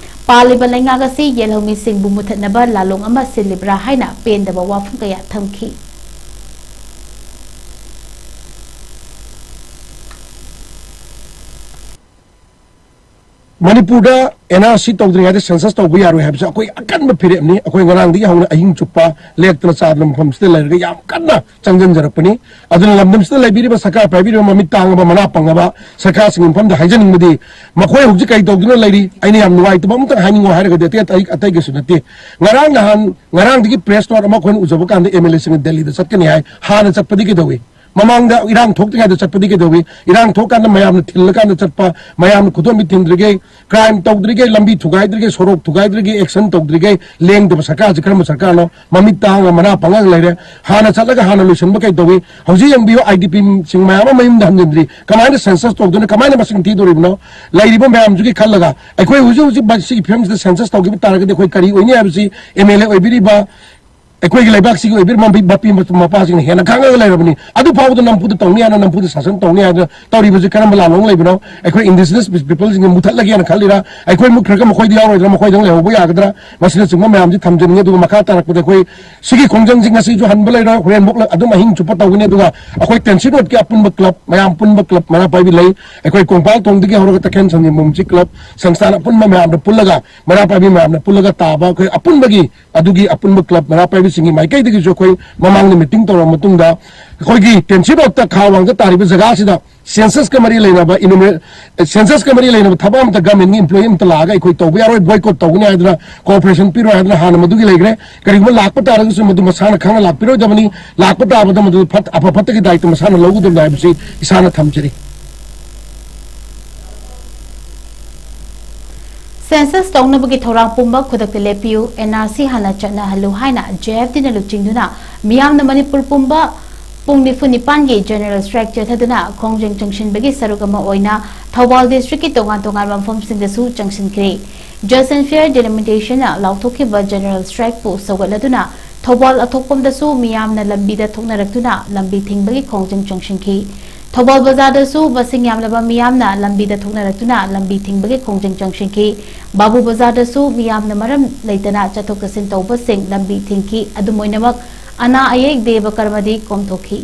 ꯄꯥꯜꯂꯤꯕ ꯂꯩꯉꯥꯛ ꯑꯁꯤ ꯌꯦꯜꯍꯧꯃꯤꯁꯤꯡꯕꯨ ꯃꯨꯊꯠꯅꯕ ꯂꯥꯂꯣꯡ ꯑꯃ ꯁꯤꯜꯂꯤꯕ꯭ꯔꯥ ꯍꯥꯏꯅ ꯄꯦꯟꯗꯕ ꯋꯥꯐꯝ ꯀꯌꯥ ꯊꯝꯈꯤ꯫ ꯃꯅꯤꯄꯨꯔꯗ ꯑꯦꯟ ꯑꯥꯔ ꯁꯤ ꯇꯧꯗ꯭ꯔꯤꯉꯩꯗ ꯁꯦꯟꯁꯁ ꯇꯧꯕ ꯌꯥꯔꯣꯏ ꯍꯥꯏꯕꯁꯦ ꯑꯩꯈꯣꯏ ꯑꯀꯟꯕ ꯐꯤꯔꯦꯞꯅꯤ꯫ ꯑꯩꯈꯣꯏ ꯉꯔꯥꯡꯗꯒꯤ ꯍꯧꯅ ꯑꯍꯤꯡ ꯆꯨꯞꯄ ꯂꯦꯛꯇꯅ ꯆꯥꯗꯅ ꯃꯐꯝꯁꯤꯗ ꯂꯩꯔꯒ ꯌꯥꯝ ꯀꯟꯅ ꯆꯪꯁꯤꯟꯖꯔꯛꯄꯅꯤ꯫ ꯑꯗꯨꯅ ꯂꯝꯗꯝꯁꯤꯗ ꯂꯩꯕꯤꯔꯤꯕ ꯁꯔꯀꯥꯔ ꯄꯥꯏꯕꯤꯔꯤꯕ ꯃꯃꯤꯠ ꯇꯥꯡꯉꯕ ꯃꯅꯥ ꯄꯪꯉꯕ ꯁꯔꯀꯥꯔꯁꯤꯡꯒꯤ ꯃꯐꯝꯗ ꯍꯥꯏꯖꯅꯤꯡꯕꯗꯤ, ꯃꯈꯣꯏ ꯍꯧꯖꯤꯛ ꯀꯔꯤ ꯇꯧꯗꯨꯅ ꯂꯩꯔꯤ? ꯑꯩꯅ ꯌꯥꯝ ꯅꯨꯡꯉꯥꯏꯇꯕ ꯑꯃꯇꯪ ꯍꯥꯏꯅꯤꯡꯉꯣ ꯍꯥꯏꯔꯒꯗꯤ ꯑꯇꯩ ꯑꯇꯩ ꯑꯇꯩꯒꯤꯁꯨ ꯅꯠꯇꯦ꯫ ꯉꯔꯥꯡ ꯅꯍꯥꯟ ꯉꯔꯥꯡꯗꯒꯤ ꯄ꯭ꯔꯦꯁ ꯅꯣꯠ ꯑꯃ ꯑꯩꯈꯣꯏꯅ ꯎꯖꯕ ꯀꯥꯟꯗ ꯑꯦꯝ ꯑꯦꯜ ꯑꯦꯁꯤꯡꯅ ꯗꯦꯜꯂꯤꯗ ꯆꯠꯀꯅꯤ ꯍꯥꯏ꯫ ꯍꯥꯟꯅ ꯆꯠꯄꯗꯤ ꯀꯩꯗꯧꯏ? ꯃꯃꯥꯡꯗ ꯏꯔꯥꯡ ꯊꯣꯛꯇ꯭ꯔꯤꯉꯩꯗ ꯆꯠꯄꯗꯤ ꯀꯩꯗꯧꯏ? ꯏꯔꯥꯡ ꯊꯣꯛꯀꯥꯟꯗ ꯃꯌꯥꯝꯅ ꯊꯤꯜꯂꯀꯥꯟꯗ ꯆꯠꯄ, ꯃꯌꯥꯝꯅ ꯈꯨꯗꯣꯝꯕꯤ ꯊꯤꯟꯗ꯭ꯔꯤꯈꯩ, ꯀ꯭ꯔꯥꯏꯝ ꯇꯧꯗ꯭ꯔꯤꯈꯩ, ꯂꯝꯕꯤ ꯊꯨꯒꯥꯏꯗ꯭ꯔꯤꯈꯩ, ꯁꯣꯔꯣꯛ ꯊꯨꯒꯥꯏꯗ꯭ꯔꯤꯈꯩ, ꯑꯦꯛꯁꯟ ꯇꯧꯗ꯭ꯔꯤꯈꯩ ꯂꯦꯡꯗꯕ ꯁꯔꯀꯥꯔꯁꯤ ꯀꯔꯝꯕ ꯁꯔꯀꯥꯔꯅꯣ? ꯃꯃꯤꯠ ꯇꯥꯡꯉ ꯃꯅꯥ ꯄꯪꯉꯒ ꯂꯩꯔꯦ꯫ ꯍꯥꯟꯅ ꯆꯠꯂꯒ ꯍꯥꯟꯅ ꯂꯣꯏꯁꯤꯟꯕ ꯀꯩꯗꯧꯏ? ꯍꯧꯖꯤꯛ ꯌꯦꯡꯕꯤꯌꯨ, ꯑꯥꯏ ꯗꯤ ꯄꯤꯁꯤꯡ ꯃꯌꯥꯝ ꯑꯃ ꯃꯌꯨꯝꯗ ꯍꯟꯖꯤꯟꯗ꯭ꯔꯤ꯫ ꯀꯃꯥꯏꯅ ꯁꯦꯟꯁꯁ ꯇꯧꯗꯣꯏꯅꯣ? ꯀꯃꯥꯏꯅ ꯃꯁꯤꯡ ꯊꯤꯗꯣꯔꯤꯕꯅꯣ? ꯂꯩꯔꯤꯕ ꯃꯌꯥꯝꯁꯤꯒꯤ ꯈꯜꯂꯒ ꯑꯩꯈꯣꯏ ꯍꯧꯖꯤꯛ ꯍꯧꯖꯤꯛ ꯁꯤꯒꯤ ꯐꯤꯕꯝꯁꯤꯗ ꯁꯦꯟꯁꯁ ꯇꯧꯈꯤꯕ ꯇꯥꯔꯒꯗꯤ ꯑꯩꯈꯣꯏ ꯀꯔꯤ ꯑꯣꯏꯅꯤ ꯍꯥꯏꯕꯁꯤ ꯑꯦꯝ ꯑꯦꯜ ꯑꯦ ꯑꯣꯏꯕꯤꯔꯤꯕ ꯑꯩꯈꯣꯏꯒꯤ ꯂꯩꯕꯥꯛꯁꯤꯒꯤ ꯑꯣꯏꯕꯤꯔꯤꯕ ꯃꯄꯤ ꯃꯄꯥꯁꯤꯡꯅ ꯍꯦꯟꯅ ꯈꯪꯉꯒ ꯂꯩꯔꯕꯅꯤ꯫ ꯑꯗꯨ ꯐꯥꯎꯕꯗ ꯅꯝꯐꯨꯗ ꯇꯧꯅꯤ ꯍꯥꯏꯅ, ꯅꯝꯐꯨꯗ ꯁꯥꯁꯟ ꯇꯧꯅꯤ ꯍꯥꯏꯅ ꯇꯧꯔꯤꯕꯁꯤ ꯀꯔꯝꯕ ꯂꯥꯟꯂꯣꯡ ꯂꯩꯕꯅꯣ? ꯑꯩꯈꯣꯏ ꯏꯟꯗꯤꯖꯤꯅꯁ ꯄꯤꯄꯜꯁꯤꯡꯁꯦ ꯃꯨꯊꯠꯂꯒꯦꯅ ꯈꯜꯂꯤꯔꯥ? ꯑꯩꯈꯣꯏ ꯃꯨꯠꯈ꯭ꯔꯒ ꯃꯈꯣꯏꯗꯤ ꯌꯥꯎꯔꯣꯏꯗ꯭ꯔꯥ? ꯃꯈꯣꯏꯗꯪ ꯂꯩꯍꯧꯕ ꯌꯥꯒꯗ꯭ꯔꯥ? ꯃꯁꯤꯅꯆꯤꯡꯕ ꯃꯌꯥꯝꯁꯤ ꯊꯝꯖꯅꯤꯡꯉꯤ꯫ ꯑꯗꯨꯒ ꯃꯈꯥ ꯇꯥꯔꯛꯄꯗ ꯑꯩꯈꯣꯏ ꯁꯤꯒꯤ ꯈꯣꯡꯖꯪꯁꯤ ꯉꯁꯤꯁꯨ ꯍꯟꯕ ꯂꯩꯔꯣꯏ, ꯍꯣꯔꯦꯟꯐꯥꯎ ꯑꯗꯨꯝ ꯑꯍꯤꯡ ꯆꯨꯞꯄ ꯇꯧꯒꯅꯤ꯫ ꯑꯗꯨꯒ ꯑꯩꯈꯣꯏ ꯇꯦꯟꯁꯤꯟ ꯔꯣꯗꯀꯤ ꯑꯄꯨꯟꯕ ꯀ꯭ꯂꯕ, ꯃꯌꯥꯝ ꯄꯨꯟꯕ ꯀ꯭ꯂꯕ ꯃꯔꯥ ꯄꯥꯏꯕꯤ ꯂꯩ꯫ ꯑꯩꯈꯣꯏ ꯀꯣꯡꯄꯥꯜ ꯊꯣꯡꯗꯒꯤ ꯍꯧꯔꯒ ꯇꯈꯦꯜ ꯁꯟꯖꯦꯟꯕꯝꯁꯤ ꯀ꯭ꯂꯕ ꯁꯪꯁꯊꯥꯟ ꯑꯄꯨꯟꯕ ꯃꯌꯥꯝꯅ ꯄꯨꯜꯂꯒ, ꯃꯔꯥ ꯄꯥꯏꯕꯤ ꯃꯌꯥꯝꯅ ꯄꯨꯜꯂꯒ ꯇꯥꯕ ꯑꯩꯈꯣꯏ ꯑꯄꯨꯟꯕꯒꯤ ꯑꯗꯨꯒꯤ ꯑꯄꯨꯟꯕ ꯀ꯭ꯂꯕ ꯃꯔꯥ ꯄꯥꯏꯕꯤꯁꯤꯡꯒꯤ ꯃꯥꯏꯀꯩꯗꯒꯤꯁꯨ ꯑꯩꯈꯣꯏ ꯃꯃꯥꯡꯗ ꯃꯤꯇꯤꯡ ꯇꯧꯔꯕ ꯃꯇꯨꯡꯗ ꯑꯩꯈꯣꯏꯒꯤ ꯇꯦꯟꯁꯤ ꯔꯣꯗꯇ ꯈꯥ ꯋꯥꯡꯗ ꯇꯥꯔꯤꯕ ꯖꯒꯥꯁꯤꯗ ꯁꯦꯟꯁꯁꯀ ꯃꯔꯤ ꯂꯩꯅꯕ ꯏꯅꯨꯃꯦ-, ꯁꯦꯟꯁꯁꯀ ꯃꯔꯤ ꯂꯩꯅꯕ ꯊꯕꯛ ꯑꯃꯇ ꯒꯃꯦꯟꯒꯤ ꯏꯝꯄ꯭ꯂꯣꯌꯤ ꯑꯃꯇ ꯂꯥꯛꯑꯒ ꯑꯩꯈꯣꯏ ꯇꯧꯕ ꯌꯥꯔꯣꯏ, ꯕꯣꯏꯀꯣꯠ ꯇꯧꯒꯅꯤ ꯍꯥꯏꯗꯅ, ꯀꯣꯑꯣꯄꯔꯦꯁꯟ ꯄꯤꯔꯣꯏ ꯍꯥꯏꯗꯅ ꯍꯥꯟꯅ ꯃꯗꯨꯒꯤ ꯂꯩꯈ꯭ꯔꯦ꯫ ꯀꯔꯤꯒꯨꯝꯕ ꯂꯥꯛꯄ ꯇꯥꯔꯒꯁꯨ ꯃꯗꯨ ꯃꯁꯥꯅ ꯈꯪꯅ ꯂꯥꯛꯄꯤꯔꯣꯏꯗꯕꯅꯤ꯫ ꯂꯥꯛꯄ ꯇꯥꯕꯗ ꯃꯗꯨ ꯐꯠ-, ꯑꯐ ꯐꯠꯇꯒꯤ ꯗꯥꯏꯇ ꯃꯁꯥꯅ ꯂꯧꯒꯗꯕꯅꯤ ꯍꯥꯏꯕꯁꯤ ꯏꯁꯥꯅ ꯊꯝꯖꯔꯤ꯫ ꯁꯦꯟꯁꯁ ꯇꯧꯅꯕꯒꯤ ꯊꯧꯔꯥꯡ ꯄꯨꯝꯕ ꯈꯨꯗꯛꯇ ꯂꯦꯞꯄꯤꯌꯨ, ꯑꯦꯟ ꯑꯥꯔ ꯁꯤ ꯍꯥꯟꯅ ꯆꯠꯅꯍꯜꯂꯨ ꯍꯥꯏꯅ ꯖꯦ ꯑꯦꯐ ꯇꯤꯅ ꯂꯨꯆꯤꯡꯗꯨꯅ ꯃꯤꯌꯥꯝꯅ ꯃꯅꯤꯄꯨꯔ ꯄꯨꯝꯕ ꯄꯨꯡ ꯅꯤꯐꯨ ꯅꯤꯄꯥꯟꯒꯤ ꯖꯦꯅꯔꯦꯜ ꯁ꯭ꯇ꯭ꯔꯥꯏꯛ ꯆꯠꯊꯗꯨꯅ ꯈꯣꯡꯖꯪ ꯆꯪꯁꯤꯟꯕꯒꯤ ꯁꯔꯨꯛ ꯑꯃ ꯑꯣꯏꯅ ꯊꯧꯕꯥꯜ ꯗꯤꯁꯇ꯭ꯔꯤꯛꯀꯤ ꯇꯣꯉꯥꯟ ꯇꯣꯉꯥꯟꯕ ꯃꯐꯝꯁꯤꯡꯗꯁꯨ ꯆꯪꯁꯤꯟꯈ꯭ꯔꯦ꯫ ꯖꯁ ꯑꯦꯟ ꯐꯤꯌꯔ ꯗꯤꯂꯤꯃꯤꯇꯦꯁꯟꯅ ꯂꯥꯎꯊꯣꯛꯈꯤꯕ ꯖꯦꯅꯔꯦꯜ ꯁ꯭ꯇ꯭ꯔꯥꯏꯛꯄꯨ ꯁꯧꯒꯠꯂꯗꯨꯅ ꯊꯧꯕꯥꯜ ꯑꯊꯣꯛꯄꯝꯗꯁꯨ ꯃꯤꯌꯥꯝꯅ ꯂꯝꯕꯤꯗ ꯊꯣꯛꯅꯔꯛꯇꯨꯅ ꯂꯝꯕꯤ ꯊꯤꯡꯕꯒꯤ ꯈꯣꯡꯖꯪ ꯆꯪꯁꯤꯟꯈꯤ꯫ ꯊꯧꯕꯥꯜ ꯕꯖꯥꯔꯗꯁꯨ ꯃꯁꯤꯡ ꯌꯥꯝꯂꯕ ꯃꯤꯌꯥꯝꯅ ꯂꯝꯕꯤꯗ ꯊꯣꯛꯅꯔꯛꯇꯨꯅ ꯂꯝꯕꯤ ꯊꯤꯡꯕꯒꯤ ꯈꯣꯡꯖꯪ ꯆꯪꯁꯤꯟꯈꯤ꯫ ꯕꯥꯕꯨ ꯕꯖꯥꯔꯗꯁꯨ ꯃꯤꯌꯥꯝꯅ ꯃꯔꯝ ꯂꯩꯇꯅ ꯆꯠꯊꯣꯛ ꯆꯠꯁꯤꯟ ꯇꯧꯕꯁꯤꯡ ꯂꯝꯕꯤ ꯊꯤꯡꯈꯤ꯫ ꯑꯗꯨꯝ ꯑꯣꯏꯅꯃꯛ, ꯑꯅꯥ ꯑꯌꯦꯛ ꯗꯦꯕ ꯀꯔꯃꯗꯤ ꯀꯣꯝꯊꯣꯛꯈꯤ꯫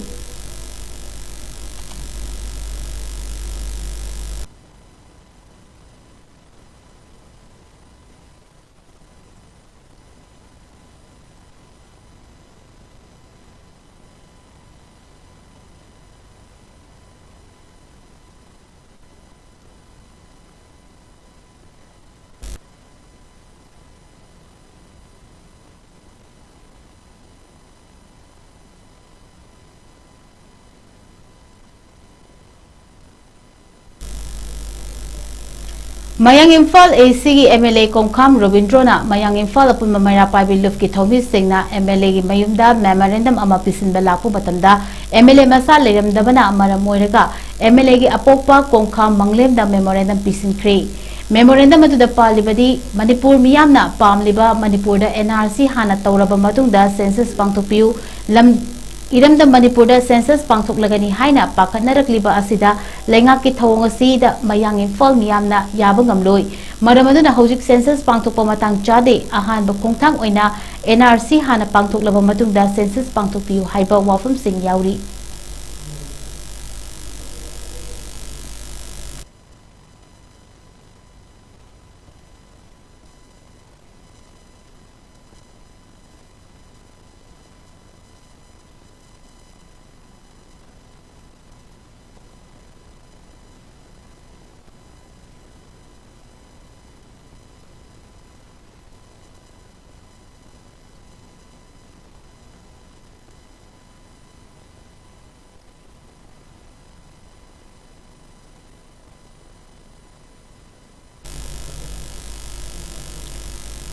ꯃꯌꯥꯡ ꯏꯝꯐꯥꯜ A C ꯒꯤ M L A ꯀꯣꯡꯈꯥꯝ ꯔꯣꯕꯤꯟꯗ꯭ꯔꯣꯅ ꯃꯌꯥꯡ ꯏꯝꯐꯥꯜ ꯑꯄꯨꯟꯕ ꯃꯩꯔꯥ ꯄꯥꯏꯕꯤ ꯂꯨꯞꯀꯤ ꯊꯧꯃꯤꯁꯤꯡꯅ M L A ꯒꯤ ꯃꯌꯨꯝꯗ memorandum ꯑꯃ ꯄꯤꯁꯤꯟꯕ ꯂꯥꯛꯄ ꯃꯇꯝꯗ, M L A ꯃꯁꯥ ꯂꯩꯔꯝꯗꯕꯅ ꯃꯔꯝ ꯑꯣꯏꯔꯒ, M L A ꯒꯤ ꯑꯄꯣꯛꯄ ꯀꯣꯡꯈꯥꯝ ꯃꯪꯂꯦꯝꯗ memorandum ꯄꯤꯁꯤꯟꯈ꯭ꯔꯦ꯫ Memorandum ꯑꯗꯨꯗ ꯄꯥꯜꯂꯤꯕꯗꯤ, ꯃꯅꯤꯄꯨꯔ ꯃꯤꯌꯥꯝꯅ ꯄꯥꯝꯂꯤꯕ ꯃꯅꯤꯄꯨꯔꯗ N R C ꯍꯥꯟꯅ ꯇꯧꯔꯕ ꯃꯇꯨꯡꯗ census ꯄꯥꯡꯊꯣꯛꯄꯤꯌꯨ, ꯂꯝ, ꯏꯔꯝꯗꯝ ꯃꯅꯤꯄꯨꯔꯗ census ꯄꯥꯡꯊꯣꯛꯂꯒꯅꯤ ꯍꯥꯏꯅ ꯄꯥꯈꯠꯅꯔꯛꯂꯤꯕ ꯑꯁꯤꯗ ꯂꯩꯉꯥꯛꯀꯤ ꯊꯧꯑꯣꯡ ꯑꯁꯤꯗ ꯃꯌꯥꯡ ꯏꯝꯐꯥꯜ ꯃꯤꯌꯥꯝꯅ ꯌꯥꯕ ꯉꯝꯂꯣꯏ꯫ ꯃꯔꯝ ꯑꯗꯨꯅ ꯍꯧꯖꯤꯛ census ꯄꯥꯡꯊꯣꯛꯄ ꯃꯇꯥꯡ ꯆꯥꯗꯦ꯫ ꯑꯍꯥꯟꯕ ꯈꯣꯡꯊꯥꯡ ꯑꯣꯏꯅ N R C ꯍꯥꯟꯅ ꯄꯥꯡꯊꯣꯛꯂꯕ ꯃꯇꯨꯡꯗ census ꯄꯥꯡꯊꯣꯛꯄꯤꯌꯨ ꯍꯥꯏꯕ ꯋꯥꯐꯝꯁꯤꯡ ꯌꯥꯎꯔꯤ꯫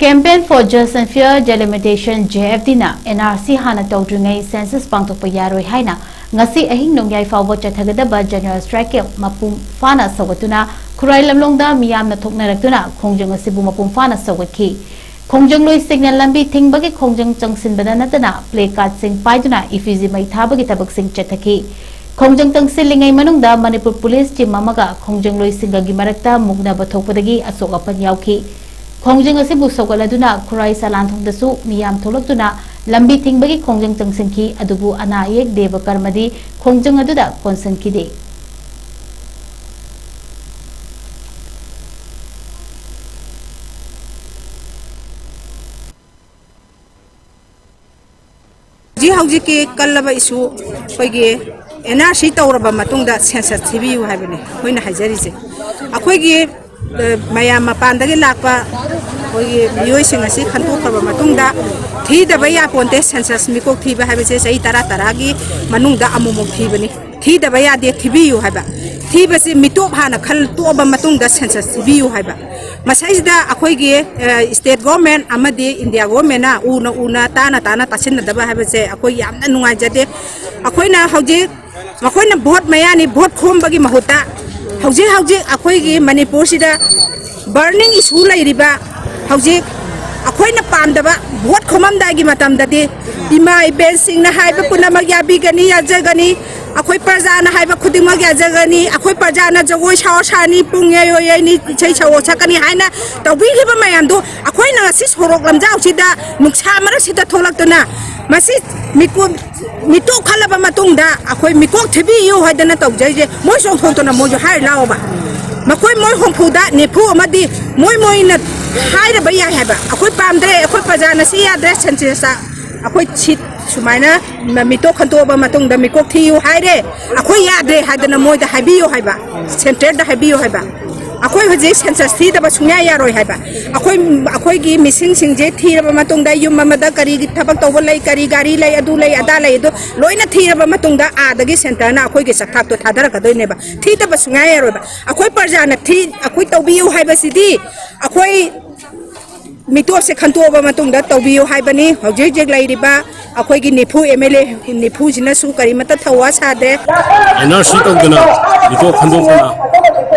Campaign for Just and Fair Delimitation, J F D ꯅ N R C ꯍꯥꯟꯅ ꯇꯧꯗ꯭ꯔꯤꯉꯩ census ꯄꯥꯡꯊꯣꯛꯄ ꯌꯥꯔꯣꯏ ꯍꯥꯏꯅ ꯉꯁꯤ ꯑꯍꯤꯡ ꯅꯣꯡꯌꯥꯏ ꯐꯥꯎꯕ ꯆꯠꯊꯒꯗꯕ general strike camp ꯃꯄꯨꯡ ꯐꯥꯅ ꯁꯧꯒꯠꯇꯨꯅ ꯈꯨꯔꯥꯏ ꯂꯝꯂꯣꯡꯗ ꯃꯤꯌꯥꯝꯅ ꯊꯣꯛꯅꯔꯛꯇꯨꯅ ꯈꯣꯡꯖꯪ ꯑꯁꯤꯕꯨ ꯃꯄꯨꯡ ꯐꯥꯅ ꯁꯧꯒꯠꯈꯤ꯫ ꯈꯣꯡꯖꯪꯂꯣꯏꯁꯤꯡꯅ ꯂꯝꯕꯤ ꯊꯤꯡꯕꯒꯤ ꯈꯣꯡꯖꯪ ꯆꯪꯁꯤꯟꯕꯗ ꯅꯠꯇꯅ placardꯁꯤꯡ ꯄꯥꯏꯗꯨꯅ effigy ꯃꯩ ꯊꯥꯕꯒꯤ ꯊꯕꯛꯁꯤꯡ ꯆꯠꯊꯈꯤ꯫ ꯈꯣꯡꯖꯪ ꯆꯪꯁꯤꯜꯂꯤꯉꯩ ꯃꯅꯨꯡꯗ ꯃꯅꯤꯄꯨꯔ ꯄꯨꯂꯤꯁ team ꯑꯃꯒ ꯈꯣꯡꯖꯪꯂꯣꯏꯁꯤꯡꯒꯒꯤ ꯃꯔꯛꯇ ꯃꯨꯛꯅꯕ ꯊꯣꯛꯄꯗꯒꯤ ꯑꯁꯣꯛ ꯑꯄꯟ ꯌꯥꯎꯈꯤ꯫ ꯈꯣꯡꯖꯪ ꯑꯁꯤꯕꯨ ꯁꯧꯒꯠꯂꯗꯨꯅ ꯈꯨꯔꯥꯏ ꯁꯂꯥꯟꯊꯣꯡꯗꯁꯨ ꯃꯤꯌꯥꯝ ꯊꯣꯛꯂꯛꯇꯨꯅ ꯂꯝꯕꯤ ꯊꯤꯡꯕꯒꯤ ꯈꯣꯡꯖꯪ ꯆꯪꯁꯤꯟꯈꯤ, ꯑꯗꯨꯕꯨ ꯑꯅꯥ ꯑꯌꯦꯛ ꯗꯦꯕ ꯀꯔꯃꯗꯤ ꯈꯣꯡꯖꯪ ꯑꯗꯨꯗ ꯀꯣꯟꯁꯤꯟꯈꯤꯗꯦ꯫ ꯍꯧꯖꯤꯛ ꯍꯧꯖꯤꯛꯀꯤ ꯀꯜꯂꯕ issue ꯑꯩꯈꯣꯏꯒꯤ N R C ꯇꯧꯔꯕ ꯃꯇꯨꯡꯗ census ꯊꯤꯕꯤꯌꯨ ꯍꯥꯏꯕꯅꯤ ꯑꯩꯈꯣꯏꯅ ꯍꯥꯏꯖꯔꯤꯁꯦ꯫ ꯑꯩꯈꯣꯏꯒꯤ, ꯑ, ꯃꯌꯥꯝ ꯃꯄꯥꯟꯗꯒꯤ ꯂꯥꯛꯄ ꯑꯩꯈꯣꯏꯒꯤ ꯃꯤꯑꯣꯏꯁꯤꯡ ꯑꯁꯤ ꯈꯟꯗꯣꯛꯈ꯭ꯔꯕ ꯃꯇꯨꯡꯗ ꯊꯤꯗꯕ ꯌꯥꯄꯣꯟꯇꯦ꯫ Census ꯃꯤꯀꯣꯛ ꯊꯤꯕ ꯍꯥꯏꯕꯁꯦ ꯆꯍꯤ ꯇꯔꯥ ꯇꯔꯥꯒꯤ ꯃꯅꯨꯡꯗ ꯑꯃꯨꯛꯃꯨꯛ ꯊꯤꯕꯅꯤ꯫ ꯊꯤꯗꯕ ꯌꯥꯗꯦ, ꯊꯤꯕꯤꯌꯨ ꯍꯥꯏꯕ꯫ ꯊꯤꯕꯁꯤ ꯃꯤꯇꯣꯞ ꯍꯥꯟꯅ ꯈꯜ ꯇꯣꯛꯑꯕ ꯃꯇꯨꯡꯗ ꯁꯦꯟꯁꯁ ꯊꯤꯕꯤꯌꯨ ꯍꯥꯏꯕ꯫ ꯃꯁꯩꯁꯤꯗ ꯑꯩꯈꯣꯏꯒꯤ ꯁ꯭ꯇꯦꯠ ꯒꯣꯔꯃꯦꯟ ꯑꯃꯗꯤ ꯏꯟꯗꯤꯌꯥ ꯒꯣꯔꯃꯦꯟꯅ ꯎꯅ ꯎꯅ, ꯇꯥꯅ ꯇꯥꯅ ꯇꯥꯁꯤꯟꯅꯗꯕ ꯍꯥꯏꯕꯁꯦ ꯑꯩꯈꯣꯏ ꯌꯥꯝꯅ ꯅꯨꯡꯉꯥꯏꯖꯗꯦ꯫ ꯑꯩꯈꯣꯏꯅ ꯍꯧꯖꯤꯛ, ꯃꯈꯣꯏꯅ ꯚꯣꯠ ꯃꯌꯥꯅꯤ, ꯚꯣꯠ ꯈꯣꯝꯕꯒꯤ ꯃꯍꯨꯠꯇ ꯍꯧꯖꯤꯛ ꯍꯧꯖꯤꯛ ꯑꯩꯈꯣꯏꯒꯤ ꯃꯅꯤꯄꯨꯔꯁꯤꯗ ꯕꯔꯅꯤꯡ ꯏꯁꯨ ꯂꯩꯔꯤꯕ, ꯍꯧꯖꯤꯛ ꯑꯩꯈꯣꯏꯅ ꯄꯥꯝꯗꯕ ꯚꯣꯠ ꯈꯣꯝꯃꯝꯗꯥꯏꯒꯤ ꯃꯇꯝꯗꯗꯤ ꯏꯃꯥ ꯏꯕꯦꯟꯁꯤꯡꯅ ꯍꯥꯏꯕ ꯄꯨꯝꯅꯃꯛ ꯌꯥꯕꯤꯒꯅꯤ, ꯌꯥꯖꯒꯅꯤ, ꯑꯩꯈꯣꯏ ꯄ꯭ꯔꯖꯥꯅ ꯍꯥꯏꯕ ꯈꯨꯗꯤꯡꯃꯛ ꯌꯥꯖꯒꯅꯤ, ꯑꯩꯈꯣꯏ ꯄ꯭ꯔꯖꯥꯅ ꯖꯒꯣꯏ ꯁꯥꯎ ꯁꯥꯅꯤ, ꯄꯨꯡ ꯌꯩ ꯑꯣꯏ ꯌꯩꯅꯤ, ꯏꯁꯩ ꯁꯛꯑꯣ ꯁꯛꯀꯅꯤ ꯍꯥꯏꯅ ꯇꯧꯕꯤꯈꯤꯕ ꯃꯌꯥꯝꯗꯣ ꯑꯩꯈꯣꯏꯅ ꯉꯁꯤ ꯁꯣꯔꯣꯛ ꯂꯝꯖꯥꯎꯁꯤꯗ ꯅꯨꯡꯁꯥ ꯃꯔꯛꯁꯤꯗ ꯊꯣꯛꯂꯛꯇꯨꯅ ꯃꯁꯤ ꯃꯤꯀꯨꯞ ꯃꯤꯇꯣꯞ ꯈꯜꯂꯕ ꯃꯇꯨꯡꯗ ꯑꯩꯈꯣꯏ ꯃꯤꯀꯣꯛ ꯊꯤꯕꯤꯌꯨ ꯍꯥꯏꯗꯅ ꯇꯧꯖꯩꯁꯦ꯫ ꯃꯣꯏ ꯆꯣꯡꯊꯣꯛꯇꯅ ꯃꯣꯏꯁꯨ ꯍꯥꯏꯔ ꯂꯥꯛꯑꯣꯕ꯫ ꯃꯈꯣꯏ ꯃꯣꯏ ꯍꯨꯝꯐꯨꯗ ꯅꯤꯐꯨ ꯑꯃꯗꯤ ꯃꯣꯏ ꯃꯣꯏꯅ ꯍꯥꯏꯔꯕ ꯌꯥꯏ ꯍꯥꯏꯕ꯫ ꯑꯩꯈꯣꯏ ꯄꯥꯝꯗ꯭ꯔꯦ, ꯑꯩꯈꯣꯏ ꯄ꯭ꯔꯖꯥꯅ ꯁꯤ ꯌꯥꯗ꯭ꯔꯦ, ꯁꯦꯟꯁꯁ ꯑꯩꯈꯣꯏ ꯁꯤꯠ ꯁꯨꯃꯥꯏꯅ ꯃꯤꯇꯣꯞ ꯈꯟꯗꯣꯛꯑꯕ ꯃꯇꯨꯡꯗ ꯃꯤꯀꯣꯛ ꯊꯤꯌꯨ ꯍꯥꯏꯔꯦ, ꯑꯩꯈꯣꯏ ꯌꯥꯗ꯭ꯔꯦ ꯍꯥꯏꯗꯅ ꯃꯣꯏꯗ ꯍꯥꯏꯕꯤꯌꯨ ꯍꯥꯏꯕ, ꯁꯦꯟꯇꯔꯗ ꯍꯥꯏꯕꯤꯌꯨ ꯍꯥꯏꯕ꯫ ꯑꯩꯈꯣꯏ ꯍꯧꯖꯤꯛ ꯁꯦꯟꯁꯁ ꯊꯤꯗꯕ ꯁꯨꯡꯌꯥ ꯌꯥꯔꯣꯏ ꯍꯥꯏꯕ꯫ ꯑꯩꯈꯣꯏ, ꯑꯩꯈꯣꯏꯒꯤ ꯃꯤꯁꯤꯡꯁꯤꯡꯁꯦ ꯊꯤꯔꯕ ꯃꯇꯨꯡꯗ ꯌꯨꯝ ꯑꯃꯗ ꯀꯔꯤ ꯊꯕꯛ ꯇꯧꯕ ꯂꯩ, ꯀꯔꯤ ꯒꯥꯔꯤ ꯂꯩ, ꯑꯗꯨ ꯂꯩ, ꯑꯗꯥ ꯂꯩ, ꯑꯗꯣ ꯂꯣꯏꯅ ꯊꯤꯔꯕ ꯃꯇꯨꯡꯗ ꯑꯥꯗꯒꯤ ꯁꯦꯟꯇꯔꯅ ꯑꯩꯈꯣꯏꯒꯤ ꯆꯈꯥꯛꯇꯣ ꯊꯥꯗꯔꯛꯀꯗꯣꯏꯅꯦꯕ꯫ ꯊꯤꯗꯕ ꯁꯨꯡꯌꯥ ꯌꯥꯔꯣꯏꯕ꯫ ꯑꯩꯈꯣꯏ ꯄ꯭ꯔꯖꯥꯅ ꯊꯤ, ꯑꯩꯈꯣꯏ ꯇꯧꯕꯤꯌꯨ ꯍꯥꯏꯕꯁꯤꯗꯤ ꯑꯩꯈꯣꯏ ꯃꯤꯇꯣꯞꯁꯦ ꯈꯟꯇꯣꯛꯑꯕ ꯃꯇꯨꯡꯗ ꯇꯧꯕꯤꯌꯨ ꯍꯥꯏꯕꯅꯤ꯫ ꯍꯧꯖꯤꯛ ꯍꯧꯖꯤꯛ ꯂꯩꯔꯤꯕ ꯑꯩꯈꯣꯏꯒꯤ ꯅꯤꯐꯨ ꯑꯦꯝ ꯑꯦꯜ ꯑꯦ ꯅꯤꯐꯨꯁꯤꯅꯁꯨ ꯀꯔꯤꯃꯠꯇ ꯊꯧꯋꯥ ꯁꯥꯗꯦ꯫ ꯑꯦꯟ ꯑꯥꯔ ꯁꯤ ꯇꯧꯗꯅ ꯃꯤꯇꯣꯞ ꯈꯟꯗꯣꯛꯇꯅ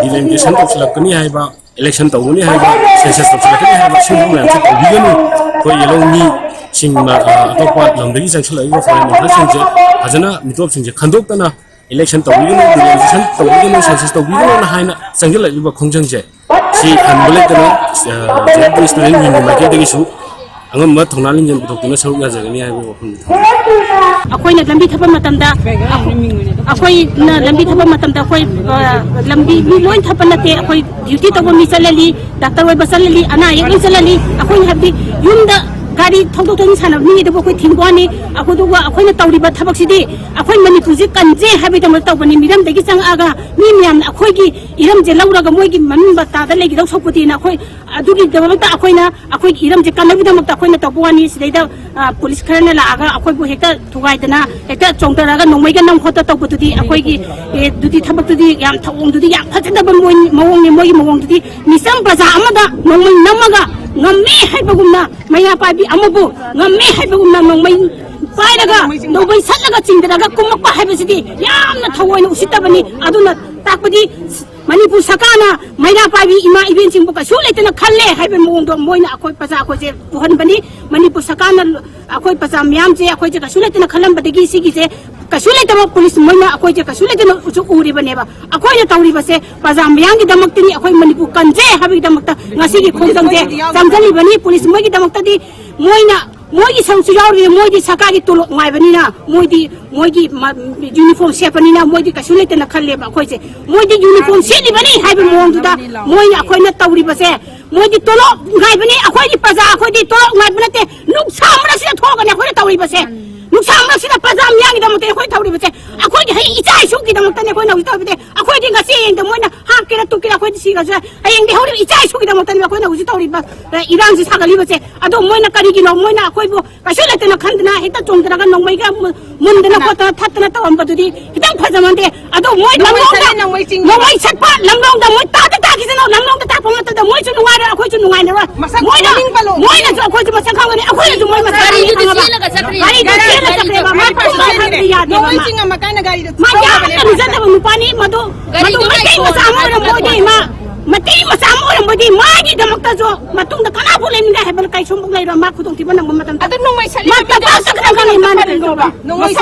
ꯗꯤꯂꯤꯃꯤꯇꯦꯁꯟ ꯇꯧꯁꯤꯜꯂꯛꯀꯅꯤ ꯍꯥꯏꯕ, ꯏꯂꯦꯛꯁꯟ ꯇꯧꯒꯅꯤ ꯍꯥꯏꯕ, ꯁꯦꯟꯁꯁ ꯇꯧꯁꯤꯜꯂꯛꯀꯅꯤ ꯍꯥꯏꯕ, ꯁꯤꯒꯨꯝꯕ ꯃꯌꯥꯝꯁꯦ ꯇꯧꯕꯤꯒꯅꯨ꯫ ꯑꯩꯈꯣꯏ ꯌꯦꯂꯧꯃꯤꯁꯤꯡ, ꯑ, ꯑꯇꯣꯞꯄ ꯂꯝꯗꯒꯤ ꯆꯪꯁꯤꯜꯂꯛꯏꯕ ꯐꯣꯔꯦꯟ ꯋꯥꯔꯀꯔꯁꯤꯡꯁꯦ ꯐꯖꯅ ꯃꯤꯇꯣꯞꯁꯤꯡꯁꯦ ꯈꯟꯗꯣꯛꯇꯅ ꯏꯂꯦꯛꯁꯟ ꯇꯧꯕꯤꯒꯅꯨ, ꯗꯤꯂꯤꯃꯤꯇꯦꯁꯟ ꯇꯧꯕꯤꯒꯅꯨ, ꯁꯦꯟꯁꯁ ꯇꯧꯕꯤꯒꯅꯨꯅ ꯍꯥꯏꯅ ꯆꯪꯁꯤꯜꯂꯛꯂꯤꯕ ꯈꯣꯡꯖꯪꯁꯦ ꯁꯤ ꯍꯟꯕ ꯂꯩꯇꯅ, ꯑ, ꯖꯦ ꯑꯦꯟ ꯄꯤ ꯁ꯭ꯇꯨꯗꯦꯟ ꯌꯨꯅꯤꯌꯟꯒꯤ ꯃꯥꯏꯀꯩꯗꯒꯤꯁꯨ ꯑꯉꯝꯕ ꯊꯧꯅꯥ ꯂꯤꯡꯖꯦꯜ ꯄꯨꯊꯣꯛꯇꯨꯅ ꯁꯔꯨꯛ ꯌꯥꯖꯒꯅꯤ ꯍꯥꯏꯕꯒꯤ ꯋꯥꯐꯝꯅꯤ ꯊꯝꯖꯒꯦ꯫ ꯑꯩꯈꯣꯏꯅ ꯂꯝꯕꯤ ꯊꯠꯄ ꯃꯇꯝꯗ, ꯑꯩꯈꯣꯏꯅ ꯂꯝꯕꯤ ꯊꯠꯄ ꯃꯇꯝꯗ ꯑꯩꯈꯣꯏ, ꯑ, ꯂꯝꯕꯤ ꯃꯤ ꯂꯣꯏ ꯊꯠꯄ ꯅꯠꯇꯦ꯫ ꯑꯩꯈꯣꯏ ꯗ꯭ꯌꯨꯇꯤ ꯇꯧꯕ ꯃꯤ ꯆꯠꯂꯜꯂꯤ, ꯗꯥꯛꯇꯔ ꯑꯣꯏꯕ ꯆꯠꯂꯜꯂꯤ, ꯑꯅꯥ ꯑꯌꯦꯛ ꯂꯣꯏ ꯆꯠꯂꯜꯂꯤ꯫ ꯑꯩꯈꯣꯏꯅ ꯍꯥꯏꯕꯗꯤ ꯌꯨꯝꯗ ꯒꯥꯔꯤ ꯊꯧꯗꯣꯛ ꯊꯧꯖꯤꯟ ꯁꯥꯟꯅꯕ ꯃꯤꯗꯨꯕꯨ ꯑꯩꯈꯣꯏ ꯊꯤꯡꯕ ꯋꯥꯅꯤ꯫ ꯑꯗꯨꯒ ꯑꯩꯈꯣꯏꯅ ꯇꯧꯔꯤꯕ ꯊꯕꯛꯁꯤꯗꯤ ꯑꯩꯈꯣꯏ ꯃꯅꯤꯄꯨꯔꯁꯤ ꯀꯟꯖꯦ ꯍꯥꯏꯕꯒꯤꯗꯃꯛꯇ ꯇꯧꯕꯅꯤ꯫ ꯃꯤꯔꯝꯗꯒꯤ ꯆꯪꯉꯛꯑꯒ ꯃꯤ ꯃꯌꯥꯝꯅ ꯑꯩꯈꯣꯏꯒꯤ ꯏꯔꯝꯁꯦ ꯂꯧꯔꯒ ꯃꯣꯏꯒꯤ ꯃꯅꯨꯡ ꯇꯥꯗ ꯂꯩꯈꯤꯗꯧ ꯁꯔꯨꯛꯄꯨꯗꯤꯅ ꯑꯩꯈꯣꯏ ꯑꯗꯨꯒꯤꯗꯃꯛꯇ ꯑꯩꯈꯣꯏꯅ ꯑꯩꯈꯣꯏꯒꯤ ꯏꯔꯝꯁꯦ ꯀꯟꯅꯕꯒꯤꯗꯃꯛꯇ ꯑꯩꯈꯣꯏꯅ ꯇꯧꯕ ꯋꯥꯅꯤ꯫ ꯁꯤꯗꯩꯗ, ꯑ, ꯄꯨꯂꯤꯁ ꯈꯔꯅ ꯂꯥꯛꯑꯒ ꯑꯩꯈꯣꯏꯕꯨ ꯍꯦꯛꯇ ꯊꯨꯒꯥꯏꯗꯅ ꯍꯦꯛꯇ ꯆꯣꯡꯊꯔꯒ ꯅꯣꯡꯃꯩꯒ ꯅꯝ ꯈꯣꯠꯇ ꯇꯧꯕꯗꯨꯗꯤ ꯑꯩꯈꯣꯏꯒꯤ, ꯑꯦ, ꯑꯗꯨꯗꯤ ꯊꯕꯛꯇꯨꯗꯤ ꯌꯥꯝ ꯊꯧꯑꯣꯡꯗꯨꯗꯤ ꯌꯥꯝ ꯐꯖꯗꯕ ꯃꯑꯣꯡ-, ꯃꯑꯣꯡꯅꯤ꯫ ꯃꯣꯏꯒꯤ ꯃꯑꯣꯡꯗꯨꯗꯤ ꯃꯤꯆꯝ ꯄ꯭ꯔꯖꯥ ꯑꯃꯗ ꯅꯣꯡꯃꯩ ꯅꯝꯃꯒ ꯉꯝꯃꯦ ꯍꯥꯏꯕꯒꯨꯝꯅ ꯃꯩꯔꯥ ꯄꯥꯏꯕꯤ ꯑꯃꯕꯨ ꯉꯝꯃꯦ ꯍꯥꯏꯕꯒꯨꯝꯅ ꯅꯣꯡꯃꯩ ꯄꯥꯏꯔꯒ ꯅꯣꯡꯃꯩ ꯁꯠꯂꯒ ꯆꯤꯡꯊꯔꯒ ꯀꯨꯝꯃꯛꯄ ꯍꯥꯏꯕꯁꯤꯗꯤ ꯌꯥꯝꯅ ꯊꯑꯣꯏꯅ ꯎꯁꯤꯠꯇꯕꯅꯤ꯫ ꯑꯗꯨꯅ ꯇꯥꯛꯄꯗꯤ ꯃꯅꯤꯄꯨꯔ ꯁꯔꯀꯥꯔꯅ ꯃꯩꯔꯥ ꯄꯥꯏꯕꯤ ꯏꯃꯥ ꯏꯕꯦꯟꯁꯤꯡꯕꯨ ꯀꯩꯁꯨ ꯂꯩꯇꯅ ꯈꯜꯂꯦ ꯍꯥꯏꯕꯒꯤ ꯃꯑꯣꯡꯗꯣ ꯃꯣꯏꯅ ꯑꯩꯈꯣꯏ ꯄ꯭ꯔꯖꯥ ꯑꯩꯈꯣꯏꯁꯦ ꯄꯨꯍꯟꯕꯅꯤ꯫ ꯃꯅꯤꯄꯨꯔ ꯁꯔꯀꯥꯔꯅ ꯑꯩꯈꯣꯏ ꯄ꯭ꯔꯖꯥ ꯃꯤꯌꯥꯝꯁꯦ ꯑꯩꯈꯣꯏꯁꯦ ꯀꯩꯁꯨ ꯂꯩꯇꯅ ꯈꯜꯂꯝꯕꯗꯒꯤ ꯁꯤꯒꯤꯁꯦ ꯀꯩꯁꯨ ꯂꯩꯇꯕ ꯄꯨꯂꯤꯁ ꯃꯣꯏꯅ ꯑꯩꯈꯣꯏꯁꯦ ꯀꯩꯁꯨ ꯂꯩꯇꯅ ꯎꯁꯨ ꯎꯔꯤꯕꯅꯦꯕ꯫ ꯑꯩꯈꯣꯏꯅ ꯇꯧꯔꯤꯕꯁꯦ ꯄ꯭ꯔꯖꯥ ꯃꯤꯌꯥꯝꯒꯤꯗꯃꯛꯇꯅꯤ, ꯑꯩꯈꯣꯏ ꯃꯅꯤꯄꯨꯔ ꯀꯟꯖꯩ ꯍꯥꯏꯕꯒꯤꯗꯃꯛꯇ ꯉꯁꯤꯒꯤ ꯈꯣꯡꯖꯪꯁꯦ ꯆꯪꯁꯤꯜꯂꯤꯕꯅꯤ꯫ ꯄꯨꯂꯤꯁ ꯃꯣꯏꯒꯤꯗꯃꯛꯇꯗꯤ ꯃꯣꯏꯅ ꯃꯣꯏꯒꯤ ꯁꯔꯨꯛꯁꯨ ꯌꯥꯎꯔꯤꯕ, ꯃꯣꯏꯗꯤ ꯁꯔꯀꯥꯔꯒꯤ ꯇꯣꯂꯣꯞ ꯉꯥꯏꯕꯅꯤꯅ, ꯃꯣꯏꯗꯤ, ꯃꯣꯏꯒꯤ ꯃ-, ꯌꯨꯅꯤꯐꯣꯔꯝ ꯁꯦꯠꯄꯅꯤꯅ ꯃꯣꯏꯗꯤ ꯀꯩꯁꯨ ꯂꯩꯇꯅ ꯈꯜꯂꯦꯕ꯫ ꯑꯩꯈꯣꯏꯁꯦ ꯃꯣꯏꯗꯤ ꯌꯨꯅꯤꯐꯣꯔꯝ ꯁꯦꯠꯂꯤꯕꯅꯤ ꯍꯥꯏꯕ ꯃꯑꯣꯡꯗꯨꯗ ꯃꯣꯏꯅ ꯑꯩꯈꯣꯏꯅ ꯇꯧꯔꯤꯕꯁꯦ, ꯃꯣꯏꯗꯤ ꯇꯣꯂꯣꯞ ꯉꯥꯏꯕꯅꯤ, ꯑꯩꯈꯣꯏꯗꯤ ꯄ꯭ꯔꯖꯥ, ꯑꯩꯈꯣꯏꯗꯤ ꯇꯣꯂꯣꯞ ꯉꯥꯏꯕ ꯅꯠꯇꯦ꯫ ꯅꯨꯡꯁꯥ ꯃꯔꯛꯁꯤꯗ ꯊꯣꯛꯑꯒꯅꯦ ꯑꯩꯈꯣꯏꯅ ꯇꯧꯔꯤꯕꯁꯦ, ꯅꯨꯡꯁꯥ ꯃꯔꯛꯁꯤꯗ ꯄ꯭ꯔꯖꯥ ꯃꯤꯌꯥꯝꯒꯤꯗꯃꯛꯇ ꯑꯩꯈꯣꯏ ꯇꯧꯔꯤꯕꯁꯦ, ꯑꯩꯈꯣꯏꯒꯤ ꯍꯌꯦꯡ ꯏꯆꯥ ꯏꯁꯨꯒꯤꯗꯃꯛꯇꯅꯦ ꯑꯩꯈꯣꯏꯅ ꯍꯧꯖꯤꯛ ꯇꯧꯔꯤꯕꯁꯦ꯫ ꯑꯩꯈꯣꯏꯗꯤ ꯉꯁꯤ ꯍꯌꯦꯡꯗ ꯃꯣꯏꯅ ꯍꯥꯠꯀꯦꯔꯥ ꯇꯨꯞꯀꯦꯔꯥ ꯑꯩꯈꯣꯏꯗꯤ ꯁꯤꯔꯁꯨ ꯌꯥꯏ꯫ ꯍꯌꯦꯡꯗꯤ ꯍꯧꯔꯤꯕ ꯏꯆꯥ ꯏꯁꯨꯒꯤꯗꯃꯛꯇꯅꯦ ꯑꯩꯈꯣꯏꯅ ꯍꯧꯖꯤꯛ ꯇꯧꯔꯤꯕ, ꯑ, ꯏꯔꯥꯡꯁꯤ ꯁꯥꯒꯠꯂꯤꯕꯁꯦ꯫ ꯑꯗꯣ ꯃꯣꯏꯅ ꯀꯔꯤꯒꯤꯅꯣ? ꯃꯣꯏꯅ ꯑꯩꯈꯣꯏꯕꯨ ꯀꯩꯁꯨ ꯂꯩꯇꯅ ꯈꯟꯗꯅ ꯍꯦꯛꯇ ꯆꯣꯡꯊꯔꯒ ꯅꯣꯡꯃꯩꯒ ꯃꯨ-, ꯃꯨꯟꯗꯅ ꯈꯣꯠꯇꯅ ꯊꯠꯇꯅ ꯇꯧꯔꯝꯕꯗꯨꯗꯤ ꯈꯤꯇꯪ ꯐꯖꯃꯟꯗꯦ꯫ ꯑꯗꯣ ꯃꯣꯏ ꯅꯣꯡꯃꯩ ꯂꯝꯂꯣꯡꯗ, ꯁꯠꯂꯦ, ꯅꯣꯡꯃꯩ ꯆꯤꯡꯉꯦ꯫ ꯅꯣꯡꯃꯩ ꯁꯠꯄ ꯂꯝꯂꯣꯡꯗ ꯃꯣꯏ ꯇꯥꯗ ꯇꯥꯈꯤꯁꯅꯨ꯫ ꯂꯝꯂꯣꯡꯗ ꯇꯥꯛꯄ ꯃꯇꯝꯗ ꯃꯣꯏꯁꯨ ꯅꯨꯡꯉꯥꯏꯔꯣꯏ, ꯑꯩꯈꯣꯏꯁꯨ ꯅꯨꯡꯉꯥꯏꯅꯔꯣꯏ꯫ ꯃꯁꯛ ꯃꯣꯏꯅ, ꯃꯃꯤꯡ ꯄꯜꯂꯣ꯫ ꯃꯣꯏꯅꯁꯨ ꯑꯩꯈꯣꯏꯁꯨ ꯃꯁꯛ ꯈꯪꯒꯅꯤ, ꯑꯩꯈꯣꯏꯅꯁꯨ ꯃꯣꯏ ꯃꯁꯛ ꯈꯪꯒꯅꯤ꯫ ꯒꯥꯔꯤꯗ ꯈꯪꯉꯕ? ꯆꯦꯜꯂꯒ ꯆꯠꯈ꯭ꯔꯦ꯫ ꯒꯥꯔꯤꯗ ꯒꯥꯔꯤꯗ ꯆꯦꯜꯂꯒ ꯆꯦꯜꯂꯒ ꯆꯠꯈ꯭ꯔꯦꯕ꯫ ꯆꯠꯈ꯭ꯔꯦ꯫ ꯃꯥ ꯒꯥꯔꯤꯗ ꯈꯨꯝꯕ ꯆꯦꯜꯂꯒ ꯍꯥꯏꯕꯗꯤ ꯆꯠꯈ꯭ꯔꯦ꯫ ꯌꯥꯗꯦꯕ꯫ ꯅꯣꯡꯃꯩ ꯃꯥ ꯆꯤꯡꯉꯝꯃ ꯀꯥꯏꯅ ꯒꯥꯔꯤꯗ ꯃꯥ ꯊꯧꯔꯕꯅꯦ ꯌꯥꯝꯅ ꯐꯥꯁꯇ꯫ ꯂꯨꯖꯗꯕ ꯅꯨꯄꯥꯅꯤ ꯃꯗꯨ꯫ ꯃꯗꯨ ꯒꯥꯔꯤꯗꯣ ꯃꯩꯇꯩ ꯃꯆꯥ ꯑꯃ ꯂꯥꯏꯁꯣꯟ ꯑꯣꯏꯔꯝꯕ ꯑꯣꯏꯗꯤ ꯃꯥ, ꯃꯩꯇꯩ ꯃꯆꯥ ꯑꯃ ꯑꯣꯏꯔꯝꯕ ꯑꯣꯏꯗꯤ ꯃꯥꯒꯤꯗꯃꯛꯇꯁꯨ ꯃꯇꯨꯡꯗ ꯀꯅꯥꯐꯥꯎ ꯂꯩꯅꯤꯡꯉꯥꯏ ꯍꯥꯏꯕ ꯀꯩꯁꯨꯝꯐꯥꯎ ꯂꯩꯔꯣꯏ꯫ ꯃꯥ ꯈꯨꯗꯣꯡꯊꯤꯕ ꯅꯪꯕ ꯃꯇꯝꯗ ꯑꯗꯨ ꯅꯣꯡꯃꯩ ꯁꯠꯂꯤꯕ ꯃꯥ ꯃꯤꯗꯣ ꯇꯞ ꯇꯞ ꯃꯁꯛ ꯇꯞ ꯈꯪꯉꯤ, ꯈꯪꯉꯤ, ꯃꯥꯅ ꯃꯁꯛ ꯀꯩꯗꯧꯕ?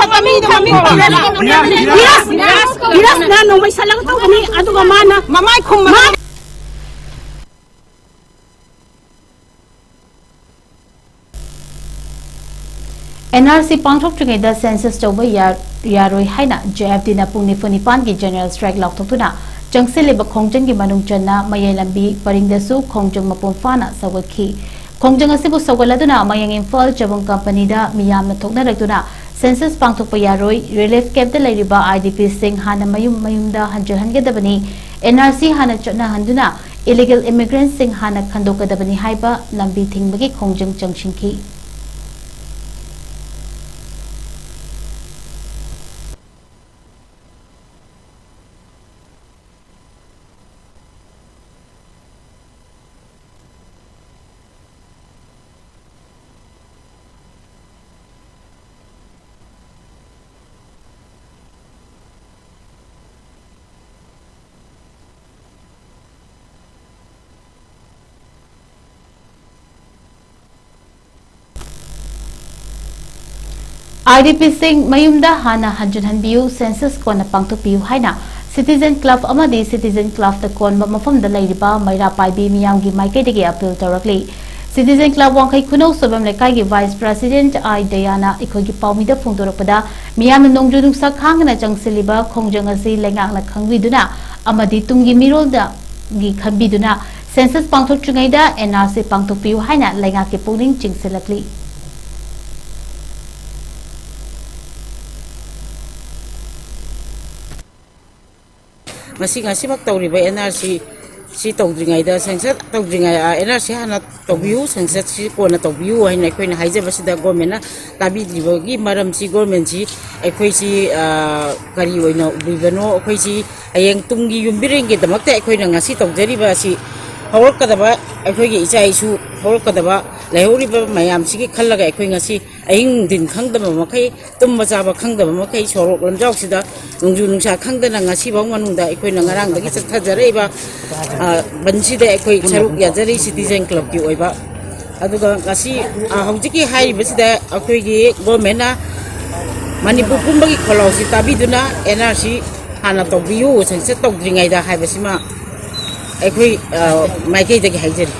ꯃꯃꯤꯡ ꯄꯜꯂꯣ꯫ ꯙꯤꯔꯖ, ꯙꯤꯔꯖꯅ ꯅꯣꯡꯃꯩ ꯁꯠꯂꯒ ꯇꯧꯕꯅꯤ꯫ ꯑꯗꯨꯒ ꯃꯥꯅ ꯃꯃꯥꯏ ꯈꯨꯝꯕ ꯃꯥ ꯑꯦꯟ ꯑꯥꯔ ꯁꯤ ꯄꯥꯡꯊꯣꯛꯇ꯭ꯔꯤꯉꯩꯗ ꯁꯦꯟꯁꯁ ꯇꯧꯕ ꯌꯥ-, ꯌꯥꯔꯣꯏ ꯍꯥꯏꯅ ꯖꯦ ꯑꯦꯐ ꯇꯤꯅ ꯄꯨꯡ ꯅꯤꯐꯨ ꯅꯤꯄꯥꯟꯒꯤ ꯖꯦꯅꯔꯦꯜ ꯁ꯭ꯇ꯭ꯔꯥꯏꯛ ꯂꯥꯎꯊꯣꯛꯇꯨꯅ ꯆꯪꯁꯤꯜꯂꯤꯕ ꯈꯣꯡꯖꯪꯒꯤ ꯃꯅꯨꯡ ꯆꯟꯅ ꯃꯌꯥꯏ ꯂꯝꯕꯤ ꯄꯔꯤꯡꯗꯁꯨ ꯈꯣꯡꯖꯪ ꯃꯄꯨꯡ ꯐꯥꯅ ꯁꯧꯒꯠꯈꯤ꯫ ꯈꯣꯡꯖꯪ ꯑꯁꯤꯕꯨ ꯁꯧꯒꯠꯂꯗꯨꯅ ꯃꯌꯥꯡ ꯏꯝꯐꯥꯜ ꯆꯕꯨꯡ ꯀꯝꯄꯅꯤꯗ ꯃꯤꯌꯥꯝꯅ ꯊꯣꯛꯅꯔꯛꯇꯨꯅ census ꯄꯥꯡꯊꯣꯛꯄ ꯌꯥꯔꯣꯏ, relief campꯇ ꯂꯩꯔꯤꯕ IDPꯁꯤꯡ ꯍꯥꯟꯅ ꯃꯌꯨꯝ ꯃꯌꯨꯝꯗ ꯍꯟꯖꯤꯜꯍꯟꯒꯗꯕꯅꯤ, NRC ꯍꯥꯟꯅ ꯆꯠꯅꯍꯟꯗꯨꯅ illegal immigrantꯁꯤꯡ ꯍꯥꯟꯅ ꯈꯟꯗꯣꯛꯀꯗꯕꯅꯤ ꯍꯥꯏꯕ ꯂꯝꯕꯤ ꯊꯤꯡꯕꯒꯤ ꯈꯣꯡꯖꯪ ꯆꯪꯁꯤꯟꯈꯤ꯫ IDPꯁꯤꯡ ꯃꯌꯨꯝꯗ ꯍꯥꯟꯅ ꯍꯟꯖꯤꯟꯍꯟꯕꯤꯌꯨ, census ꯀꯣꯟꯅ ꯄꯥꯡꯊꯣꯛꯄꯤꯌꯨ ꯍꯥꯏꯅ Citizen Club ꯑꯃꯗꯤ Citizen Clubꯇ ꯀꯣꯟꯕ ꯃꯐꯝꯗ ꯂꯩꯔꯤꯕ ꯃꯩꯔꯥ ꯄꯥꯏꯕꯤ ꯃꯤꯌꯥꯝꯒꯤ ꯃꯥꯏꯀꯩꯗꯒꯤ appeal ꯇꯧꯔꯛꯂꯤ꯫ Citizen Club ꯋꯥꯡꯈꯩ ꯈꯨꯅꯧ ꯁꯣꯏꯕꯝ ꯂꯩꯀꯥꯏꯒꯤ Vice President ꯑꯥꯏ ꯗꯌꯥꯅ ꯑꯩꯈꯣꯏꯒꯤ ꯄꯥꯎꯃꯤꯗ ꯐꯣꯡꯗꯣꯔꯛꯄꯗ, ꯃꯤꯌꯥꯝꯅ ꯅꯣꯡꯖꯨ ꯅꯨꯡꯁꯥ ꯈꯥꯡꯗꯅ ꯆꯪꯁꯤꯜꯂꯤꯕ ꯈꯣꯡꯖꯪ ꯑꯁꯤ ꯂꯩꯉꯥꯛꯅ ꯈꯪꯕꯤꯗꯨꯅ ꯑꯃꯗꯤ ꯇꯨꯡꯒꯤ ꯃꯤꯔꯣꯜꯗꯒꯤ ꯈꯟꯕꯤꯗꯨꯅ census ꯄꯥꯡꯊꯣꯛꯇ꯭ꯔꯤꯉꯩꯗ NRC ꯄꯥꯡꯊꯣꯛꯄꯤꯌꯨ ꯍꯥꯏꯅ ꯂꯩꯉꯥꯛꯀꯤ ꯄꯨꯛꯅꯤꯡ ꯆꯤꯡꯁꯤꯜꯂꯛꯂꯤ꯫ ꯃꯁꯤ ꯉꯁꯤꯃꯛ ꯇꯧꯔꯤꯕ NRC ꯁꯤ ꯇꯧꯗ꯭ꯔꯤꯉꯩꯗ, census ꯇꯧꯗ꯭ꯔꯤꯉꯩ, ꯑ, NRC ꯍꯥꯟꯅ ꯇꯧꯕꯤꯌꯨ, census ꯁꯤ ꯀꯣꯟꯅ ꯇꯧꯕꯤꯌꯨ ꯍꯥꯏꯅ ꯑꯩꯈꯣꯏꯅ ꯍꯥꯏꯖꯕꯁꯤꯗ governmentꯅ ꯇꯥꯕꯤꯗ꯭ꯔꯤꯕꯒꯤ ꯃꯔꯝꯁꯤ, governmentꯁꯤ ꯑꯩꯈꯣꯏꯁꯤ, ꯑ, ꯀꯔꯤ ꯑꯣꯏꯅ ꯎꯕꯤꯕꯅꯣ? ꯑꯩꯈꯣꯏꯁꯤ ꯍꯌꯦꯡ ꯇꯨꯡꯒꯤ ꯌꯨꯝꯕꯤꯔꯦꯟꯒꯤꯗꯃꯛꯇ ꯑꯩꯈꯣꯏꯅ ꯉꯁꯤ ꯇꯧꯖꯔꯤꯕ ꯑꯁꯤ ꯍꯧꯔꯛꯀꯗꯕ, ꯑꯩꯈꯣꯏꯒꯤ ꯏꯆꯥ ꯏꯁꯨ ꯍꯧꯔꯛꯀꯗꯕ ꯂꯩꯍꯧꯔꯤꯕ ꯃꯌꯥꯝꯁꯤꯒꯤ ꯈꯜꯂꯒ ꯑꯩꯈꯣꯏ ꯉꯁꯤ ꯑꯍꯤꯡ ꯅꯨꯡꯊꯤꯟ ꯈꯪꯗꯕ ꯃꯈꯩ, ꯇꯨꯝꯕ ꯆꯥꯕ ꯈꯪꯗꯕ ꯃꯈꯩ ꯁꯣꯔꯣꯛ ꯂꯝꯖꯥꯎꯁꯤꯗ ꯅꯣꯡꯖꯨ ꯅꯨꯡꯁꯥ ꯈꯪꯗꯅ ꯉꯁꯤꯐꯥꯎ ꯃꯅꯨꯡꯗ ꯑꯩꯈꯣꯏꯅ ꯉꯔꯥꯡꯗꯒꯤ ꯆꯠꯊꯖꯔꯛꯏꯕ, ꯑ, ꯕꯟꯁꯤꯗ ꯑꯩꯈꯣꯏ ꯁꯔꯨꯛ ꯌꯥꯖꯔꯤ Citizen Clubꯀꯤ ꯑꯣꯏꯕ꯫ ꯑꯗꯨꯒ ꯉꯁꯤ, ꯑ, ꯍꯧꯖꯤꯛꯀꯤ ꯍꯥꯏꯔꯤꯕꯁꯤꯗ ꯑꯩꯈꯣꯏꯒꯤ governmentꯅ ꯃꯅꯤꯄꯨꯔ ꯄꯨꯝꯕꯒꯤ ꯈꯣꯜꯂꯥꯎꯁꯤ ꯇꯥꯕꯤꯗꯨꯅ NRC ꯍꯥꯟꯅ ꯇꯧꯕꯤꯌꯨ, census ꯇꯧꯗ꯭ꯔꯤꯉꯩꯗ ꯍꯥꯏꯕꯁꯤꯃ ꯑꯩꯈꯣꯏ, ꯑ, ꯃꯥꯏꯀꯩꯗꯒꯤ ꯍꯥꯏꯖꯔꯤ꯫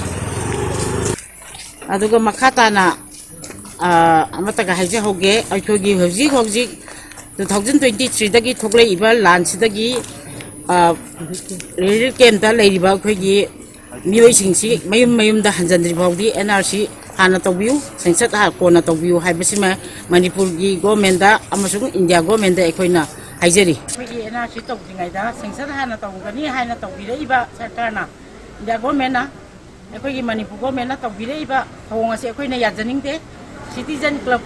ꯑꯗꯨꯒ ꯃꯈꯥ ꯇꯥꯅ, ꯑ, ꯑꯃꯠꯇꯒ ꯍꯥꯏꯖꯍꯧꯒꯦ꯫ ꯑꯩꯈꯣꯏꯒꯤ ꯍꯧꯖꯤꯛ ꯍꯧꯖꯤꯛ two thousand twenty threeꯗꯒꯤ ꯊꯣꯛꯂꯛꯏꯕ ꯂꯥꯟꯁꯤꯗꯒꯤ, ꯑ, relief campꯇ ꯂꯩꯔꯤꯕ ꯑꯩꯈꯣꯏꯒꯤ ꯃꯤꯑꯣꯏꯁꯤꯡꯁꯤ ꯃꯌꯨꯝ ꯃꯌꯨꯝꯗ ꯍꯟꯖꯤꯟꯗ꯭ꯔꯤ ꯐꯥꯎꯗꯤ ꯑꯦꯟ ꯑꯥꯔ ꯁꯤ ꯍꯥꯟꯅ ꯇꯧꯕꯤꯌꯨ, ꯁꯦꯟꯁꯁ ꯍꯥ-, ꯀꯣꯟꯅ ꯇꯧꯕꯤꯌꯨ ꯍꯥꯏꯕꯁꯤꯃ ꯃꯅꯤꯄꯨꯔꯒꯤ ꯒꯣꯔꯃꯦꯟꯗ ꯑꯃꯁꯨꯡ ꯏꯟꯗꯤꯌꯥ ꯒꯣꯔꯃꯦꯟꯗ ꯑꯩꯈꯣꯏꯅ ꯍꯥꯏꯖꯔꯤ꯫ ꯑꯩꯈꯣꯏꯒꯤ ꯑꯦꯟ ꯑꯥꯔ ꯁꯤ ꯇꯧꯗ꯭ꯔꯤꯉꯩꯗ ꯁꯦꯟꯁꯁ ꯍꯥꯟꯅ ꯇꯧꯒꯅꯤ ꯍꯥꯏꯅ ꯇꯧꯕꯤꯔꯛꯏꯕ ꯁꯔꯀꯥꯔꯅ, ꯏꯟꯗꯤꯌꯥ ꯒꯣꯔꯃꯦꯟꯅ, ꯑꯩꯈꯣꯏꯒꯤ ꯃꯅꯤꯄꯨꯔ ꯒꯣꯔꯃꯦꯟꯅ ꯇꯧꯕꯤꯔꯛꯏꯕ ꯊꯧꯑꯣꯡ ꯑꯁꯤ ꯑꯩꯈꯣꯏꯅ ꯌꯥꯖꯅꯤꯡꯗꯦ꯫ ꯁꯤꯇꯤꯖꯟ ꯀ꯭ꯂꯕ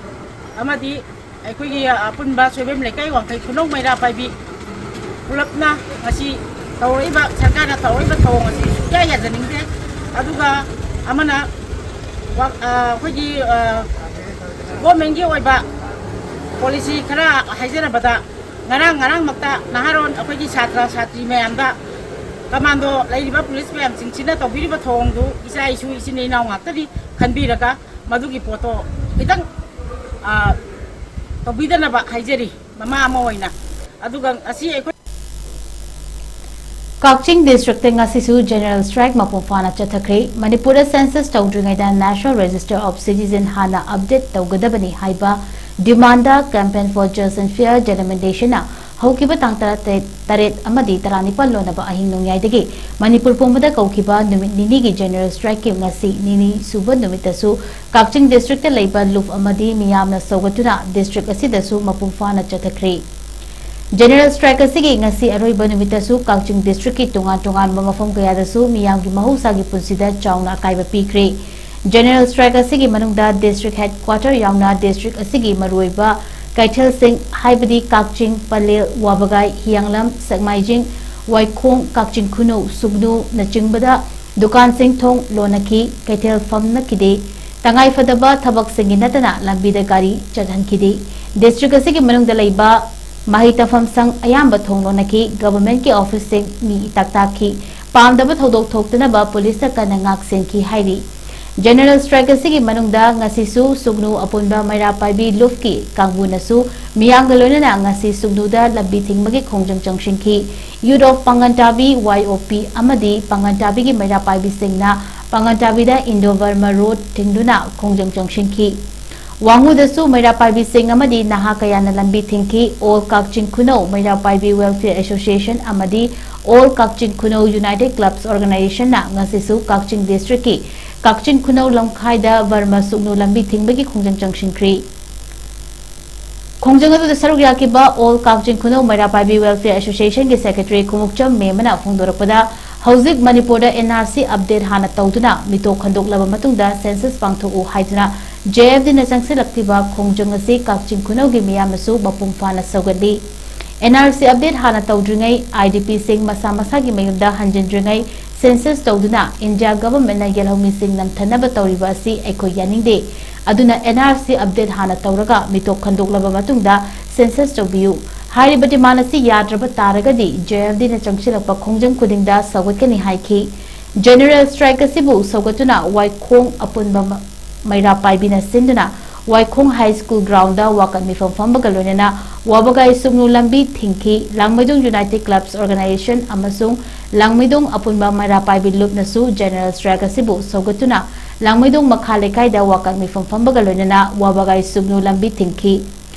ꯑꯃꯗꯤ ꯑꯩꯈꯣꯏꯒꯤ ꯑꯄꯨꯟꯕ ꯁꯣꯏꯕꯦꯝ ꯂꯩꯀꯥꯏ ꯋꯥꯡꯈꯩ ꯈꯨꯅꯧ ꯃꯩꯔꯥ ꯄꯥꯏꯕꯤ ꯄꯨꯂꯞꯅ ꯉꯁꯤ ꯇꯧꯔꯛꯏꯕ, ꯁꯔꯀꯥꯔꯅ ꯇꯧꯔꯛꯏꯕ ꯊꯧꯑꯣꯡ ꯑꯁꯤ ꯁꯨꯛꯌꯥ ꯌꯥꯖꯅꯤꯡꯗꯦ꯫ ꯑꯗꯨꯒ ꯑꯃꯅ ꯋꯥ-, ꯑ, ꯑꯩꯈꯣꯏꯒꯤ, ꯑ, ꯒꯣꯔꯃꯦꯟꯒꯤ ꯑꯣꯏꯕ ꯄꯣꯂꯤꯁꯤ ꯈꯔ ꯍꯥꯏꯖꯔꯕꯗ, ꯉꯔꯥꯡ ꯉꯔꯥꯡꯃꯛꯇ ꯅꯍꯥꯔꯣꯟ ꯑꯩꯈꯣꯏꯒꯤ ꯁꯥꯇ꯭ꯔ ꯁꯥꯇ꯭ꯔꯤ ꯃꯌꯥꯝꯗ ꯀꯃꯥꯟꯗꯣ ꯂꯩꯔꯤꯕ ꯄꯨꯂꯤꯁ ꯃꯌꯥꯝꯁꯤꯡꯁꯤꯅ ꯇꯧꯕꯤꯔꯤꯕ ꯊꯧꯑꯣꯡꯗꯨ ꯏꯆꯥ ꯏꯁꯨ ꯏꯆꯤꯟ ꯏꯅꯥꯎ ꯉꯥꯛꯇꯅꯤ ꯈꯟꯕꯤꯔꯒ ꯃꯗꯨꯒꯤ ꯄꯣꯠꯇꯣ ꯈꯤꯇꯪ, ꯑ, ꯇꯧꯕꯤꯗꯅꯕ ꯍꯥꯏꯖꯔꯤ ꯃꯃꯥ ꯑꯃ ꯑꯣꯏꯅ꯫ ꯑꯗꯨꯒ ꯉꯁꯤ ꯑꯩꯈꯣꯏ ꯀꯛꯆꯤꯡ ꯗꯤꯁꯇ꯭ꯔꯤꯛꯇ ꯉꯁꯤꯁꯨ ꯖꯦꯅꯔꯦꯜ ꯁ꯭ꯇ꯭ꯔꯥꯏꯛ ꯃꯄꯨꯡ ꯐꯥꯅ ꯆꯠꯊꯈ꯭ꯔꯦ꯫ ꯃꯅꯤꯄꯨꯔꯗ ꯁꯦꯟꯁꯁ ꯇꯧꯗ꯭ꯔꯤꯉꯩꯗ National Register of Citizen ꯍꯥꯟꯅ ꯑꯞꯗꯦꯠ ꯇꯧꯒꯗꯕꯅꯤ ꯍꯥꯏꯕ demand Campaign for Just and Fair Delimitation ꯅ ꯍꯧꯈꯤꯕ ꯇꯥꯡ ꯇꯔꯥꯇꯔꯦꯠ, ꯇꯔꯦꯠ ꯑꯃꯗꯤ ꯇꯔꯥꯅꯤꯄꯥꯜ ꯂꯣꯟꯅꯕ ꯑꯍꯤꯡ ꯅꯣꯡꯌꯥꯏꯗꯒꯤ ꯃꯅꯤꯄꯨꯔ ꯄꯨꯝꯕꯗ ꯀꯧꯈꯤꯕ ꯅꯨꯃꯤꯠ ꯅꯤꯅꯤꯒꯤ ꯖꯦꯅꯔꯦꯜ ꯁ꯭ꯇ꯭ꯔꯥꯏꯛꯀꯤ ꯉꯁꯤ ꯅꯤꯅꯤ ꯁꯨꯕ ꯅꯨꯃꯤꯠꯇꯁꯨ ꯀꯛꯆꯤꯡ ꯗꯤꯁꯇ꯭ꯔꯤꯛꯇ ꯂꯩꯕ ꯂꯨꯞ ꯑꯃꯗꯤ ꯃꯤꯌꯥꯝꯅ ꯁꯧꯒꯠꯇꯨꯅ ꯗꯤꯁꯇ꯭ꯔꯤꯛ ꯑꯁꯤꯗꯁꯨ ꯃꯄꯨꯡ ꯐꯥꯅ ꯆꯠꯊꯈ꯭ꯔꯦ꯫ ꯖꯦꯅꯔꯦꯜ ꯁ꯭ꯇ꯭ꯔꯥꯏꯛ ꯑꯁꯤꯒꯤ ꯉꯁꯤ ꯑꯔꯣꯏꯕ ꯅꯨꯃꯤꯠꯇꯁꯨ ꯀꯛꯆꯤꯡ ꯗꯤꯁꯇ꯭ꯔꯤꯛꯀꯤ ꯇꯣꯉꯥꯟ ꯇꯣꯉꯥꯟꯕ ꯃꯐꯝ ꯀꯌꯥꯗꯁꯨ ꯃꯤꯌꯥꯝꯒꯤ ꯃꯍꯧꯁꯥꯒꯤ ꯄꯨꯟꯁꯤꯗ ꯆꯥꯎꯅ ꯑꯀꯥꯏꯕ ꯄꯤꯈ꯭ꯔꯦ꯫ ꯖꯦꯅꯔꯦꯜ ꯁ꯭ꯇ꯭ꯔꯥꯏꯛ ꯑꯁꯤꯒꯤ ꯃꯅꯨꯡꯗ ꯗꯤꯁꯇ꯭ꯔꯤꯛ ꯍꯦꯗꯀ꯭ꯋꯥꯇꯔ ꯌꯥꯎꯅ ꯗꯤꯁꯇ꯭ꯔꯤꯛ ꯑꯁꯤꯒꯤ ꯃꯔꯨꯑꯣꯏꯕ ꯀꯩꯊꯦꯜꯁꯤꯡ, ꯍꯥꯏꯕꯗꯤ ꯀꯛꯆꯤꯡ, ꯄꯂꯦꯜ, ꯋꯥꯕꯒꯥꯏ, ꯍꯤꯌꯥꯡꯂꯝ, ꯁꯦꯛꯃꯥꯏꯖꯤꯡ, ꯋꯥꯏꯈꯣꯡ, ꯀꯛꯆꯤꯡ ꯈꯨꯅꯧ, ꯁꯨꯒꯅꯨꯅꯆꯤꯡꯕꯗ ꯗꯨꯀꯥꯟꯁꯤꯡ ꯊꯣꯡ ꯂꯣꯟꯅꯈꯤ, ꯀꯩꯊꯦꯜ ꯐꯝꯅꯈꯤꯗꯦ꯫ ꯇꯉꯥꯏꯐꯗꯕ ꯊꯕꯛꯁꯤꯡꯒꯤ ꯅꯠꯇꯅ ꯂꯝꯕꯤꯗ ꯒꯥꯔꯤ ꯆꯠꯍꯟꯈꯤꯗꯦ꯫ ꯗꯤꯁꯇ꯭ꯔꯤꯛ ꯑꯁꯤꯒꯤ ꯃꯅꯨꯡꯗ ꯂꯩꯕ ꯃꯍꯩ ꯇꯝꯐꯝ ꯁꯪ ꯑꯌꯥꯝꯕ ꯊꯣꯡ ꯂꯣꯟꯅꯈꯤ꯫ ꯒꯚꯔꯟꯃꯦꯟꯠꯀꯤ ꯑꯣꯐꯤꯁꯁꯤꯡ ꯃꯤ ꯏꯇꯥꯛ ꯇꯥꯛꯈꯤ꯫ ꯄꯥꯝꯗꯕ ꯊꯧꯗꯣꯛ ꯊꯣꯛꯇꯅꯕ ꯄꯨꯂꯤꯁꯅ ꯀꯟꯅ ꯉꯥꯛ ꯁꯦꯟꯈꯤ ꯍꯥꯏꯔꯤ꯫ ꯖꯦꯅꯔꯦꯜ ꯁ꯭ꯇ꯭ꯔꯥꯏꯛ ꯑꯁꯤꯒꯤ ꯃꯅꯨꯡꯗ ꯉꯁꯤꯁꯨ ꯁꯨꯒꯅꯨ ꯑꯄꯨꯟꯕ ꯃꯩꯔꯥ ꯄꯥꯏꯕꯤ ꯂꯨꯞꯀꯤ ꯀꯥꯡꯕꯨꯅꯁꯨ ꯃꯤꯌꯥꯝꯒ ꯂꯣꯏꯅꯅ ꯉꯁꯤ ꯁꯨꯒꯅꯨꯗ ꯂꯝꯕꯤ ꯊꯤꯡꯕꯒꯤ ꯈꯣꯡꯖꯪ ꯆꯪꯁꯤꯟꯈꯤ꯫ Youth of ꯄꯥꯡꯒꯟꯇꯥꯕꯤ, ꯋꯥꯏ ꯑꯣ ꯄꯤ, ꯑꯃꯗꯤ ꯄꯥꯡꯒꯟꯇꯥꯕꯤꯒꯤ ꯃꯩꯔꯥ ꯄꯥꯏꯕꯤꯁꯤꯡꯅ ꯄꯥꯡꯒꯟꯇꯥꯕꯤꯗ ꯏꯟꯗꯣ ꯕꯔꯃ ꯔꯣꯗ ꯊꯤꯡꯗꯨꯅ ꯈꯣꯡꯖꯪ ꯆꯪꯁꯤꯟꯈꯤ꯫ ꯋꯥꯉꯨꯗꯁꯨ ꯃꯩꯔꯥ ꯄꯥꯏꯕꯤꯁꯤꯡ ꯑꯃꯗꯤ ꯅꯍꯥ ꯀꯌꯥꯅ ꯂꯝꯕꯤ ꯊꯤꯡꯈꯤ꯫ ꯑꯣꯜ ꯀꯛꯆꯤꯡ ꯈꯨꯅꯧ ꯃꯩꯔꯥ ꯄꯥꯏꯕꯤ ꯋꯦꯜꯐꯤꯌꯔ ꯑꯦꯁꯣꯁꯤꯌꯦꯁꯟ ꯑꯃꯗꯤ ꯑꯣꯜ ꯀꯛꯆꯤꯡ ꯈꯨꯅꯧ ꯌꯨꯅꯥꯏꯇꯦꯗ ꯀ꯭ꯂꯕꯁ ꯑꯣꯔꯒꯅꯥꯏꯖꯦꯁꯟꯅ ꯉꯁꯤꯁꯨ ꯀꯛꯆꯤꯡ ꯗꯤꯁꯇ꯭ꯔꯤꯛꯀꯤ ꯀꯛꯆꯤꯡ ꯈꯨꯅꯧ ꯂꯝꯈꯥꯏꯗ ꯕꯔꯃ ꯁꯨꯛꯅꯨ ꯂꯝꯕꯤ ꯊꯤꯡꯕꯒꯤ ꯈꯣꯡꯖꯪ ꯆꯪꯁꯤꯟꯈ꯭ꯔꯤ꯫ ꯈꯣꯡꯖꯪ ꯑꯗꯨꯗ ꯁꯔꯨꯛ ꯌꯥꯈꯤꯕ ꯑꯣꯜ ꯀꯛꯆꯤꯡ ꯈꯨꯅꯧ ꯃꯩꯔꯥ ꯄꯥꯏꯕꯤ ꯋꯦꯜꯐꯤꯌꯔ ꯑꯦꯁꯣꯁꯤꯌꯦꯁꯟꯒꯤ ꯁꯦꯀ꯭ꯔꯦꯇꯔꯤ ꯈꯣꯡꯎꯞꯆꯝ ꯃꯦꯝꯕꯅ ꯐꯣꯡꯗꯣꯔꯛꯄꯗ, ꯍꯧꯖꯤꯛ ꯃꯅꯤꯄꯨꯔꯗ ꯑꯦꯟ ꯑꯥꯔ ꯁꯤ ꯑꯞꯗꯦꯠ ꯍꯥꯟꯅ ꯇꯧꯗꯨꯅ ꯃꯤꯇꯣꯞ ꯈꯟꯗꯣꯛꯂꯕ ꯃꯇꯨꯡꯗ ꯁꯦꯟꯁꯁ ꯄꯥꯡꯊꯣꯛꯎ ꯍꯥꯏꯗꯨꯅ ꯖꯦ ꯑꯦꯐ ꯗꯤꯅ ꯆꯪꯁꯤꯜꯂꯛꯂꯤꯕ ꯈꯣꯡꯖꯪ ꯑꯁꯤ ꯀꯛꯆꯤꯡ ꯈꯨꯅꯧꯒꯤ ꯃꯤꯌꯥꯝꯅꯁꯨ ꯃꯄꯨꯡ ꯐꯥꯅ ꯁꯧꯒꯠꯂꯤ꯫ ꯑꯦꯟ ꯑꯥꯔ ꯁꯤ ꯑꯞꯗꯦꯠ ꯍꯥꯟꯅ ꯇꯧꯗ꯭ꯔꯤꯉꯩ, ꯑꯥꯏ ꯗꯤ ꯄꯤꯁꯤꯡ ꯃꯁꯥ ꯃꯁꯥꯒꯤ ꯃꯌꯨꯝꯗ ꯍꯟꯖꯤꯟꯗ꯭ꯔꯤꯉꯩ, ꯁꯦꯟꯁꯁ ꯇꯧꯗꯨꯅ ꯏꯟꯗꯤꯌꯥ ꯒꯚꯔꯟꯃꯦꯟꯠꯅ ꯌꯦꯜꯍꯧꯃꯤꯁꯤꯡ ꯅꯝꯊꯅꯕ ꯇꯧꯔꯤꯕ ꯑꯁꯤ ꯑꯩꯈꯣꯏ ꯌꯥꯅꯤꯡꯗꯦ꯫ ꯑꯗꯨꯅ ꯑꯦꯟ ꯑꯥꯔ ꯁꯤ ꯑꯞꯗꯦꯠ ꯍꯥꯟꯅ ꯇꯧꯔꯒ ꯃꯤꯇꯣꯞ ꯈꯟꯗꯣꯛꯂꯕ ꯃꯇꯨꯡꯗ ꯁꯦꯟꯁꯁ ꯇꯧꯕꯤꯌꯨ꯫ ꯍꯥꯏꯔꯤꯕ ꯗꯤꯃꯥꯟ ꯑꯁꯤ ꯌꯥꯗ꯭ꯔꯕ ꯇꯥꯔꯒꯗꯤ ꯖꯦ ꯑꯦꯐ ꯗꯤꯅ ꯆꯪꯁꯤꯜꯂꯛꯄ ꯈꯣꯡꯖꯪ ꯈꯨꯗꯤꯡꯗ ꯁꯧꯒꯠꯀꯅꯤ ꯍꯥꯏꯈꯤ꯫ ꯖꯦꯅꯔꯦꯜ ꯁ꯭ꯇ꯭ꯔꯥꯏꯛ ꯑꯁꯤꯕꯨ ꯁꯧꯒꯠꯇꯨꯅ ꯋꯥꯏꯈꯣꯡ ꯑꯄꯨꯟꯕ ꯃ-, ꯃꯩꯔꯥ ꯄꯥꯏꯕꯤꯅ ꯁꯤꯟꯗꯨꯅ ꯋꯥꯏꯈꯣꯡ ꯍꯥꯏ ꯁ꯭ꯀꯨꯜ ꯒ꯭ꯔꯥꯎꯟꯗ ꯋꯥꯀꯠ ꯃꯤꯐꯝ ꯐꯝꯕꯒ ꯂꯣꯏꯅꯅ ꯋꯥꯕꯒꯥꯏ ꯁꯨꯛꯅꯨ ꯂꯝꯕꯤ ꯊꯤꯡꯈꯤ꯫ ꯂꯥꯡꯃꯩꯗꯣꯡ ꯌꯨꯅꯥꯏꯇꯦꯗ ꯀ꯭ꯂꯕꯁ ꯑꯣꯔꯒꯅꯥꯏꯖꯦꯁꯟ ꯑꯃꯁꯨꯡ ꯂꯥꯡꯃꯩꯗꯣꯡ ꯑꯄꯨꯟꯕ ꯃꯩꯔꯥ ꯄꯥꯏꯕꯤ ꯂꯨꯞꯅꯁꯨ ꯖꯦꯅꯔꯦꯜ ꯁ꯭ꯇ꯭ꯔꯥꯏꯛ ꯑꯁꯤꯕꯨ ꯁꯧꯒꯠꯇꯨꯅ ꯂꯥꯡꯃꯩꯗꯣꯡ ꯃꯈꯥ ꯂꯩꯀꯥꯏꯗ ꯋꯥꯀꯠ ꯃꯤꯐꯝ ꯐꯝꯕꯒ ꯂꯣꯏꯅꯅ ꯋꯥꯕꯒꯥꯏ ꯁꯨꯛꯅꯨ ꯂꯝꯕꯤ ꯊꯤꯡꯈꯤ꯫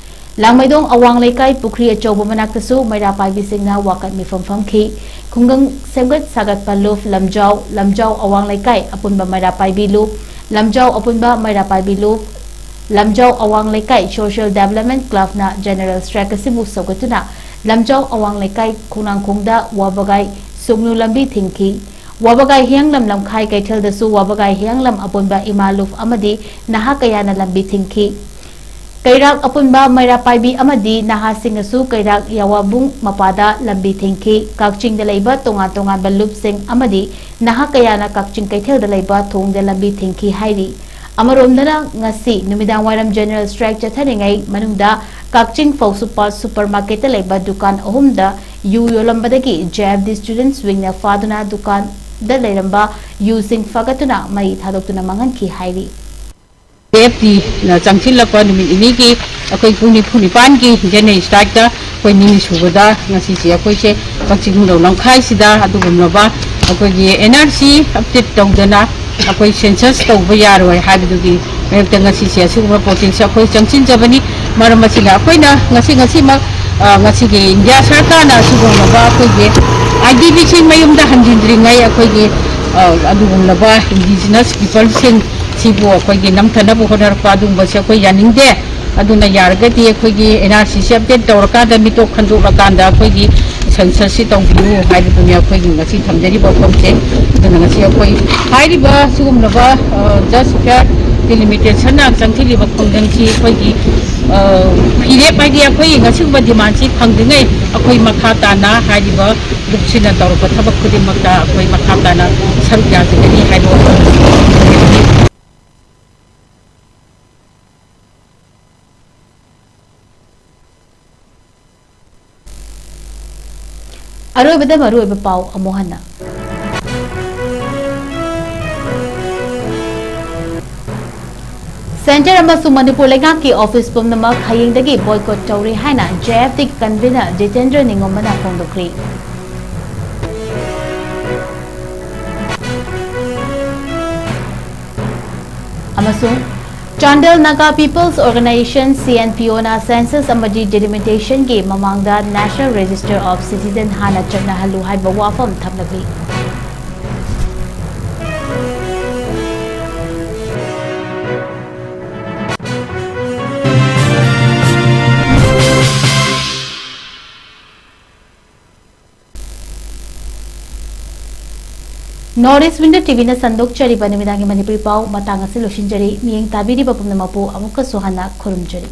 ꯂꯥꯡꯃꯩꯗꯣꯡ ꯑꯋꯥꯡ ꯂꯩꯀꯥꯏ ꯄꯨꯈ꯭ꯔꯤ ꯑꯆꯧꯕ ꯃꯅꯥꯛꯇꯁꯨ ꯃꯩꯔꯥ ꯄꯥꯏꯕꯤꯁꯤꯡꯅ ꯋꯥꯀꯠ ꯃꯤꯐꯝ ꯐꯝꯈꯤ꯫ ꯈꯨꯡꯒꯪ ꯁꯦꯝꯒꯠ ꯁꯥꯒꯠꯄ ꯂꯨꯞ ꯂꯝꯖꯥꯎ, ꯂꯝꯖꯥꯎ ꯑꯋꯥꯡ ꯂꯩꯀꯥꯏ ꯑꯄꯨꯟꯕ ꯃꯩꯔꯥ ꯄꯥꯏꯕꯤ ꯂꯨꯞ, ꯂꯝꯖꯥꯎ ꯑꯄꯨꯟꯕ ꯃꯩꯔꯥ ꯄꯥꯏꯕꯤ ꯂꯨꯞ, ꯂꯝꯖꯥꯎ ꯑꯋꯥꯡ ꯂꯩꯀꯥꯏ ꯁꯣꯁꯤꯌꯦꯜ ꯗꯦꯕꯂꯞꯃꯦꯟꯠ ꯀ꯭ꯂꯕꯅ ꯖꯦꯅꯔꯦꯜ ꯁ꯭ꯇ꯭ꯔꯥꯏꯛ ꯑꯁꯤꯕꯨ ꯁꯧꯒꯠꯇꯨꯅ ꯂꯝꯖꯥꯎ ꯑꯋꯥꯡ ꯂꯩꯀꯥꯏ ꯈꯣꯡꯅꯥꯡꯈꯣꯡꯗ ꯋꯥꯕꯒꯥꯏ ꯁꯨꯛꯅꯨ ꯂꯝꯕꯤ ꯊꯤꯡꯈꯤ꯫ ꯋꯥꯕꯒꯥꯏ ꯍꯤꯌꯥꯡꯂꯝ ꯂꯝꯈꯥꯏ ꯀꯩꯊꯦꯜꯗꯁꯨ ꯋꯥꯕꯒꯥꯏ ꯍꯤꯌꯥꯡꯂꯝ ꯑꯄꯨꯟꯕ ꯏꯃꯥ ꯂꯨꯞ ꯑꯃꯗꯤ ꯅꯍꯥ ꯀꯌꯥꯅ ꯂꯝꯕꯤ ꯊꯤꯡꯈꯤ꯫ ꯀꯩꯔꯥꯛ ꯑꯄꯨꯟꯕ ꯃꯩꯔꯥ ꯄꯥꯏꯕꯤ ꯑꯃꯗꯤ ꯅꯍꯥꯁꯤꯡꯅꯁꯨ ꯀꯩꯔꯥꯛ ꯌꯥꯋꯥꯕꯨꯡ ꯃꯄꯥꯗ ꯂꯝꯕꯤ ꯊꯤꯡꯈꯤ꯫ ꯀꯛꯆꯤꯡꯗ ꯂꯩꯕ ꯇꯣꯉꯥꯟ ꯇꯣꯉꯥꯟꯕ ꯂꯨꯞꯁꯤꯡ ꯑꯃꯗꯤ ꯅꯍꯥ ꯀꯌꯥꯅ ꯀꯛꯆꯤꯡ ꯀꯩꯊꯦꯜꯗ ꯂꯩꯕ ꯊꯣꯡꯗ ꯂꯝꯕꯤ ꯊꯤꯡꯈꯤ ꯍꯥꯏꯔꯤ꯫ ꯑꯃꯔꯣꯝꯗꯅ ꯉꯁꯤ ꯅꯨꯃꯤꯗꯥꯡ ꯋꯥꯏꯔꯝ ꯖꯦꯅꯔꯦꯜ ꯁ꯭ꯇ꯭ꯔꯥꯏꯛ ꯆꯠꯊꯔꯤꯉꯩ ꯃꯅꯨꯡꯗ ꯀꯛꯆꯤꯡ ꯐꯧꯁꯨꯄꯥꯠ ꯁꯨꯄꯔ ꯃꯥꯔꯀꯦꯠꯇ ꯂꯩꯕ ꯗꯨꯀꯥꯟ ꯑꯍꯨꯝꯗ ꯌꯨ ꯌꯣꯜꯂꯝꯕꯗꯒꯤ ꯖꯦ ꯑꯦꯐ ꯗꯤ ꯁ꯭ꯇꯨꯗꯦꯟꯠꯁ ꯋꯤꯡꯅ ꯐꯥꯗꯨꯅ ꯗꯨꯀꯥꯟꯗ ꯂꯩꯔꯝꯕ ꯌꯨꯁꯤꯡ ꯐꯥꯒꯠꯇꯨꯅ ꯃꯩ ꯊꯥꯗꯣꯛꯇꯨꯅ ꯃꯥꯡꯍꯟꯈꯤ ꯍꯥꯏꯔꯤ꯫ ꯖꯦ ꯑꯦꯐ ꯗꯤꯅ ꯆꯪꯁꯤꯜꯂꯛꯄ ꯅꯨꯃꯤꯠ ꯅꯤꯅꯤꯒꯤ ꯑꯩꯈꯣꯏ ꯄꯨꯡ ꯅꯤꯐꯨ ꯅꯤꯄꯥꯟꯒꯤ ꯖꯦꯅꯔꯦꯜ ꯁ꯭ꯇ꯭ꯔꯥꯏꯛꯇ ꯑꯩꯈꯣꯏ ꯅꯤꯅꯤ ꯁꯨꯕꯗ ꯉꯁꯤꯁꯦ ꯑꯩꯈꯣꯏꯁꯦ ꯀꯛꯆꯤꯡ ꯈꯨꯅꯧ ꯂꯝꯈꯥꯏꯁꯤꯗ ꯑꯗꯨꯒꯨꯝꯂꯕ ꯑꯩꯈꯣꯏꯒꯤ ꯑꯦꯟ ꯑꯥꯔ ꯁꯤ ꯑꯞꯗꯦꯠ ꯇꯧꯗꯅ ꯑꯩꯈꯣꯏ ꯁꯦꯟꯁꯁ ꯇꯧꯕ ꯌꯥꯔꯣꯏ ꯍꯥꯏꯕꯗꯨꯒꯤ ꯃꯔꯛꯇ ꯉꯁꯤꯁꯦ ꯑꯁꯤꯒꯨꯝꯕ ꯄꯣꯠꯁꯤꯡꯁꯦ ꯑꯩꯈꯣꯏ ꯆꯪꯁꯤꯟꯖꯕꯅꯤ꯫ ꯃꯔꯝ ꯑꯁꯤꯅ ꯑꯩꯈꯣꯏꯅ ꯉꯁꯤ, ꯉꯁꯤꯃꯛ, ꯑ, ꯉꯁꯤꯒꯤ ꯏꯟꯗꯤꯌꯥ ꯁꯔꯀꯥꯔꯅ ꯑꯁꯤꯒꯨꯝꯂꯕ ꯑꯩꯈꯣꯏꯒꯤ IDPꯁꯤꯡ ꯃꯌꯨꯝꯗ ꯍꯟꯖꯤꯟꯗ꯭ꯔꯤꯉꯩ ꯑꯩꯈꯣꯏꯒꯤ, ꯑ, ꯑꯗꯨꯒꯨꯝꯂꯕ indigenous peopleꯁꯤꯡ ꯁꯤꯕꯨ ꯑꯩꯈꯣꯏꯒꯤ ꯅꯝꯊꯅꯕ ꯍꯣꯠꯅꯔꯛꯄ ꯑꯗꯨꯒꯨꯝꯕꯁꯦ ꯑꯩꯈꯣꯏ ꯌꯥꯅꯤꯡꯗꯦ꯫ ꯑꯗꯨꯅ ꯌꯥꯔꯒꯗꯤ ꯑꯩꯈꯣꯏꯒꯤ NRCꯁꯦ update ꯇꯧꯔꯀꯥꯟꯗ, ꯃꯤꯇꯣꯞ ꯈꯟꯗꯣꯛꯂꯀꯥꯟꯗ ꯑꯩꯈꯣꯏꯒꯤ censusꯁꯤ ꯇꯧꯕꯤꯌꯨ ꯍꯥꯏꯕꯗꯨꯅꯤ ꯑꯩꯈꯣꯏꯒꯤ ꯉꯁꯤ ꯊꯝꯖꯔꯤꯕ ꯋꯥꯐꯝꯁꯦ꯫ ꯑꯗꯨꯅ ꯉꯁꯤ ꯑꯩꯈꯣꯏ ꯍꯥꯏꯔꯤꯕ ꯁꯤꯒꯨꯝꯂꯕ, ꯑ, Just Fair Delimitation ꯆꯪꯁꯤꯜꯂꯤꯕ ꯈꯣꯡꯖꯪꯁꯤ ꯑꯩꯈꯣꯏꯒꯤ, ꯑ, ꯐꯤꯔꯦꯞ ꯍꯥꯏꯗꯤ ꯑꯩꯈꯣꯏ ꯉꯁꯤꯒꯨꯝꯕ demandꯁꯤ ꯐꯪꯗ꯭ꯔꯤꯉꯩ ꯑꯩꯈꯣꯏ ꯃꯈꯥ ꯇꯥꯅ ꯍꯥꯏꯔꯤꯕ groupꯁꯤꯅ ꯇꯧꯔꯛꯄ ꯊꯕꯛ ꯈꯨꯗꯤꯡꯃꯛꯇ ꯑꯩꯈꯣꯏ ꯃꯈꯥ ꯇꯥꯅ ꯁꯔꯨꯛ ꯌꯥꯖꯒꯅꯤ ꯍꯥꯏꯕ ꯋꯥꯐꯝ ꯑꯁꯤ ꯊꯝꯖꯔꯤꯕꯅꯤ꯫ ꯑꯔꯣꯏꯕꯗ ꯃꯔꯨꯑꯣꯏꯕ ꯄꯥꯎ ꯑꯃꯨꯛ ꯍꯟꯅ꯫ Centre ꯑꯃꯁꯨꯡ ꯃꯅꯤꯄꯨꯔ ꯂꯩꯉꯥꯛꯀꯤ office ꯄꯨꯝꯅꯃꯛ ꯍꯌꯦꯡꯗꯒꯤ boycott ꯇꯧꯔꯦ ꯍꯥꯏꯅ JFDꯒꯤ convener ꯖꯤꯇꯦꯟꯗ꯭ꯔ ꯅꯤꯡꯉꯣꯝꯕꯅ ꯐꯣꯡꯗꯣꯛꯈ꯭ꯔꯦ꯫ ꯑꯃꯁꯨꯡ Chandel Naga People's Organisation, CNPOꯅ census ꯑꯃꯗꯤ delimitationꯒꯤ ꯃꯃꯥꯡꯗ National Register of Citizen ꯍꯥꯟꯅ ꯆꯠꯅꯍꯜꯂꯨ ꯍꯥꯏꯕ ꯋꯥꯐꯝ ꯊꯝꯂꯛꯂꯤ꯫ North East Window TVꯅ ꯁꯟꯗꯣꯛꯆꯔꯤꯕ ꯅꯨꯃꯤꯗꯥꯡꯒꯤ ꯃꯅꯤꯄꯨꯔꯤ ꯄꯥꯎ ꯃꯇꯥꯡ ꯑꯁꯤ ꯂꯣꯏꯁꯤꯟꯖꯔꯤ꯫ ꯃꯤꯠꯌꯦꯡ ꯇꯥꯕꯤꯔꯤꯕ ꯄꯨꯝꯅꯃꯛꯄꯨ ꯑꯃꯨꯛꯀꯁꯨ ꯍꯟꯅ ꯈꯨꯔꯨꯝꯖꯔꯤ꯫